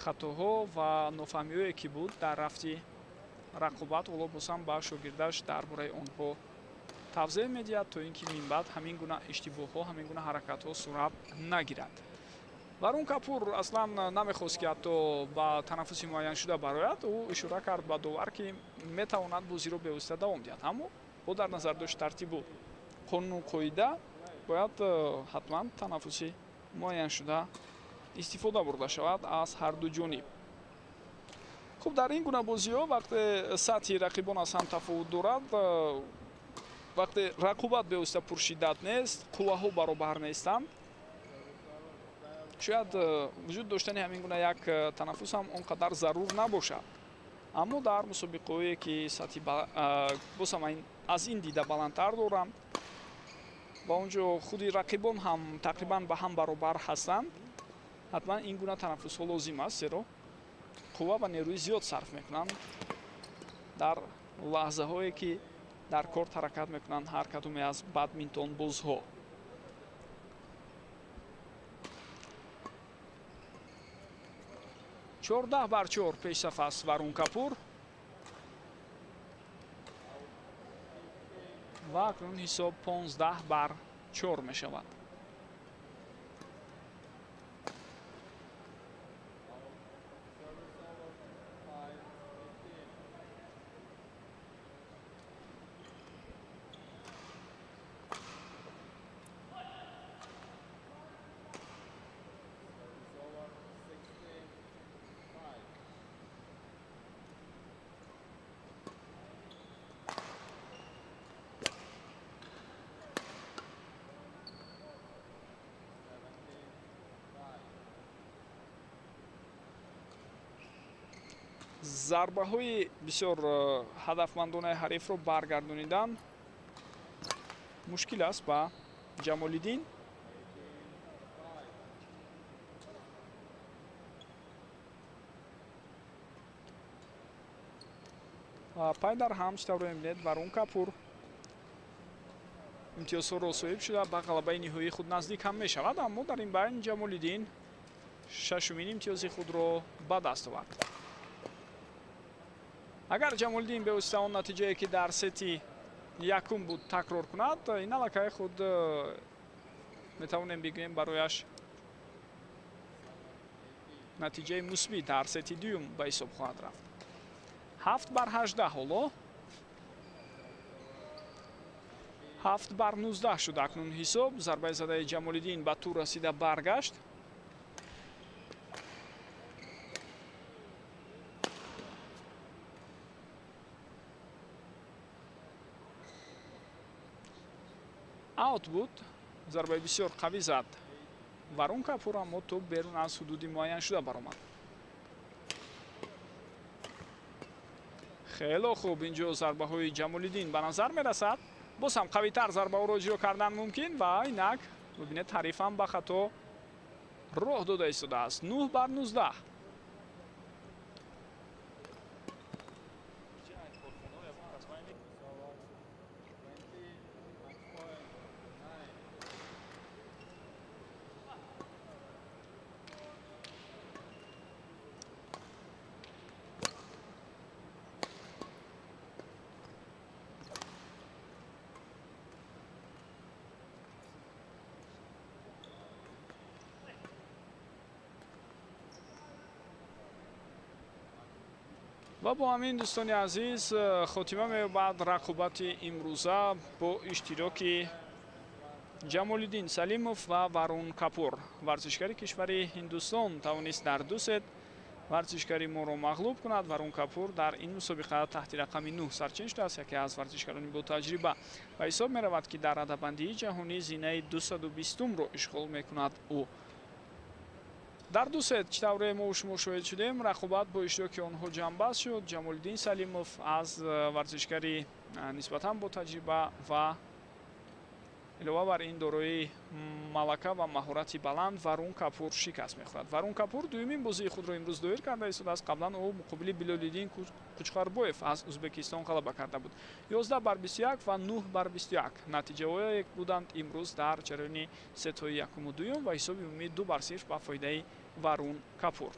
хатоҳо ва нофаҳмиҳое ки буд дар рафти рақобат, ҳоло боз ҳам ба шогирдаш дар бораи онҳо тавзеҳ медиҳад, то ин ки минбаъд ҳамин гуна иштибоҳҳо, ҳамин гуна ҳаракатҳо сурат нагирад. Варун Капур аслан намехост ки ҳатто ба танаффуси муайяншуда барояд. Ӯ ишора кард ба довар, ки метавонад бозиро бевосита давом диҳад, аммо бо дар назар дошт тартибу қонуну қоида бояд ҳатман танаффуси муайяншуда истифода бурда шавад аз ҳар ду ҷониб. Хуб, дар ин гуна бозиҳо вақте сатҳи рақибон аз ҳам тафовут дорад, вақте рақобат бевосита пуршиддат нест, қувваҳо баробар нестанд, шояд вуҷуд доштани ҳамин гуна як танаффус ҳам он қадар зарур набошад. Аммо дар мусобиқаҳое ки сатҳи боз ҳам аз ин дида баландтар доранд ва он ҷо худи рақибон ҳам тақрибан ба ҳам баробар ҳастанд, ҳатман ин гуна танаффусҳо лозим аст, зеро қувва ва нерӯи зиёд сарф мекунанд дар лаҳзаҳое ки дар корт ҳаракат мекунанд ҳар кадоме аз бадминтонбозҳо. 14-4 пешсаф аст Варун Капур ва акнун ҳисоб 15-4 мешавад. Зарбаҳои бисёр ҳадафмандонаи ҳарифро баргардонидан мушкил аст ба Ҷамолиддин. Пай дар ҳам чӣ тавр мебинед, Варун Капур имтиёзҳоро соҳиб шуда ба ғалабаи ниҳоии худ наздик ҳам мешавад, аммо дар ин байн Ҷамолиддин шашумин имтиёзи худро ба даст овард. Агар Ҷамолиддин бевосита он натиҷае ки дар сети якум буд такрор кунад, ин аллакай худ метавонем бигӯем барояш натиҷаи мусбӣ дар сети дуюм ба ҳисоб хоҳад рафт. 7-18 ҳоло 7-19 шуд акнун ҳисоб. Зарбаи задаи Ҷамолиддин ба тур расида баргашт. Аут буд. Зарбаи бисёр қавӣ зад Варун Капур, аммо тӯб берун аз ҳудуди муайяншуда баромад. Хело хуб, инҷо зарбаҳои Ҷамолиддин ба назар мерасад. Боз ҳам қавитар зарбаҳоро иҷро кардан мумкин ва инак бибинед, ҳарифам ба хато роҳ дода истодааст. 9-19. Ва бо ҳамин, дӯстони азиз, хотима меёбад рақобати имрӯза бо иштироки Ҷамолиддин Салимов ва Варун Капур. Варзишгари кишвари Ҳиндустон тавонист дар ду сет варзишгари моро мағлуб кунад. Варун Капур дар ин мусобиқа таҳти рақами 9 сарчин шудааст, яке аз варзишгарони ботаҷриба ва ҳисоб меравад, ки дар радабандии ҷаҳонӣ зинаи 220-ро ишғол мекунад ӯ. Дар ду сет чӣ тавре мо шумо шоҳид шудем, рақобат бо иштироки онҳо ҷамъбаст шуд. Ҷамолиддин Салимов аз варзишгари нисбатан ботаҷриба ва илова бар ин дорои малака ва маҳорати баланд Варун Капур шикаст мехӯрад. Варун Капур дуюмин бозии худро имрӯз доир карда истодааст. Қаблан ӯ муқобили Билолиддин Қучқарбоев аз Ӯзбекистон ғалаба карда буд. 11-21 ва 9-21 натиҷаҳое буданд имрӯз дар ҷараёни сетҳои якуму дуюм ва ҳисоби умумӣ 2-0 ба фоидаи Варун Капур.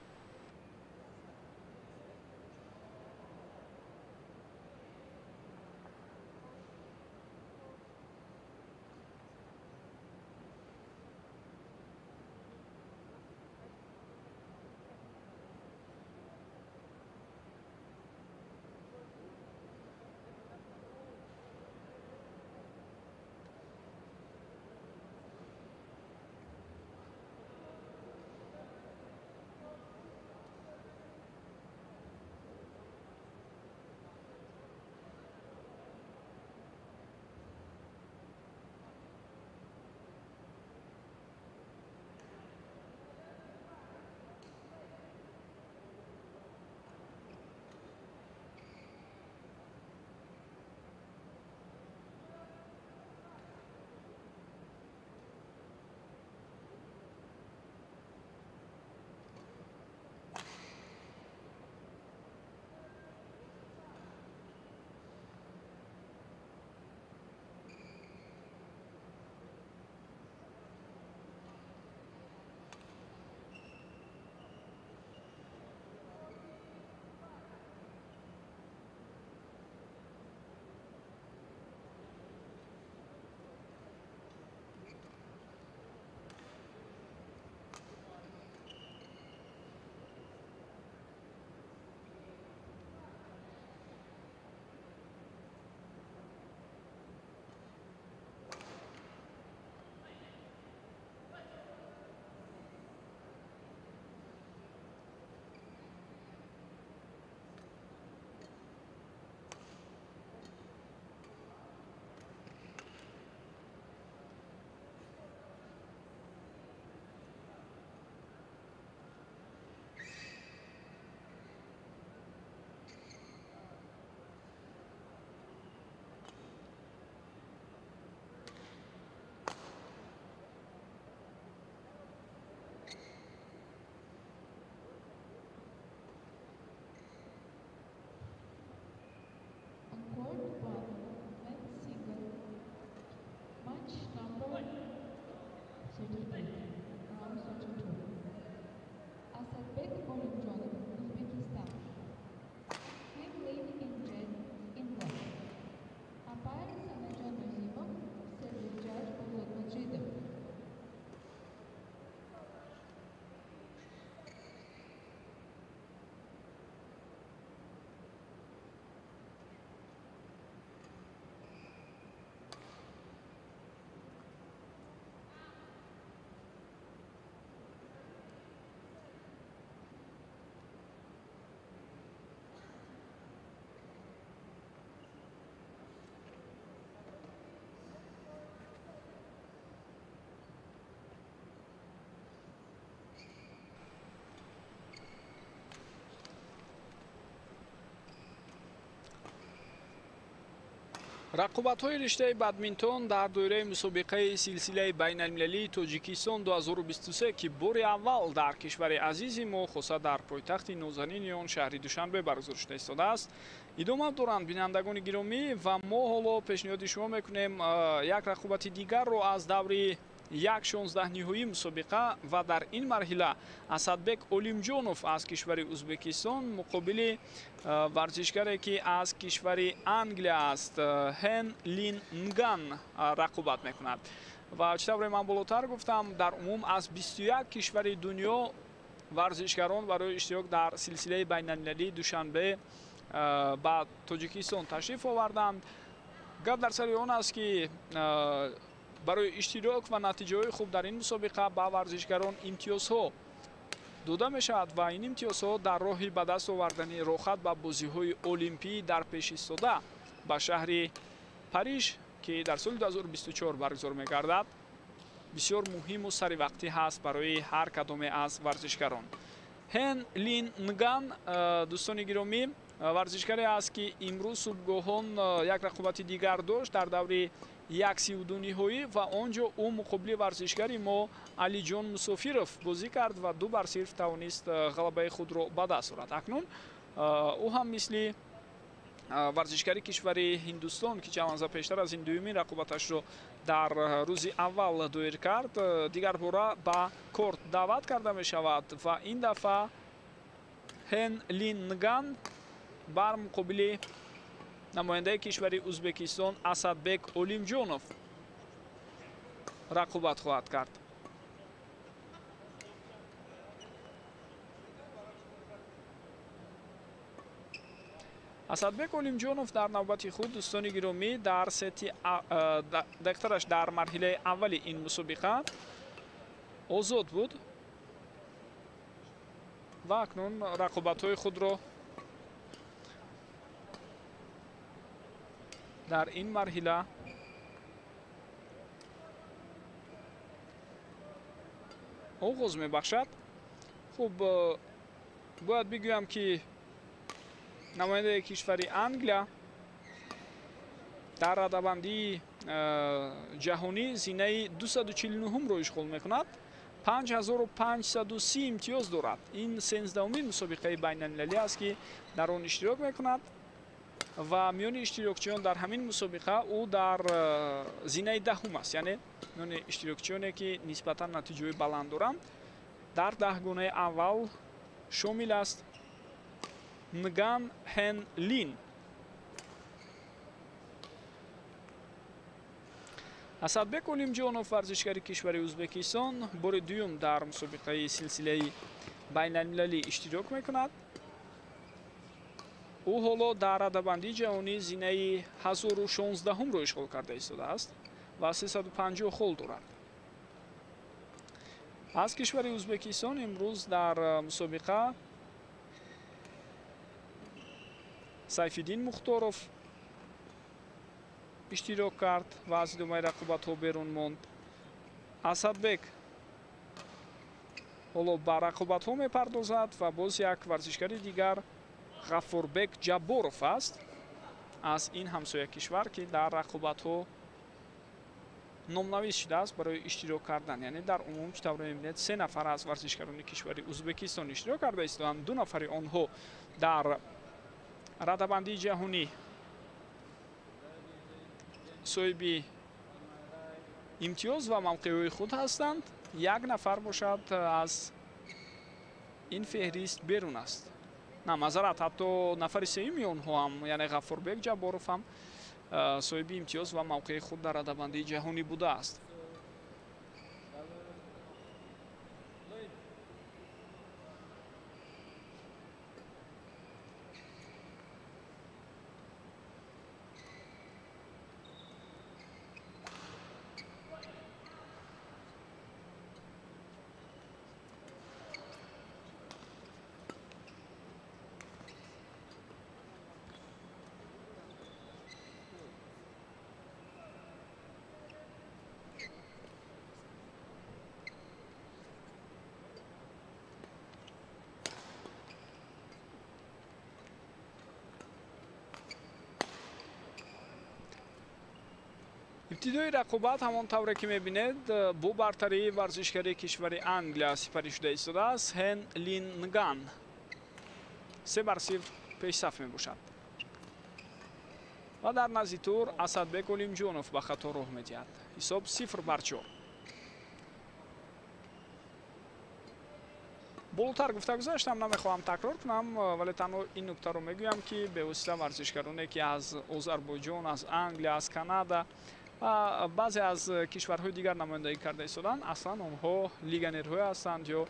Рақобатҳои риштаи бадминтон дар доираи мусобиқаи силсилаи байналмилалии Тоҷикистон 2023, ки бори аввал дар кишвари азизи мо, хоса дар пойтахти нозанини он шаҳри Душанбе баргузор шуда истодааст, идома доранд, бинандагони гиромӣ. Ва мо ҳоло пешниҳоди шумо мекунем як рақобати дигарро аз даври 1/16 ниҳоии мусобиқа ва дар ин марҳила Асадбек Олимҷонов аз кишвари Узбекистон муқобили варзишгаре, ки аз кишвари Англия аст, Ҳен Лин Нган рақобат мекунад. Ва чӣ тавре ман болотар гуфтам, дар умум аз 21 кишвари дунё варзишгарон барои иштирок дар силсилаи байналмилалии Душанбе ба Тоҷикистон ташриф оварданд. Гап дар сари он аст, ки барои иштирок ва натиҷаҳои хуб дар ин мусобиқа ба варзишгарон имтиёзҳо дода мешавад ва ин имтиёзҳо дар роҳи ба даст овардани роҳхат ба бозиҳои олимпӣ дар пеш истода ба шаҳри Париж, ки дар соли 2024 баргузор мегардад, бисёр муҳиму саривақтӣ ҳаст барои ҳар кадоме аз варзишгарон. Ҳен Лин Нган, дӯстони гиромӣ, варзишгаре аст, ки имрӯз субҳгоҳон як рақобати дигар дошт дар даври 1/32 ниҳоӣ ва он ҷо ӯ муқобили варзишгари мо Алиҷон Мусофиров бозӣ кард ва 2-0 тавонист ғалабаи худро ба даст орад. Акнун ӯ ҳам мисли варзишгари кишвари Ҳиндустон, ки чанд лаҳза пештар аз ин дуюмин рақобаташро дар рӯзи аввал доир кард, дигарбора ба корт даъват карда мешавад ва ин дафъа Ҳен Лин Нган бар муқобили намояндаи кишвари Узбекистон Асадбек Олимҷонов рақобат хоҳад кард. Асадбек Олимҷонов дар навбати худ, дӯстони гиромӣ, дар сети дақтараш дар марҳилаи аввали ин мусобиқа озод буд ва акнун рақобатҳои худро дар ин марҳила оғоз мебахшад. Хуб, бояд бигӯям, ки намояндаи кишвари Англия дар радабандии ҷаҳонӣ зинаи 249-ро ишғол мекунад, 5530 имтиёз дорад. Ин 13-умин мусобиқаи байналмилалӣ аст, ки дар он иштирок мекунад ва миёни иштирокчиён дар ҳамин мусобиқа ӯ дар зинаи 10-ум аст, яъне миёни иштирокчиёне, ки нисбатан натиҷаҳои баланд доранд, дар 10 гунаи аввал шомил аст Нган Ҳен Лин. Асадбек Олимҷонов, варзишгари кишвари Узбекистон, бори дуюм дар мусобиқаи силсилаи байналмилалӣ иштирок мекунад. Ӯ ҳоло дар радабандии ҷаҳонӣ зинаи 1016-ро ишғол карда истодааст ва 350 хол дорад. Аз кишвари Узбекистон имрӯз дар мусобиқа Сайфиддин Мухторов иштирок кард ва аз идомаи рақобатҳо берун монд. Асадбек ҳоло ба рақобатҳо мепардозад ва боз як варзишгари дигар Ғаффорбек Ҷабборов аст аз ин ҳамсоя кишвар, ки дар рақобатҳо номнавис шудааст барои иштирок кардан. Яъне дар умум, чӣ тавр мебинед, се нафар аз варзишгарони кишвари Узбекистон иштирок карда истоданд. Ду нафари онҳо дар радабандии ҷаҳонӣ соҳиби имтиёз ва мавқеъҳои худ ҳастанд, як нафар бошад аз ин феҳрист берун аст. На, маъзарат, ҳатто нафари сеюми онҳо ҳам, яъне Ғаффорбек Ҷабборов ҳам соҳиби имтиёз ва мавқеи худ дар радабандии ҷаҳонӣ будааст. Ибтидои рақобат ҳамон тавре ки мебинед бо бартарии варзишгари кишвари Англия сипарӣ шуда истодааст. Ҳен Лин Нган 3-0 пешсаф мебошад ва дар назди тур Асадбек Олимҷонов ба хато роҳ медиҳад. Ҳисоб 0-4. Болотар гуфта гузаштам, намехоҳам такрор кунам, вале танҳо ин нуктаро мегӯям, ки бевосита варзишгароне ки аз Озарбойҷон, аз Англия, аз Канада ва баъзе аз кишварҳои дигар намояндагӣ карда истоданд, аслан онҳо легионерҳое ҳастанд ё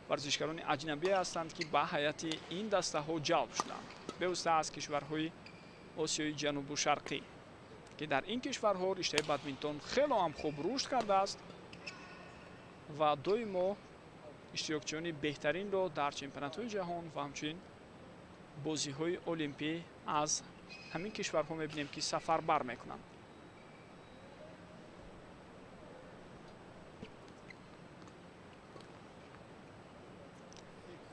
варзишгарони аҷнабие ҳастанд, ки ба ҳайати ин дастаҳо ҷалб шуданд, бевосита аз кишварҳои Осиёи Ҷанубу Шарқӣ, ки дар ин кишварҳо риштаи бадминтон хело ҳам хуб рушд кардааст ва доимо иштирокчиёни беҳтаринро дар чемпионатҳои ҷаҳон ва ҳамчунин бозиҳои олимпӣ аз ҳамин кишварҳо мебинем, ки сафарбар мекунанд.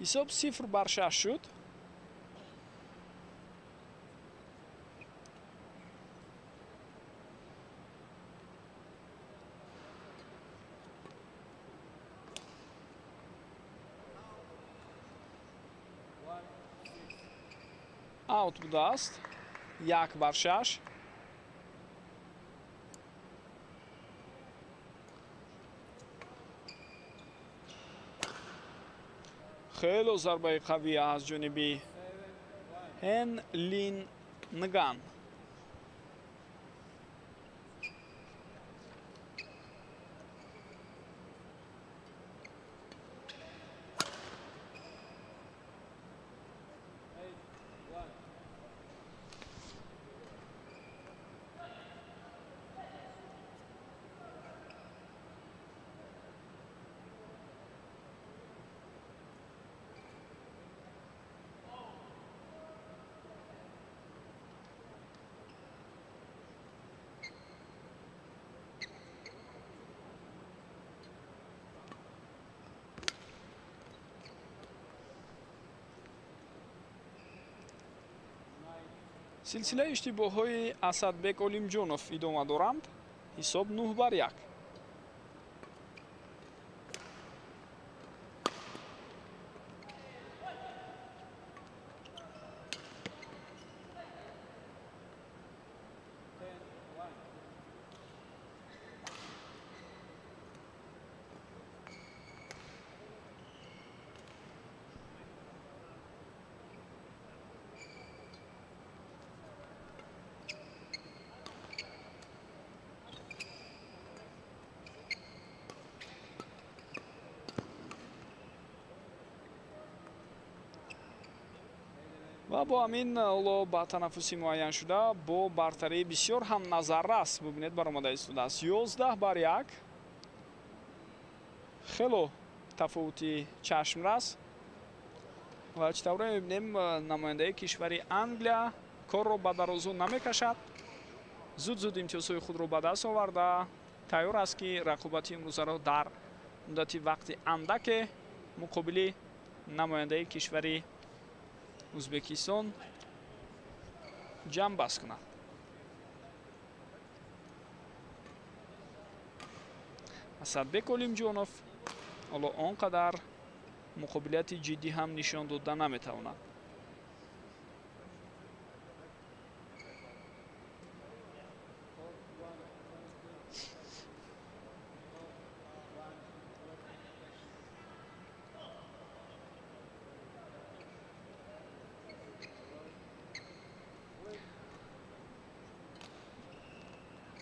Ҳисоб 0-6 шуд. Аут будааст. 1-6. Хело зарбаи қавӣ аз ҷониби Ҳен Лин Нган. Силсилаи иштибоҳҳои Асадбек Олимҷонов идома доранд. Ҳисоб 9-1. Ва бо ҳамин ҳоло ба танаффуси муайяншуда бо бартарии бисёр ҳам назаррас бубинед баромада истодааст. 11-1. Хело тафовути чашмрас. Ва чӣ тавре мебинем, намояндаи кишвари Англия корро ба дарозу намекашад. Зуд-зуд имтиёзҳои худро ба даст оварда тайёр аст, ки рақобати имрӯзаро дар муддати вақти андаке муқобили намояндаи кишвари Ӯзбекистон ҷамъбаст кунад. Асадбек Олимҷонов ҳоло он қадар муқобилияти ҷиддӣ ҳам нишон дода наметавонад.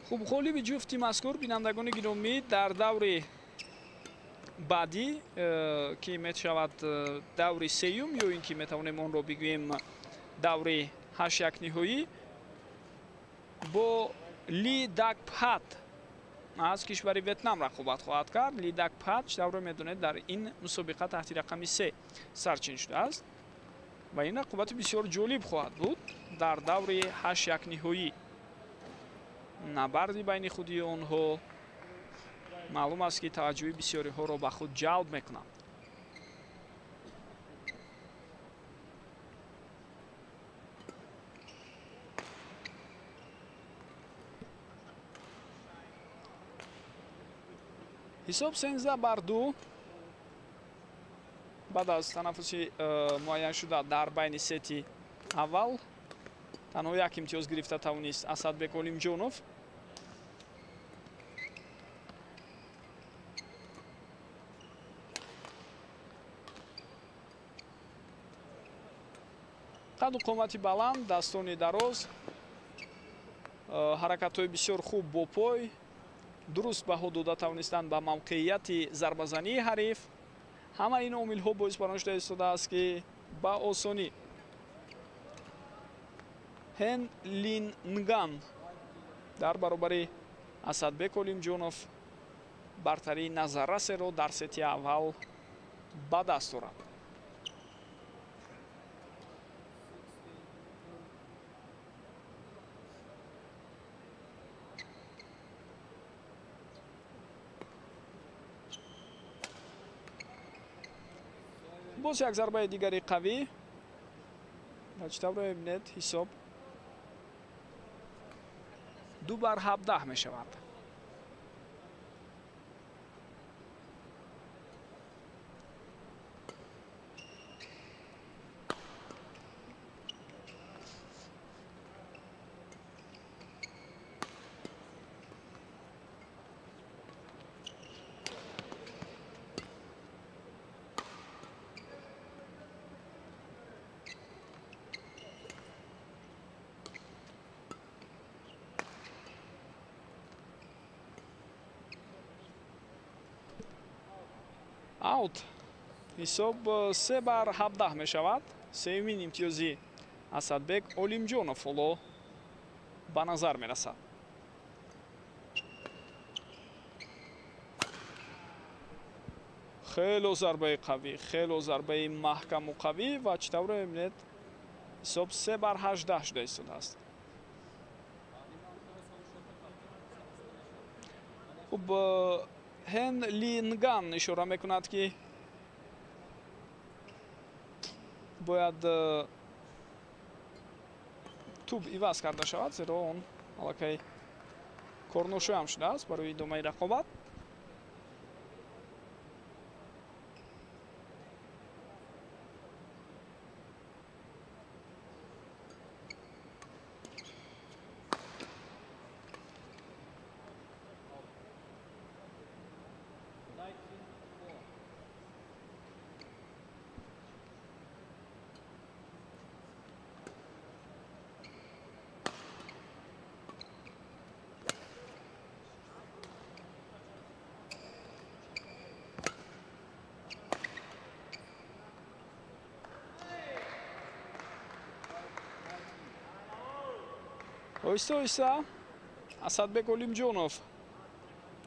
Хуб, ғолиби ҷуфти мазкур, бинандагони гиромӣ, дар даври баъдӣ, ки мешавад даври сеюм ё ин ки метавонем онро бигӯем даври ҳаштякниҳоӣ, бо Ли Дак Пхат аз кишвари Ветнам рақобат хоҳад кард. Ли Дак Пхат, чӣ тавре медонед, дар ин мусобиқа таҳти рақами 3 сарчин шудааст ва ин рақобати бисёр ҷолиб хоҳад буд дар даври ҳаштякниҳоӣ. Набарди байни худи онҳо маълум аст, ки таваҷҷӯҳи бисёриҳоро ба худ ҷалб мекунад. Ҳисоб 13-2. Баъд аз танаффуси муайяншуда дар байни сети аввал танҳо як имтиёз гирифта тавонист Асадбек Олимҷонов. Қаду қомати баланд, дастони дароз, ҳаракатҳои бисёр хуб бо пой, дуруст баҳо дода тавонистанд ба мавқеияти зарбазании ҳариф. Ҳама ин омилҳо боис бар он шуда истодааст, ки ба осонӣ Ҳен Лин Нган дар баробари Асадбек Олимҷонов бартарии назаррасеро дар сети аввал ба даст орад. Боз як зарбаи дигари қавӣ ва чӣ тавр мебинед, ҳисоб 2-17 мешавад. Аут. Ҳисоб 3-17 мешавад. Сеюмин имтиёзи Асадбек Олимҷонов ҳоло ба назар мерасад. Хело зарбаи қавӣ, хело зарбаи маҳкаму қавӣ ва чӣ тавр мебинед, ҳисоб 3-18 шуда истодааст. Хуб, Ҳен Линган ишора мекунад, ки бояд тӯб иваз карда шавад, зеро он аллакай корношоям шудааст барои идомаи рақобат. Оҳиста оҳиста Асадбек Олимҷонов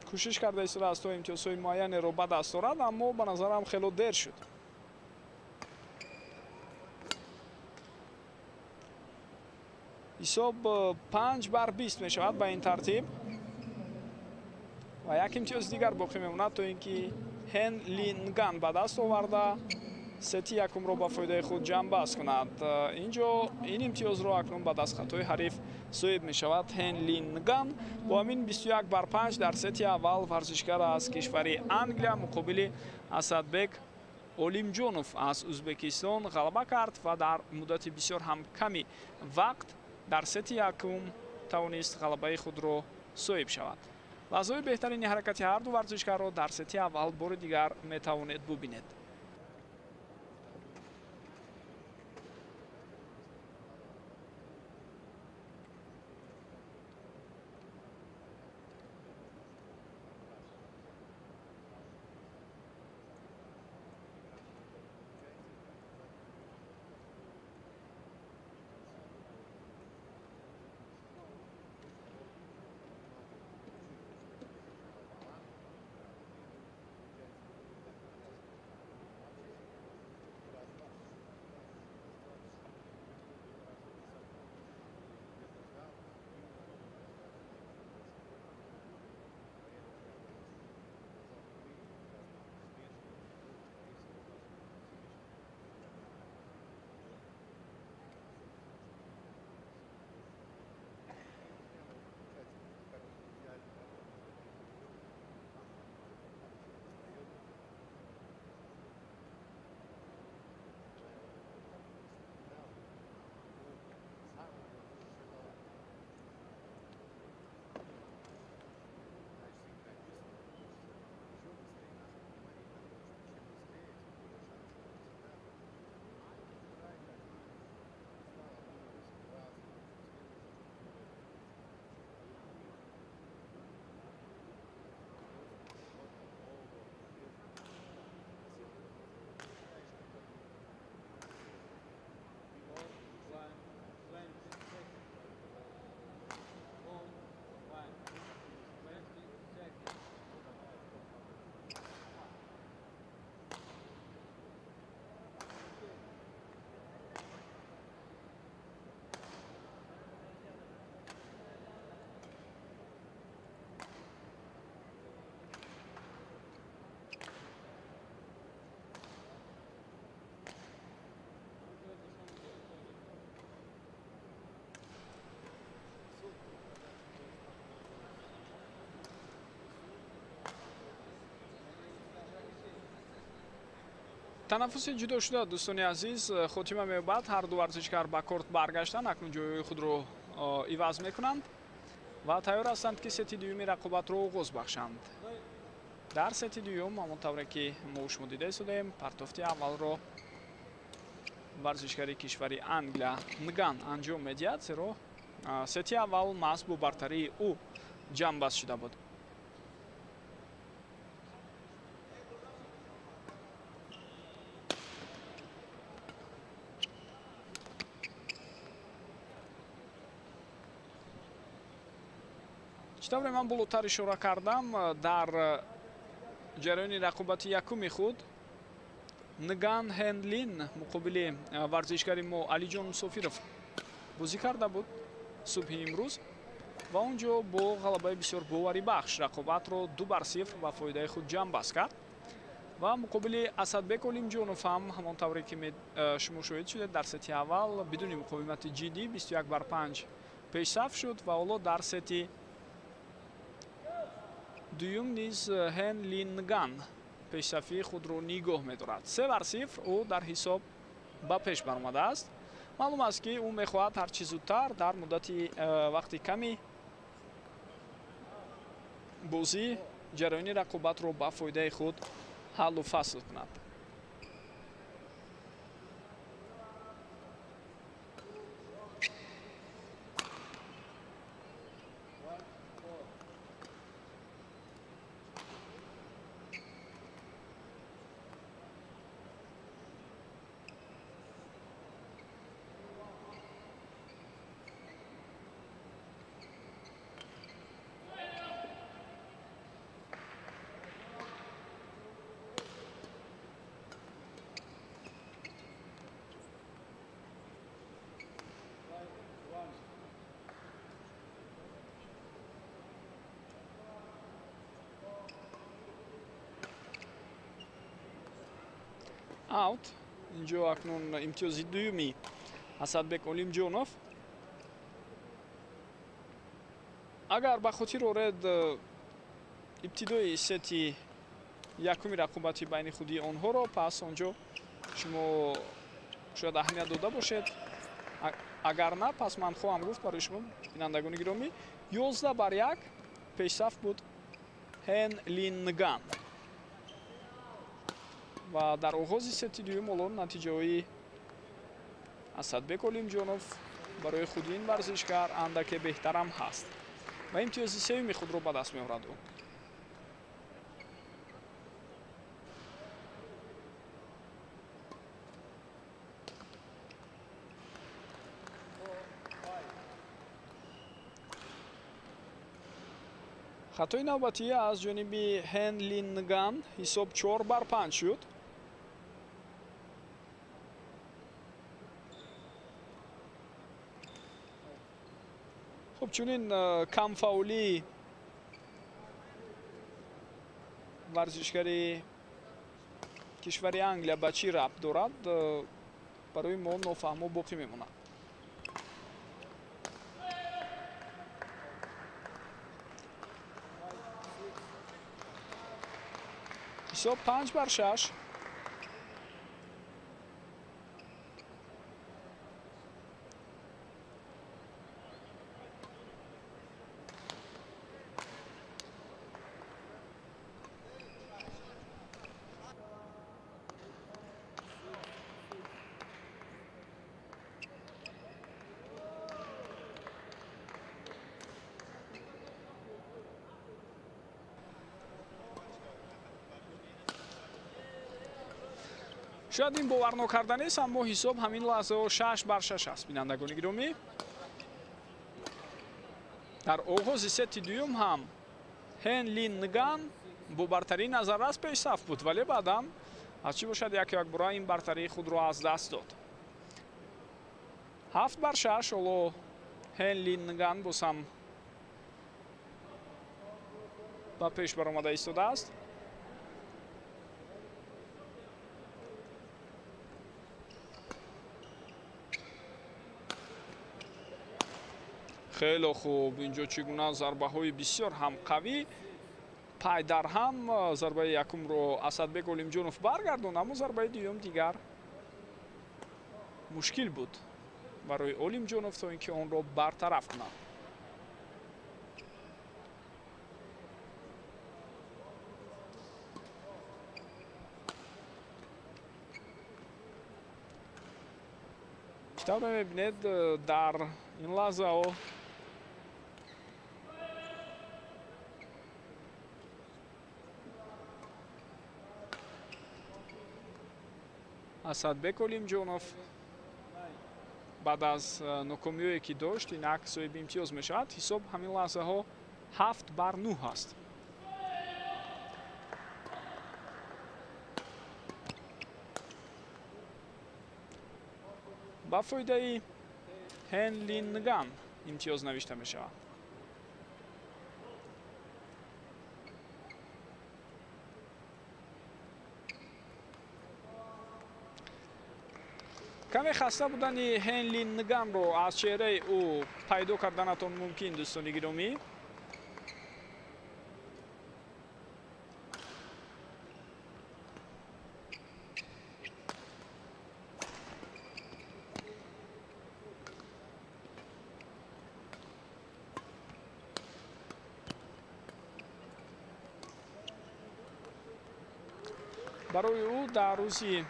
кӯшиш карда истодааст то имтиёзҳои муайянеро ба даст орад, аммо ба назарам хело дер шуд. Ҳисоб 5-20 мешавад ба ин тартиб ва як имтиёзи дигар боқӣ мемонад, то ин ки Ҳен Линган ба даст оварда сети якумро ба фоидаи худ ҷамъбаст кунад. Инҷо ин имтиёзро акнун ба дастхатҳои ҳариф соҳиб мешавад Ҳен Линган. Бо ҳамин 21-5 дар сети аввал варзишгар аз кишвари Англия муқобили Асадбек Олимҷонов аз Ӯзбекистон ғалаба кард ва дар муддати бисёр ҳам ками вақт дар сети якум тавонист ғалабаи худро соҳиб шавад. Лаҳзаҳои беҳтарини ҳаракати ҳарду варзишгарро дар сети аввал бори дигар метавонед бубинед. Танаффуси ҷудо шуда, дӯстони азиз, хотима меёбад. Ҳар ду варзишгар ба корт баргаштанд, акнун ҷойҳои худро иваз мекунанд ва тайёр ҳастанд, ки сети дуюми рақобатро оғоз бахшанд. Дар сети дуюм, ҳамон тавре ки мо шумо дида истодаем, партофти аввалро варзишгари кишвари Англия Нган анҷом медиҳад, зеро сети аввал маҳз бо бартарии ӯ ҷамъбаст шуда буд. Чӣ тавре ман болотар ишора кардам, дар ҷараёни рақобати якуми худ Нган Хенлин муқобили варзишгари мо Алиҷон Мусофиров бозӣ карда буд субҳи имрӯз ва он ҷо бо ғалабаи бисёр боварибахш рақобатро 2-0 ба фоидаи худ ҷамъбаст кард ва муқобили Асадбек Олимҷонов ҳам ҳамон тавре ки шумо шоҳид шудед, дар сети аввал бидуни муқовимати ҷиддӣ 21-5 пешсаф шуд ва ҳоло дар сети дуюм низ Хен Лин Нган пешсафии худро нигоҳ медорад. 3-0 ӯ дар ҳисоб ба пеш баромадааст. Маълум аст, ки ӯ мехоҳад ҳарчи зудтар дар муддати вақти ками бозӣ ҷараёни рақобатро ба фоидаи худ ҳаллу фасл кунад. Аут. Инҷо акнун имтиёзи дуюми Асадбек Олимҷонов. Агар ба хотир оред ибтидои сети якуми рақобати байни худии онҳоро, пас он ҷо шумо шояд аҳамият дода бошед. Агар на, пас ман хоҳам гуфт барои шумо, бинандагони гиромӣ, 11-1 пешсаф буд Хен Лин Нган. Ва дар оғози сети дуюм ҳоло натиҷаҳои Асадбек Олимҷонов барои худи ин варзишгар андаке беҳтарам ҳаст ва имтиёзи сеюми худро ба даст меорад ӯ. Хатои навбатӣ аз ҷониби Хен Лин Нган, ҳисоб 4-5 шуд. Хуб, чунин камфаъолии варзишгари кишвари Англия ба чӣ рабт дорад, барои мо нофаҳмо боқӣ мемонад. Ҳисоб 5-6. Шояд ин боварнокарданест, аммо ҳисоб ҳамин лаҳзаҳо 6-6 аст, бинандагони гиромӣ. Дар оғози сети дуюм ҳам Хен Лин Нган бо бартарии назаррас пешсаф буд, вале баъдан аз чӣ бошад яку якбора ин бартарии худро аз даст дод. 7-6. Ҳоло Хен Лин Нган боз ҳам ба пеш баромада истодааст. Хеле хуб, инҷо чӣ гуна зарбаҳои бисёр ҳам қавӣ. Пай дар ҳам зарбаи якумро Асадбек Олимҷонов баргардонд, аммо зарбаи дуюм дигар мушкил буд барои Олимҷонов, то ин ки онро бартараф кунад. Чӣ тавре мебинед, дар ин лаҳзаҳо Асадбек Олимҷонов баъд аз нокомиҳое ки дошт, инак соҳиби имтиёз мешавад. Ҳисоб ҳамин лаҳзаҳо 7-9 аст. Ба фоидаи Ҳен Лин Нган имтиёз навишта мешавад. Каме хаста будани Ҳен Лин Нганро аз чеҳраи ӯ пайдо карданатон мумкин, дӯстони гиромӣ. Барои ӯ дар рӯзи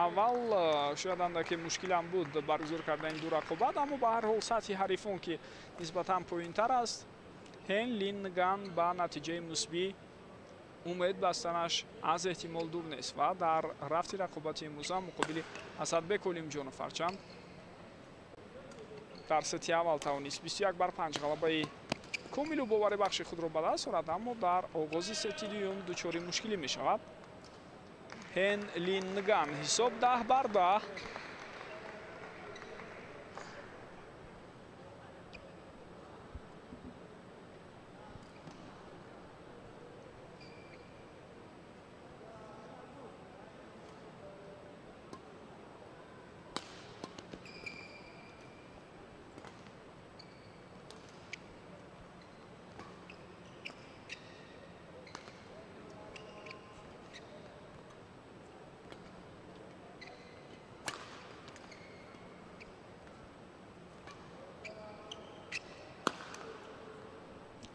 аввал шояд андаке мушкилам буд баргузор кардани ду рақобат, аммо ба ҳар ҳол сатҳи ҳарифон ки нисбатан поинтар аст, Ҳен Лин Нган ба натиҷаи мусбӣ умед бастанаш аз эҳтимол дур нест ва дар рафти рақобати имрӯза муқобили Асадбек Олимҷонов ҳарчанд дар сети аввал тавонист 21-5 ғалабаи комилу боварибахши худро ба даст орад, аммо дар оғози сети дуюм дучори мушкилӣ мешавад. Ҳен Лин Нган. Ҳисоб 10-10.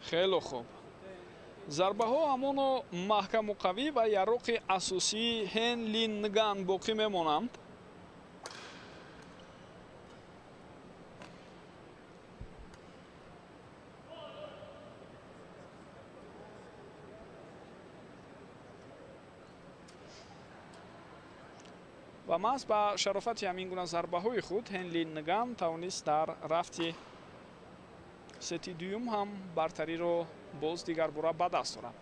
Хеле хуб. Зарбаҳо ҳамоно маҳкаму қавӣ ва яроқи асосии Ҳен Лин Нган боқӣ мемонанд. Ва маҳз ба шарофати ҳамин гуна зарбаҳои худ Ҳен Лин Нган тавонист дар рафти сети дуюм ҳам бартариро боз дигарбора ба даст орад.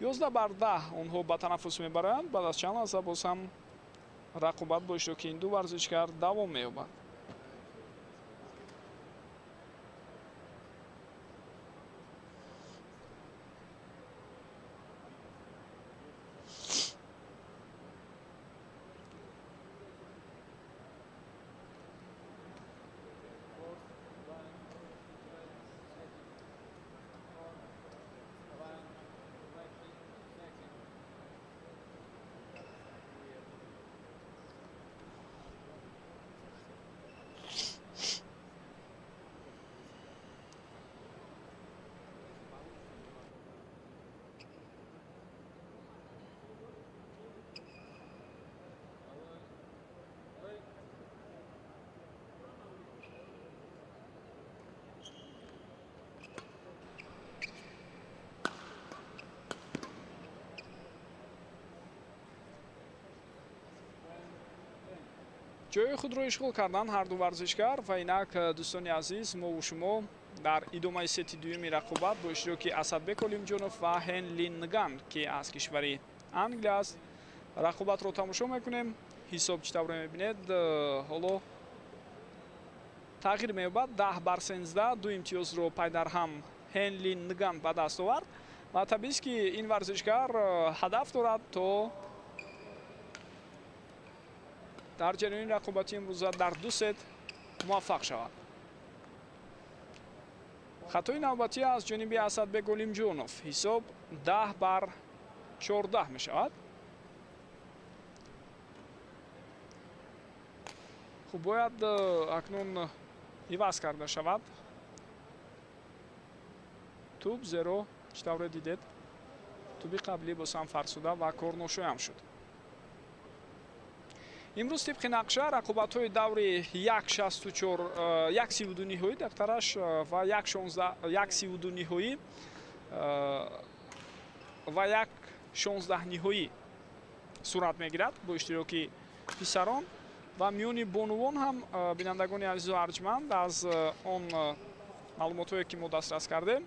11-10 онҳо ба танаффус мебаранд. Баъд аз чанд лаҳза боз ҳам рақобат бо иштироки ин ду варзишгар давом меёбад. Ҷои худро ишғол карданд ҳарду варзишгар ва инак, дӯстони азиз, мову шумо дар идомаи сети дуюми рақобат бо иштироки Асадбек Олимҷонов ва Ҳен Лин Нган, ки аз кишвари Англия аст, рақобатро тамошо мекунем. Ҳисоб чӣ тавре мебинед, ҳоло тағйир меёбад. 10-13, ду имтиёзро пайдарҳам Ҳен Лин Нган ба даст овард ва табиист, ки ин варзишгар ҳадаф дорад то дар ҷараёни рақобати имрӯза дар ду сет муваффақ шавад. Хатои навбатӣ аз ҷониби Асадбек Олимҷонов. Ҳисоб 10-14 мешавад. Хуб, бояд акнун иваз карда шавад тӯб, зеро чӣ тавре дидед, тӯби қаблӣ боз ҳам фарсуда ва корношоям шуд. Имрӯз тибқи нақша рақобатҳои даври 1.64, 1.32 ниҳоӣ дақтараш ва 1.16, 1.32 ниҳоӣ ва 1.16 ниҳоӣ сурат мегирад бо иштироки писарон ва миёни бонувон ҳам. Бинандагони азизу арҷманд, аз он маълумотҳое ки мо дастрас кардем,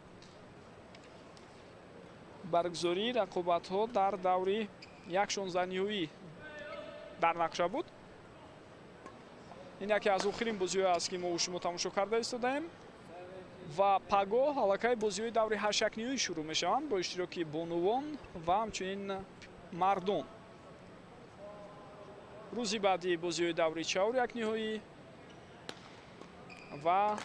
баргузории рақобатҳо дар даври 1.16 ниҳоӣ дар нақша буд. Ин яке аз охирин бозиҳое аст, ки мо шумо тамошо карда истодаем, ва пагоҳ аллакай бозиҳои даври 8.1 ниҳоӣ шурӯъ мешаванд бо иштироки бонувон ва ҳамчунин мардон. Рӯзи баъди бозиҳои даври 4.1 ниҳоӣ ва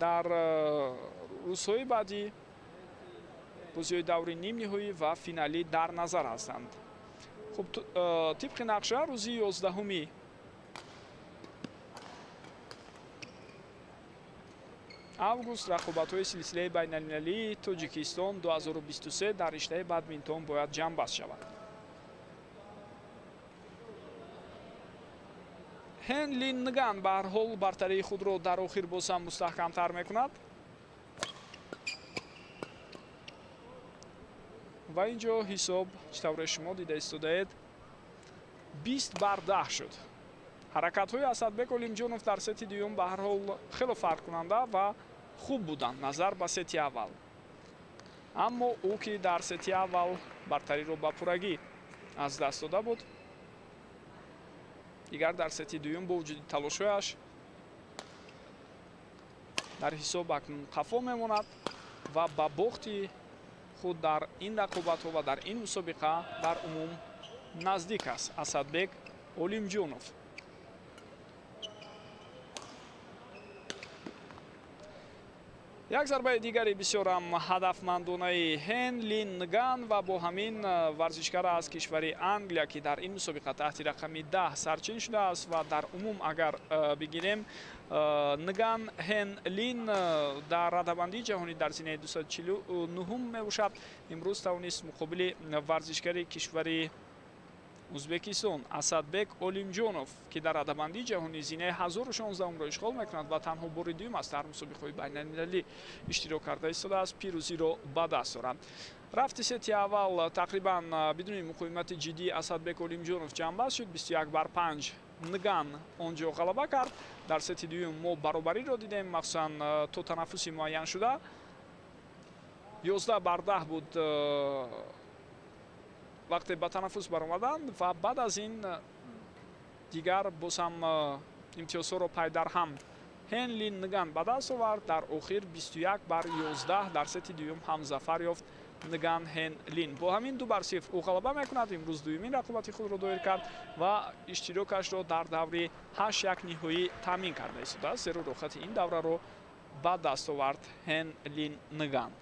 дар рӯзҳои баъдӣ бозиҳои даври нимниҳоӣ ва финалӣ дар назар ҳастанд. Хуб, тибқи нақша рӯзи 11 август рақобатҳои силсилаи байналмилалии Тоҷикистон 2023 дар риштаи бадминтон бояд ҷамъбаст шавад. Ҳен Лин Нган ба ҳар ҳол бартарии худро дар охир боз ҳам мустаҳкамтар мекунад ва ин ҷо ҳисоб, чӣ тавре шумо дида истодаед, 20-10 шуд. Ҳаракатҳои Асадбек Олимҷонов дар сети дуюм ба ҳар ҳол хело фарқкунанда ва хуб буданд назар ба сети аввал, аммо ӯ ки дар сети аввал бартариро ба пуррагӣ аз даст дода буд, дигар дар сети дуюм бо вуҷуди талошҳояш дар ҳисоб акнун қафо мемонад ва ба бохти худ дар ин рақобатҳо ва дар ин мусобиқа дар умум наздик аст Асадбек Олимҷонов. Як зарбаи дигари бисёрам ҳадафмандонаи Ҳен Лин Нган ва бо ҳамин варзишгар аз кишвари Англия, ки дар ин мусобиқа таҳти рақами 10 сарчин шудааст ва дар умум агар бигирем, Нган Ҳен Лин дар радабандии ҷаҳонӣ дар зинаи 249 мебошад, имрӯз тавонист муқобили варзишгари кишвари Узбекистон Асадбек Олимҷонов, ки дар радабандии ҷаҳонӣ зинаи 1016-ро ишғол мекунад ва танҳо бори дуюм аст дар мусобиқаҳои байналмилалӣ иштирок карда истодааст, пирӯзиро ба даст дорад. Рафти сети аввал тақрибан бидуни муқовимати ҷиддӣ Асадбек Олимҷонов ҷамъбаст шуд, 21-5 Нган он ҷо ғалаба кард. Дар сети дуюм мо баробариро дидем, махсусан то танаффуси муайяншуда 11-10 буд вақте ба танаффус баромаданд ва баъд аз ин дигар боз ҳам имтиёзҳоро пайдарҳам Ҳен Лин Нган ба даст овард. Дар охир 21-11 дар сети дуюм ҳам зафар ёфт Нган Ҳен Лин. Бо ҳамин 2-0 ӯ ғалаба мекунад. Имрӯз дуюмин рақобати худро доир кард ва иштирокашро дар даври 8.1 ниҳоӣ таъмин карда истодааст, зеро рӯхати ин давраро ба даст овард Ҳен Лин Нган.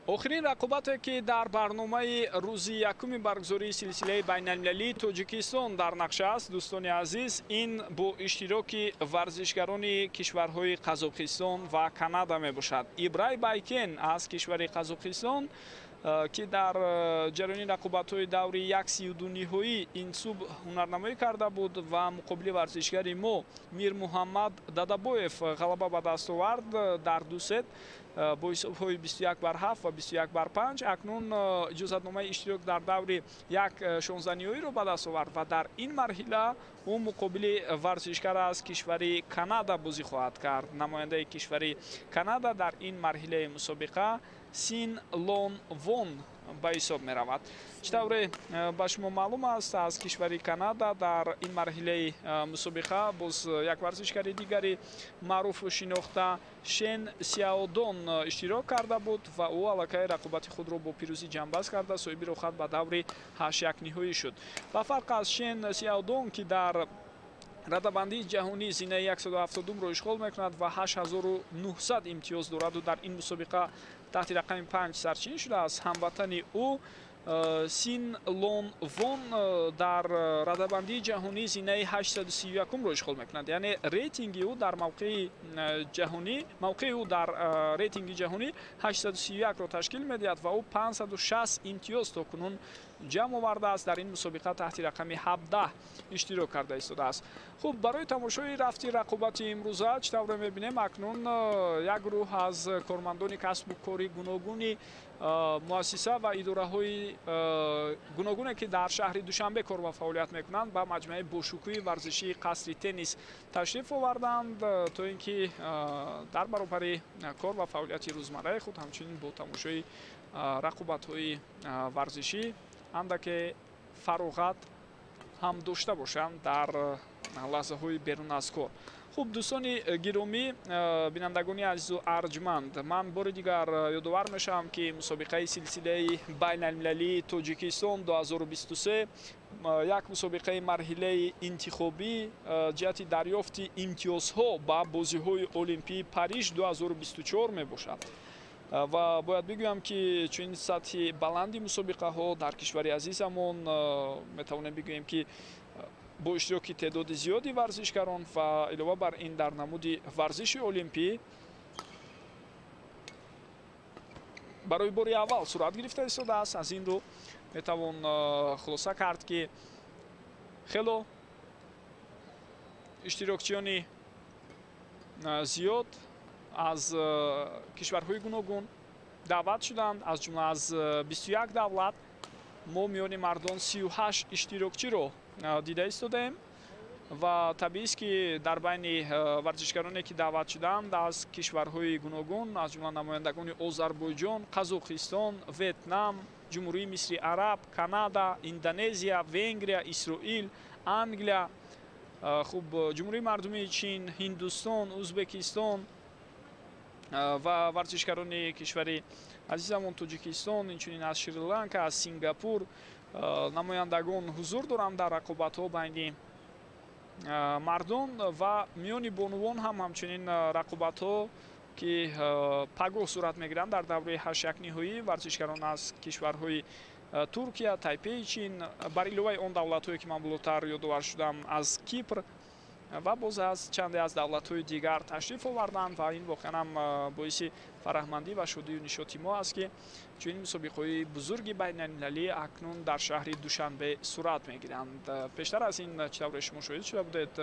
Охирин рақобате, ки дар барномаи рӯзи якуми баргузории силсилаи байналмилалии Тоҷикистон дар нақша аст, дӯстони азиз, ин бо иштироки варзишгарони кишварҳои Қазоқистон ва Канада мебошад. Ибрай Байкен аз кишвари Қазоқистон, ки дар ҷараёни рақобатҳои даври 1/32 ниҳоӣ ин субҳ ҳунарнамоӣ карда буд ва муқобили варзишгари мо Мирмуҳаммад Дадабоев ғалаба ба даст овард дар ду сет бо ҳисобҳои 21-7 ва 21-5, акнун иҷозатномаи иштирок дар даври 1/16 ниҳоиро ба даст овард ва дар ин марҳила ӯ муқобили варзишгар аз кишвари Канада бозӣ хоҳад кард. Намояндаи кишвари Канада дар ин марҳилаи мусобиқа Син Лон Вон ба ҳисоб меравад. Чӣ тавре ба шумо маълум аст, аз кишвари Канада дар ин марҳилаи мусобиқа боз як варзишгари дигари маъруфу шинохта Шен Сяодон иштирок карда буд ва ӯ аллакай рақобати худро бо пирӯзӣ ҷамъбаст карда, соҳиби роҳхат ба даври 8-1 ниҳоӣ шуд. Ба фарқ аз Шен Сяодон, ки дар радабандии ҷаҳонӣ зинаи 170-ро ишғол мекунад ва 8900 имтиёз дораду дар ин мусобиқа таҳти рақами 5 сарчин шудааст, ҳамватани ӯ Син Лон Вон дар радабандии ҷаҳонӣ зинаи 831-ро ишғол мекунад. Яъне рейтинги ӯ дар мавқеи ҷаҳонӣ, мавқеи ӯ дар рейтинги ҷаҳонӣ 831-ро ташкил медиҳад ва ӯ 560 имтиёз то кунун ҷамъ овардааст. Дар ин мусобиқа таҳти рақами 17 иштирок карда истодааст. Хуб, барои тамошои рафти рақобати имрӯза, чӣ тавре мебинем, акнун як гурӯҳ аз кормандони касбу кори гуногуни муассиса ва идораҳои гуногуне, ки дар шаҳри Душанбе кор ва фаъолият мекунанд, ба маҷмӯаи бошукӯҳи варзишии қасри теннис ташриф оварданд, то ин ки дар баробари кор ва фаъолияти рӯзмарраи худ ҳамчунин бо тамошои рақобатҳои варзишӣ андаке фароғат ҳам дошта бошанд дар лаҳзаҳои берун аз кор. Хуб, дӯстони гиромӣ, бинандагони азизу арҷманд, ман бори дигар ёдовар мешавам, ки мусобиқаи силсилаи байналмилалии Тоҷикистон 2023 як мусобиқаи марҳилаи интихобӣ ҷиҳати дарёфти имтиёзҳо ба бозиҳои Олимпии Париж 2024 мебошад. Ва бояд бигӯям, ки чунин сатҳи баланди мусобиқаҳо дар кишвари азизамон, метавонем бигӯем, ки бо иштироки теъдоди зиёди варзишгарон ва илова бар ин дар намуди варзиши олимпӣ барои бори аввал сурат гирифта истодааст. Аз ин рӯ метавон хулоса кард, ки хело иштирокчиёни зиёд аз кишварҳои гуногун даъват шуданд, аз ҷумла аз 21 давлат. Мо миёни мардон 38 иштирокчиро дида истодаем ва табиист, ки дар байни варзишгароне, ки даъват шуданд аз кишварҳои гуногун, аз ҷумла намояндагони Озарбойҷон, Қазоқистон, Ветнам, Ҷумҳурии Мисри Араб, Канада, Индонезия, Венгрия, Исроил, Англия, хуб, Ҷумҳурии Мардумии Чин, Ҳиндустон, Ӯзбекистон ва варзишгарони кишвари азизамон Тоҷикистон, инчунин аз Шри-Ланка, аз Сингапур намояндагон ҳузур доранд дар рақобатҳо байни мардон ва миёни бонувон ҳам ҳамчунин рақобатҳо, ки пагоҳ сурат мегиранд дар давраи 8-1 ниҳоӣ, варзишгарон аз кишварҳои Туркия, Тайпеи Чин, бар иловаи он давлатҳое, ки ман болотар ёдовар шудам, аз Кипр ва боз аз чанде аз давлатҳои дигар ташриф оварданд. Ва ин воқеан ҳам боиси фараҳмандӣ ва шодию нишоти мо аст, ки чунин мусобиқаҳои бузурги байналмилалӣ акнун дар шаҳри Душанбе сурат мегиранд. Пештар аз ин, чӣ тавре шумо шоҳид шуда будед,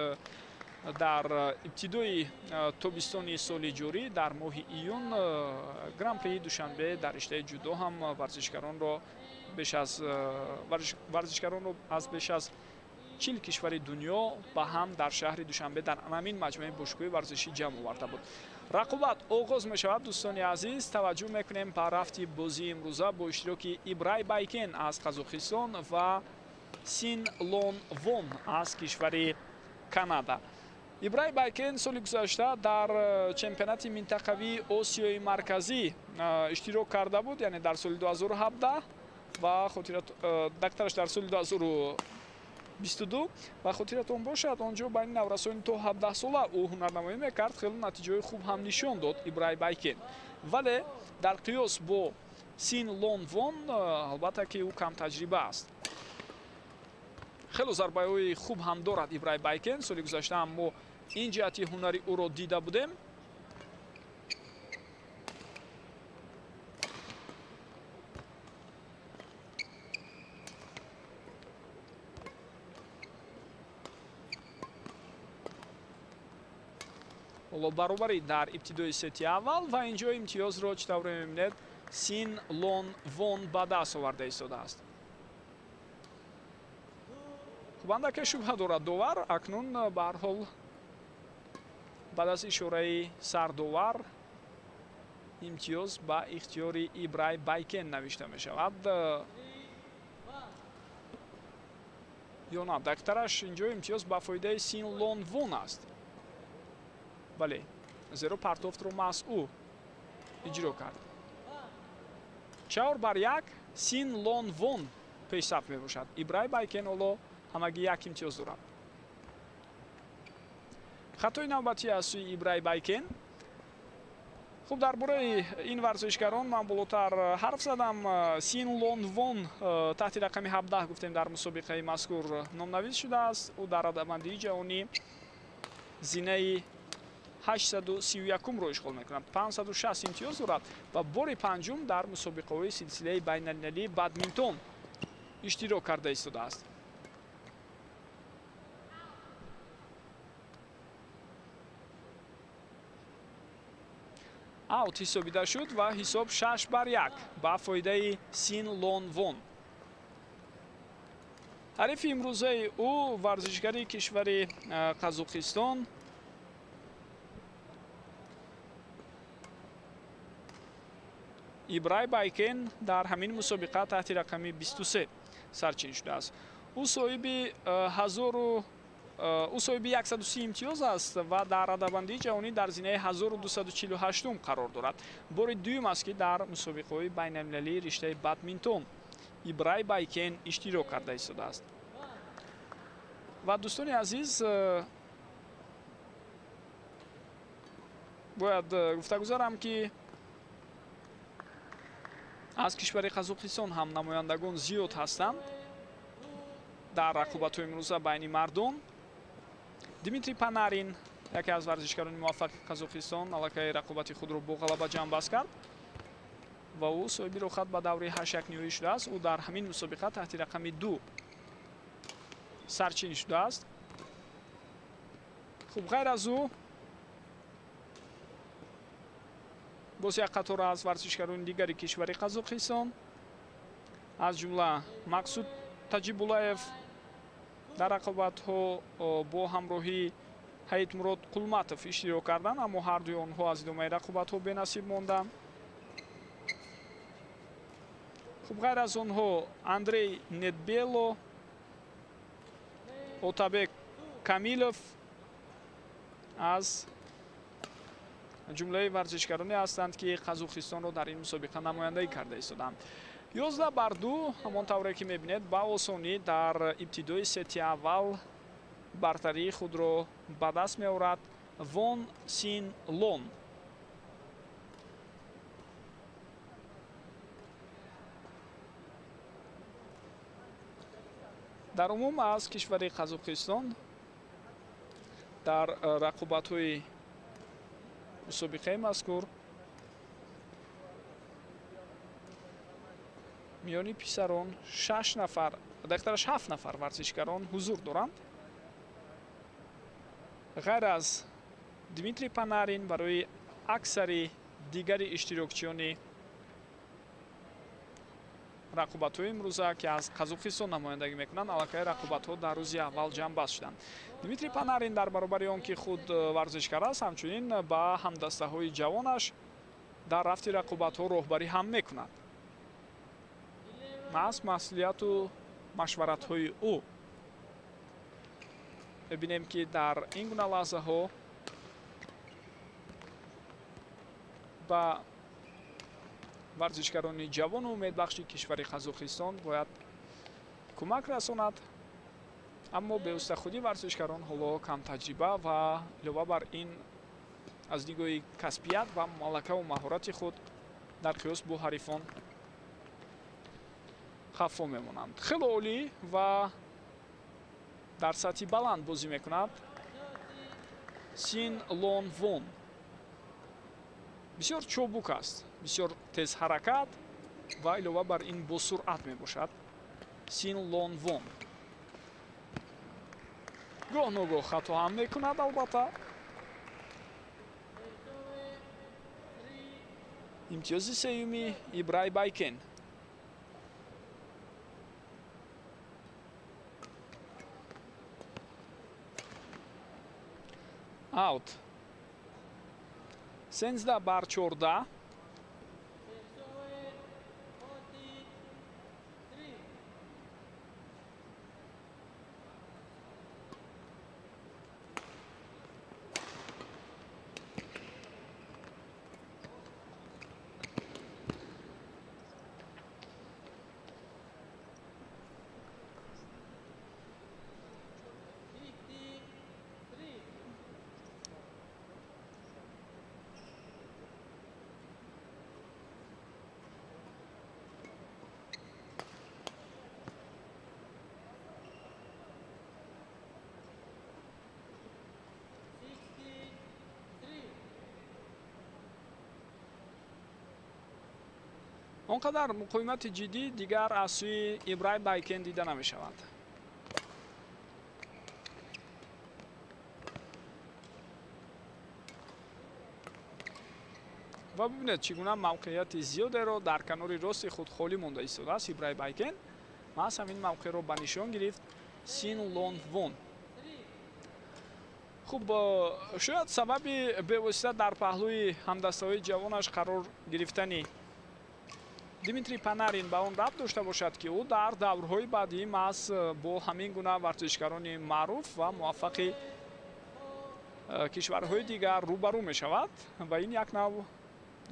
дар ибтидои тобистони соли ҷорӣ, дар моҳи июн, Гран-прии Душанбе дар риштаи ҷудо ҳам варзишгаронро аз беш аз 40 кишвари дунё ба ҳам дар шаҳри Душанбе дар ҳамин маҷмӯаи бошгоҳи варзишӣ ҷамъ оварда буд. Рақобат оғоз мешавад, дӯстони азиз. Таваҷҷӯҳ мекунем ба рафти бозии имрӯза бо иштироки Ибрай Байкен аз Қазоқистон ва Син Лон Вон аз кишвари Канада. Ибрай Байкен соли гузашта дар чемпионати минтақавии Осиёи Марказӣ иштирок карда буд, яъне дар соли 2017 ва дақтараш дар соли 2022. Ва хотиратон бошад, он ҷо байни наврасони то 17 сола ӯ ҳунарнамоӣ мекард, хеле натиҷаҳои хуб ҳам нишон дод Ибрай Байкен, вале дар қиёс бо Син Лон Вон, албатта ки ӯ кам таҷриба аст. Хело зарбаҳои хуб ҳам дорад Ибрай Байкен. Соли гузашта ҳам мо ин ҷиҳати ҳунари ӯро дида будем. Ҳоло баробарӣ дар ибтидои сети аввал ва инҷо имтиёзро чӣ тавре мебинед Син Лон Вон ба даст оварда истодааст. Хуб, андаке шубҳа дорад довар. Акнун ба ҳар ҳол баъд аз ишораи сардовар имтиёз ба ихтиёри Ибрай Байкен навишта мешавад. Ё на, дақиқтараш инҷо имтиёз ба фоидаи Син Лон Вон аст. Бале, зеро партофтро маҳз ӯ иҷро кард. 4-1 Син Лон Вон пешсаф мебошад. Ибрай Байкен ҳоло ҳамагӣ як имтиёз дорад. Хатои навбатӣ аз сӯи Ибрай Байкен. Хуб, дар бораи ин варзишгарон ман болотар ҳарф задам. Син Лон Вон таҳти рақами 17 гуфтем дар мусобиқаи мазкур номнавис шудааст. Ӯ дар радабандии ҷаҳонӣ зинаи 831-ро ишғол мекунад. 560 имтиёз дорад ва бори панҷум дар мусобиқаҳои силсилаи байналмилалии бадминтон иштирок карда истодааст. Аут ҳисобида шуд ва ҳисоб 6-1 ба фоидаи Син Лон Вон. Ҳарифи имрӯзаи ӯ варзишгари кишвари Қазоқистон Ибрай Байкен дар ҳамин мусобиқа таҳти рақами 23 сарчин шудааст. Ӯ соҳиби 130 имтиёз аст ва дар радабандии ҷаҳонӣ дар зинаи 1248 қарор дорад. Бори дуюм аст, ки дар мусобиқаҳои байналмилалии риштаи бадминтон Ибрай Байкен иштирок карда истодааст. Ва дӯстони азиз, бояд гуфта гузарам, ки аз кишвари Қазоқистон ҳам намояндагон зиёд ҳастанд дар рақобатҳои имрӯза байни мардон. Дмитрий Панарин, яке аз варзишгарони муваффақи Қазоқистон, аллакай рақобати худро бо ғалаба ҷамъбаст кард ва ӯ соҳиби роҳхат ба давраи ҳаштякниҳоӣ шудааст. Ӯ дар ҳамин мусобиқа таҳти рақами 2 сарчин шудааст. Хуб, ғайр аз ӯ боз як қатор аз варзишгарони дигари кишвари Қазоқистон, аз ҷумла Мақсуд Таҷибуллаев дар рақобатҳо бо ҳамроҳии Ҳаитмурод Қулматов иштирок карданд, аммо ҳардуи онҳо аз идомаи рақобатҳо бенасиб монданд. Хуб, ғайр аз онҳо Андрей Недбело, Отабек Камилов аз ҷумлаи варзишгароне ҳастанд, ки Қазоқистонро дар ин мусобиқа намояндагӣ карда истоданд. 11-2, ҳамон тавре ки мебинед, ба осонӣ дар ибтидои сети аввал бартарии худро ба даст меорад Вон Син Лон. Дар умум аз кишвари Қазоқистон дар рақобатҳои мусобиқаи мазкур миёни писарон 6 нафар, дақиқтараш 7 нафар варзишгарон ҳузур доранд. Ғайр аз Дмитрий Панарин барои аксари дигари иштирокчиёни рақобатҳои имрӯза, ки аз Қазоқистон намояндагӣ мекунанд, аллакай рақобатҳо дар рӯзи аввал ҷамъбаст шуданд. Дмитрий Панарин дар баробари он ки худ варзишгар аст, ҳамчунин ба ҳамдастаҳои ҷавонаш дар рафти рақобатҳо роҳбарӣ ҳам мекунад. Маҳз масъулияту машваратҳои ӯ мебинем, ки дар ин гуна лаҳзаҳо ба варзишгарони ҷавону умедбахши кишвари Қазоқистон бояд кӯмак расонад. Аммо бевосита худи варзишгарон ҳоло камтаҷриба ва илова бар ин аз нигоҳи касбият ва малакаву маҳорати худ дар қиёс бо ҳарифон Қафо мемонанд. Хеле олӣ ва дар сатҳи баланд бозӣ мекунад Син Лон Вон. Бисёр чобук аст, бисёр тезҳаракат ва илова бар ин босуръат мебошад Син Лон Вон. Гоҳ ногоҳ хато ҳам мекунад, албатта. Имтиёзи сеюми Ибрай Байкен. Аут. 13-14. Он қадар муқовимати ҷиддӣ дигар аз сӯи Ибрай Байкен дида намешавад. Ва бибинед, чӣ гуна мавқеияти зиёдеро дар канори рости худ холӣ монда истодааст Ибрай Байкен. Маҳз ҳамин мавқеъро ба нишон гирифт Син Лон Вон. Хуб, шояд сабаби бевосита дар паҳлӯи ҳамдастаҳои ҷавонаш қарор гирифтани Дмитрий Панарин ба он рабт дошта бошад, ки ӯ дар даврҳои баъдӣ маҳз бо ҳамин гуна варзишгарони маъруф ва муваффақи кишварҳои дигар рӯбарӯ мешавад ва ин як нав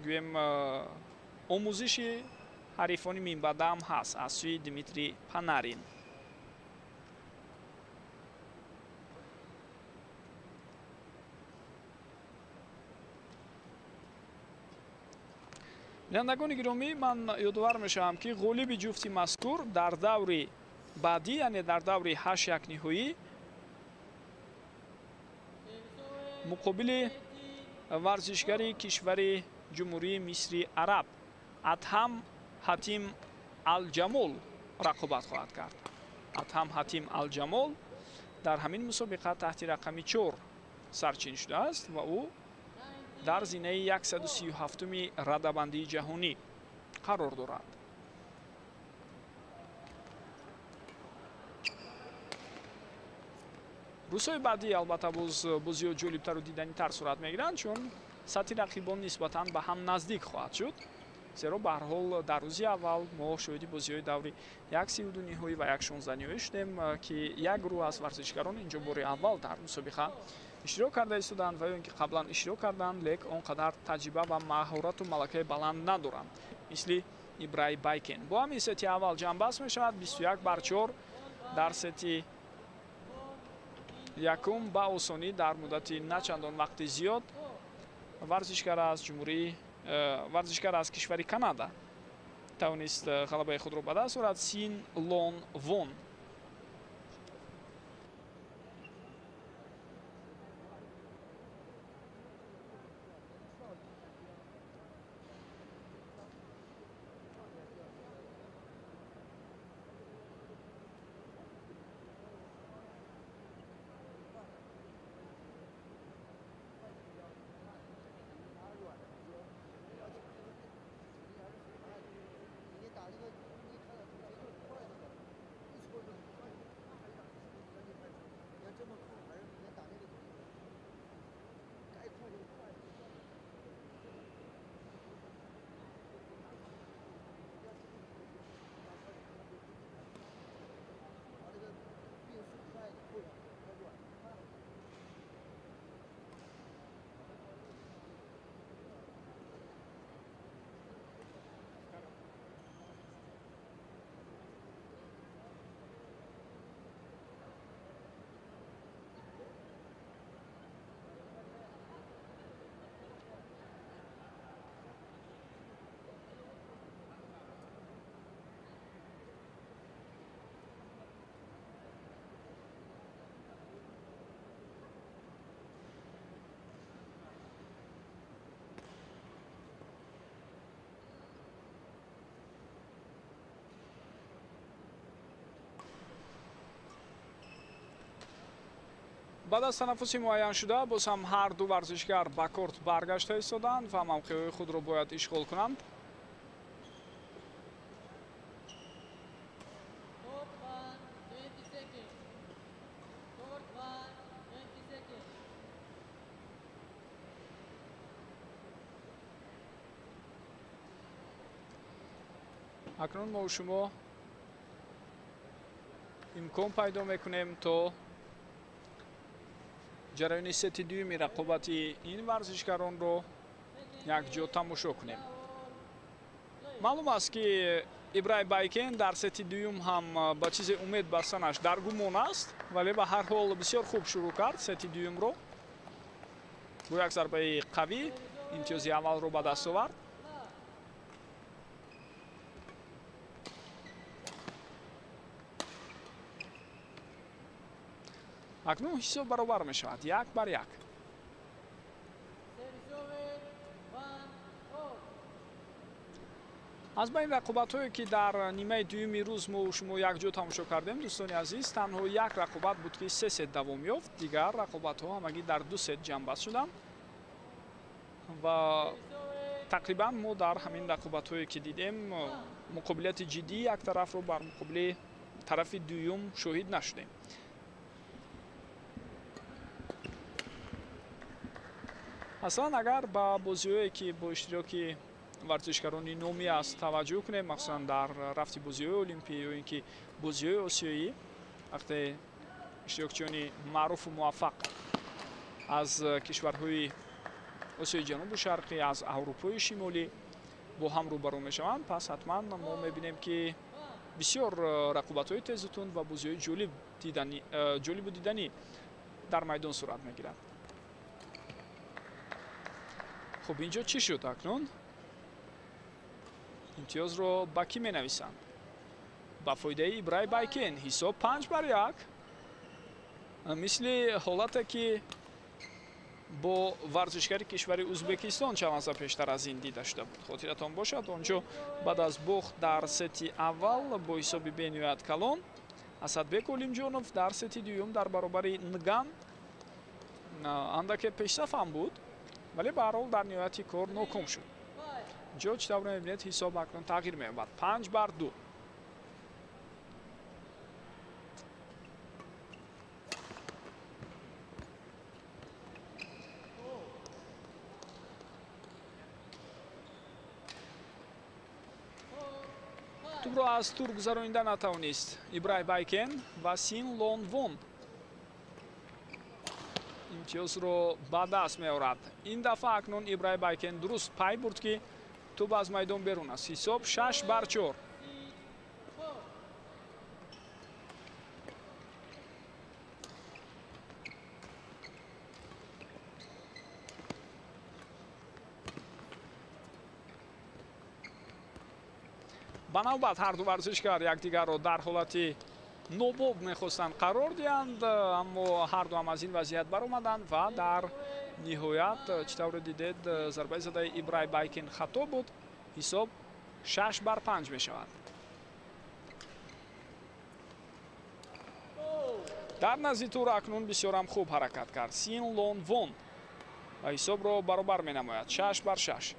гӯем омӯзиши ҳарифони минбаъда ҳам ҳаст аз сӯи Дмитрий Панарин. Бинандагони гиромӣ, ман ёдовар мешавам, ки ғолиби ҷуфти мазкур дар даври баъдӣ, яъне дар даври 8-1 ниҳоӣ муқобили варзишгари кишвари Ҷумҳурии Мисри Араб Адҳам Ҳатим Алҷамол рақобат хоҳад кард. Адҳам Ҳатим Алҷамол дар ҳамин мусобиқа таҳти рақами 4 сарчин шудааст ва ӯ дар зинаи 137-уми радабандии ҷаҳонӣ қарор дорад. Рӯзҳои баъдӣ албатта боз бозиҳо ҷолибтару диданитар сурат мегиранд, чун сатҳи рақибон нисбатан ба ҳам наздик хоҳад шуд, зеро ба ҳар ҳол дар рӯзи аввал мо шоҳиди бозиҳои даври 1-32 ниҳоӣ ва 1-16 ниҳоӣ шудем, ки як гурӯҳ аз варзишгарон инҷо бори аввал дар мусобиқа иштирок карда истоданд ва ё ин ки қаблан иштирок карданд, лек он қадар таҷриба ва маҳорату малакаи баланд надоранд, мисли Ибрай Байкен. Бо ҳамин сети аввал ҷамъбаст мешавад 21-4 дар сети якум ба осонӣ дар муддати начандон вақти зиёд варзишгар аз ҷумҳурии варзишгар аз кишвари Канада тавонист ғалабаи худро ба даст орад Син Лон Вон. Баъд аз танаффуси муайяншуда боз ҳам ҳар ду варзишгар ба корт баргашта истоданд ва мавқеъҳои худро бояд ишғол кунанд. Акнун мо шумо имкон пайдо мекунем то ҷараёни сети дуюми рақобати ин варзишгаронро якҷо тамошо кунем. Маълум аст, ки Ибрай Байкен дар сети дуюм ҳам ба чизе умед бастанаш дар гумон аст, вале ба ҳар ҳол бисёр хуб шурӯъ кард сети дуюмро. Бо як зарбаи қавӣ имтиёзи аввалро ба даст овард. Акнун ҳисоб баробар мешавад 1-1. Аз байни рақобатҳое, ки дар нимаи дуюми рӯз мо шумо якҷо тамошо кардем, дӯстони азиз, танҳо як рақобат буд, ки 3 сет давом ёфт. Дигар рақобатҳо ҳамагӣ дар 2 сет ҷамъбаст шуданд ва тақрибан мо дар ҳамин рақобатҳое, ки дидем, муқобилияти ҷиддии як тарафро бар муқобили тарафи дуюм шоҳид нашудем. Аслан агар ба бозиҳое, ки бо иштироки варзишгарони номӣ аст, таваҷҷӯҳ кунем, махсусан дар рафти бозиҳои олимпӣ ё ин ки бозиҳои осиёӣ, вақте иштирокчиёни маъруфу муваффақ аз кишварҳои Осиёи Ҷанубу Шарқӣ, аз Аврупои Шимолӣ бо ҳам рӯбарӯ мешаванд, пас ҳатман мо мебинем, ки бисёр рақобатҳои тезу тунд ва бозиҳои ҷолибу диданӣ дар майдон сурат мегирад. Хуб, инҷо чӣ шуд акнун? Имтиёзро ба кӣ менависанд? Ба фоидаи Ибрай Байкен. Ҳисоб 5-1. Мисли ҳолате, ки бо варзишгари кишвари Узбекистон чанд лаҳза пештар аз ин дида шуда буд. Хотиратон бошад, онҷо баъд аз бохт дар сети аввал бо ҳисоби бениҳоят калон, Асадбек Олимҷонов дар сети дуюм дар баробари Нган андаке пешсаф ҳам буд, вале ба ҳар ҳол дар ниҳояти кор ноком шуд. Инҷо чӣ тавр мебинед, ҳисоб акнун тағйир меёбад 5-2. Тӯбро аз тур гузаронида натавонист Ибрай Байкен ва Син Лон Вон имтиёзро ба даст меорад. Ин дафъа акнун Ибрай Байкен дуруст пай бурд, ки тӯб аз майдон берун аст. Ҳисоб 6-4. Ба навбат ҳар ду варзишгар якдигарро дар ҳолати нобоб мехостанд қарор диҳанд, аммо ҳар ду ҳам аз ин вазъият баромаданд ва дар ниҳоят, чӣ тавре дидед, зарбаи задаи Ибрай Байкен хато буд. Ҳисоб 6-5 мешавад. Дар назди тур акнун бисёрам хуб ҳаракат кард Син Лон Вон ва ҳисобро баробар менамояд 6-6.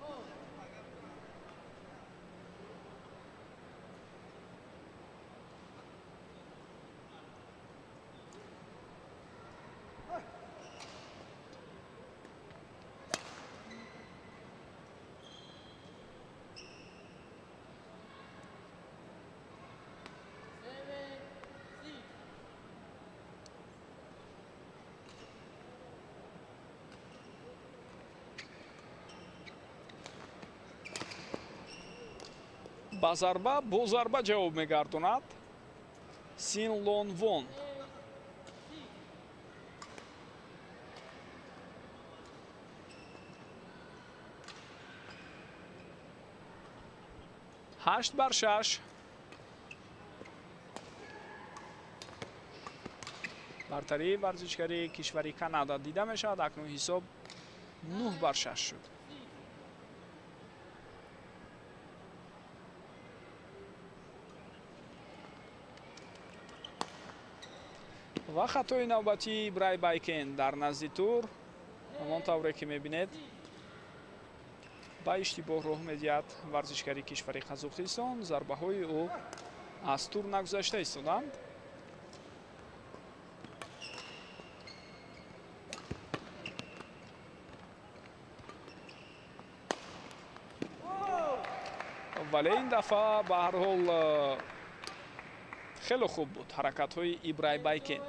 Ба зарба бо зарба ҷавоб мегардонад Син Лон Вон. 8-6. Бартарии варзишгари кишвари Канада дида мешавад. Акнун ҳисоб 9-6 шуд. Ва хатои навбатии Ибрай Байкен дар назди тур, ҳамон тавре ки мебинед, ба иштибоҳ роҳ медиҳад варзишгари кишвари Қазоқистон. Зарбаҳои ӯ аз тур нагузашта истоданд. Вале ин дафъа ба ҳар ҳол хеле хуб буд ҳаракатҳои Ибрай Байкен.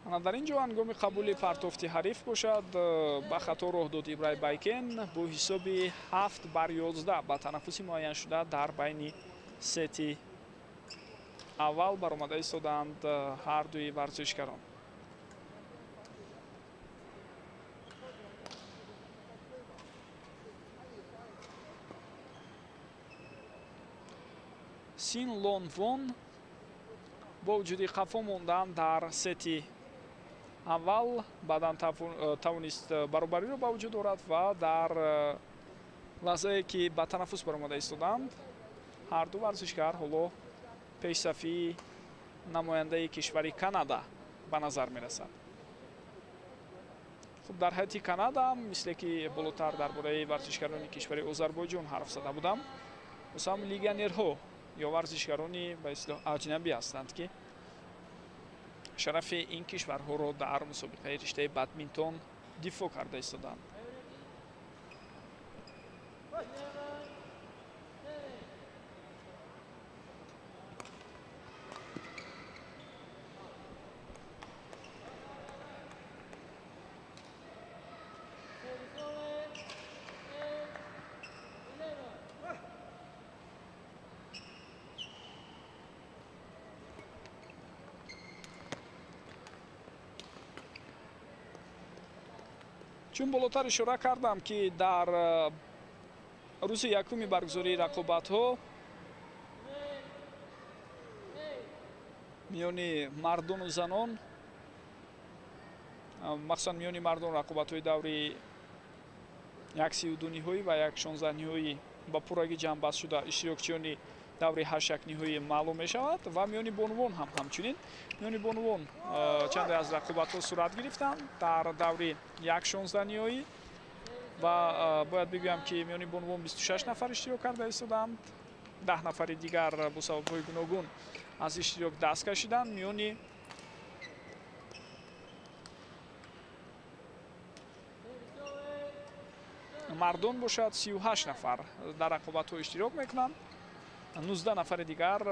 Ана дар ин ҷо ҳангоми қабули партофти ҳариф бошад, ба хато роҳ дод Ибрай Байкен бо ҳисоби 7-11 ба танаффуси муайяншуда дар байни сети аввал баромада истоданд ҳардуи варзишгарон. Син Лон Вон бо вуҷуди қафо мондан дар сети аввал баъдан тавонист баробариро ба вуҷуд орад ва дар лаҳзае ки ба танаффус баромада истоданд, ҳарду варзишгар ҳоло пешсафии намояндаи кишвари Канада ба назар мерасад. Хуб, дар ҳайати Канада, мисле ки болотар дар бораи варзишгарони кишвари Озарбойҷон ҳарф зада будам, босам легионерҳо ё варзишгарони ба истилоҳ аҷнабӣ ҳастанд, ки шарафи ин кишварҳоро дар мусобиқаи риштаи бадминтон дифоъ карда истоданд. Чун болотар ишора кардам, ки дар рӯзи якуми баргузории рақобатҳо миёни мардону занон, махсусан миёни мардон, рақобатҳои даври 1:32 ниҳоӣ ва 1:16 ниҳоӣ ба пуррагӣ ҷамъбаст шуда, иштирокчиёни даври 8:1 ниҳоӣ маълум мешавад ва миёни бонувон ҳам ҳамчунин. Миёни бонувон чанде аз рақобатҳо сурат гирифтанд дар даври 1:16 ниҳоӣ ва бояд бигӯям, ки миёни бонувон 26 нафар иштирок карда истоданд, 10 нафари дигар бо сабабҳои гуногун аз иштирок даст кашиданд. Миёни мардон бошад 38 нафар дар рақобатҳо иштирок мекунанд, 19 нафари дигар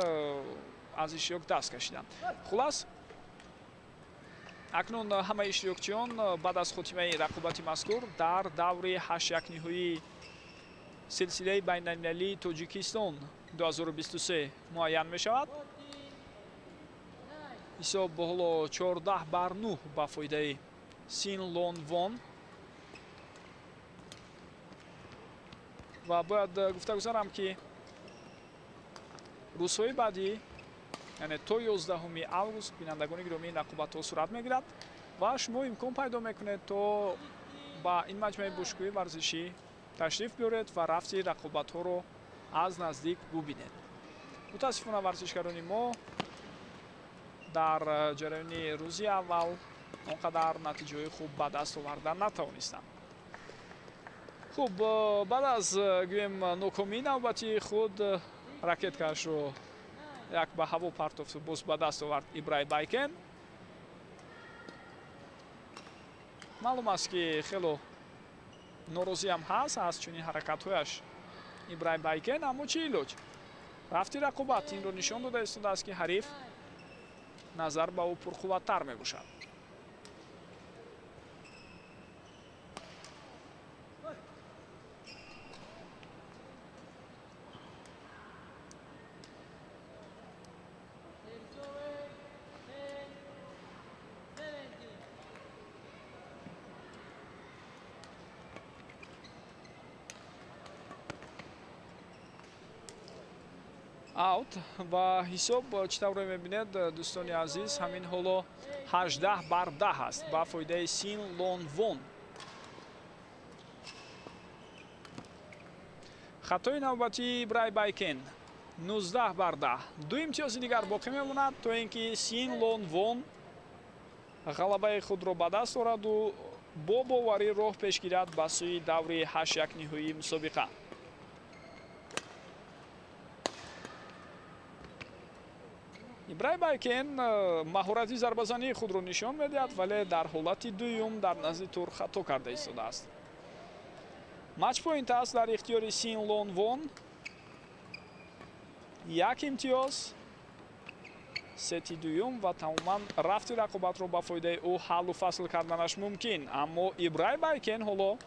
аз иштирок даст кашиданд. Хулас, акнун ҳамаи иштирокчиён баъд аз хотимаи рақобати мазкур дар даври 8:1 ниҳоии силсилаи байналмилалии Тоҷикистон 2023 муайян мешавад. Ҳисоб ҳоло 14-9 ба фоидаи Син Лон Вон. Ва бояд гуфта гузарам, ки рӯзҳои баъдӣ, яъне то 11 август, бинандагони гиромии рақобатҳо сурат мегирад ва шумо имкон пайдо мекунед то ба ин маҷмӯаи бошгоҳи варзишӣ ташриф биёред ва рафти рақобатҳоро аз наздик бубинед. Мутаассифона, варзишгарони мо дар ҷараёни рӯзи аввал он қадар натиҷаҳои хуб ба даст оварда натавонистанд. Хуб, баъд аз гӯем нокомии навбати худ ракеткаашро як ба ҳаво партофт, боз ба даст овард Ибрай Байкен. Маълум аст, ки хело норозиам ҳаст аз чунин ҳаракатҳояш Ибрай Байкен, аммо чӣ илоҷ? Рафти рақобат инро нишон дода истодааст, ки ҳариф назар ба ӯ пурқувваттар мебошад. Аут ва ҳисоб чӣ тавре мебинед, дӯстони азиз, ҳамин ҳоло 18-10 аст ба фоидаи Син Лон Вон. Хатои навбатии Ибрай Байкен. 19-10. Ду имтиёзи дигар боқӣ мемонад, то ин ки Син Лон Вон ғалабаи худро ба даст ораду бо боварӣ роҳ пеш гирад ба сӯи даври 8-1 ниҳоии мусобиқа. Ибрай Байкен маҳорати зарбазании худро нишон медиҳад, вале дар ҳолати дуюм дар назди тур хато карда истодааст. Матчпоинт аст дар ихтиёри Син Лон Вон. Як имтиёз, сети дуюм ва тамоман рафти рақобатро ба фоидаи ӯ ҳаллу фасл карданаш мумкин. Аммо Ибрай Байкен ҳоло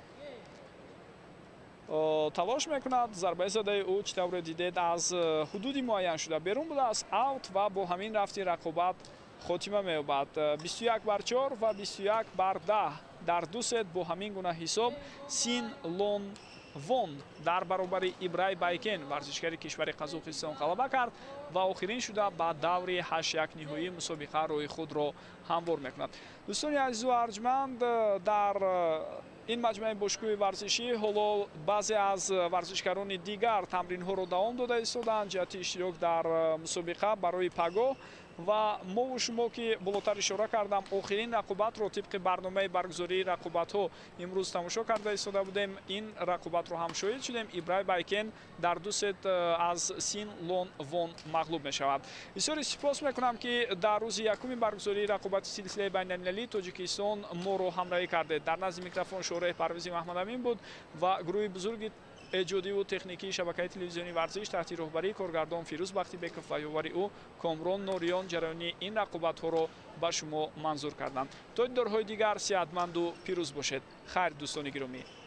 талош мекунад. Зарбаи задаи ӯ, чӣ тавре дидед, аз ҳудуди муайян шуда берун будааст, аут, ва бо ҳамин рафти рақобат хотима меёбад. 21-4 ва 21-10 дар ду сет бо ҳамин гуна ҳисоб Син Лон Вон дар баробари Ибрай Байкен, варзишгари кишвари Қазоқистон, ғалаба кард ва охирин шуда ба даври 8-1 ниҳоии мусобиқа роҳи худро ҳамвор мекунад. Дӯстони азизу арҷманд, дар ин маҷмӯаи бошгоҳи варзишӣ ҳоло баъзе аз варзишгарони дигар тамринҳоро давом дода истодаанд ҷиҳати иштирок дар мусобиқа барои пагоҳ. Ва мову шумо, ки болотар ишора кардам, охирин рақобатро тибқи барномаи баргузории рақобатҳо имрӯз тамошо карда истода будем. Ин рақобатро ҳам шоҳид шудем. Ибрай Байкен дар ду сет аз Син Лон Вон мағлуб мешавад. Бисёре сипос мекунам, ки дар рӯзи якуми баргузории рақобати силсилаи байналмилалии Тоҷикистон моро ҳамроҳӣ кардед. Дар назди микрофон Шӯраи Парвизи Маҳмадамин буд ва гурӯҳи бузурги эҷодиву техникии шабакаи телевизионии варзиш таҳти роҳбарии коргардон Фирӯз Бахтибеков ва ёвари ӯ Комрон Нориён ҷараёни ин рақобатҳоро ба шумо манзур карданд. То дидорҳои дигар сеҳатманду пирӯз бошед. Хайр, дӯстони гиромӣ.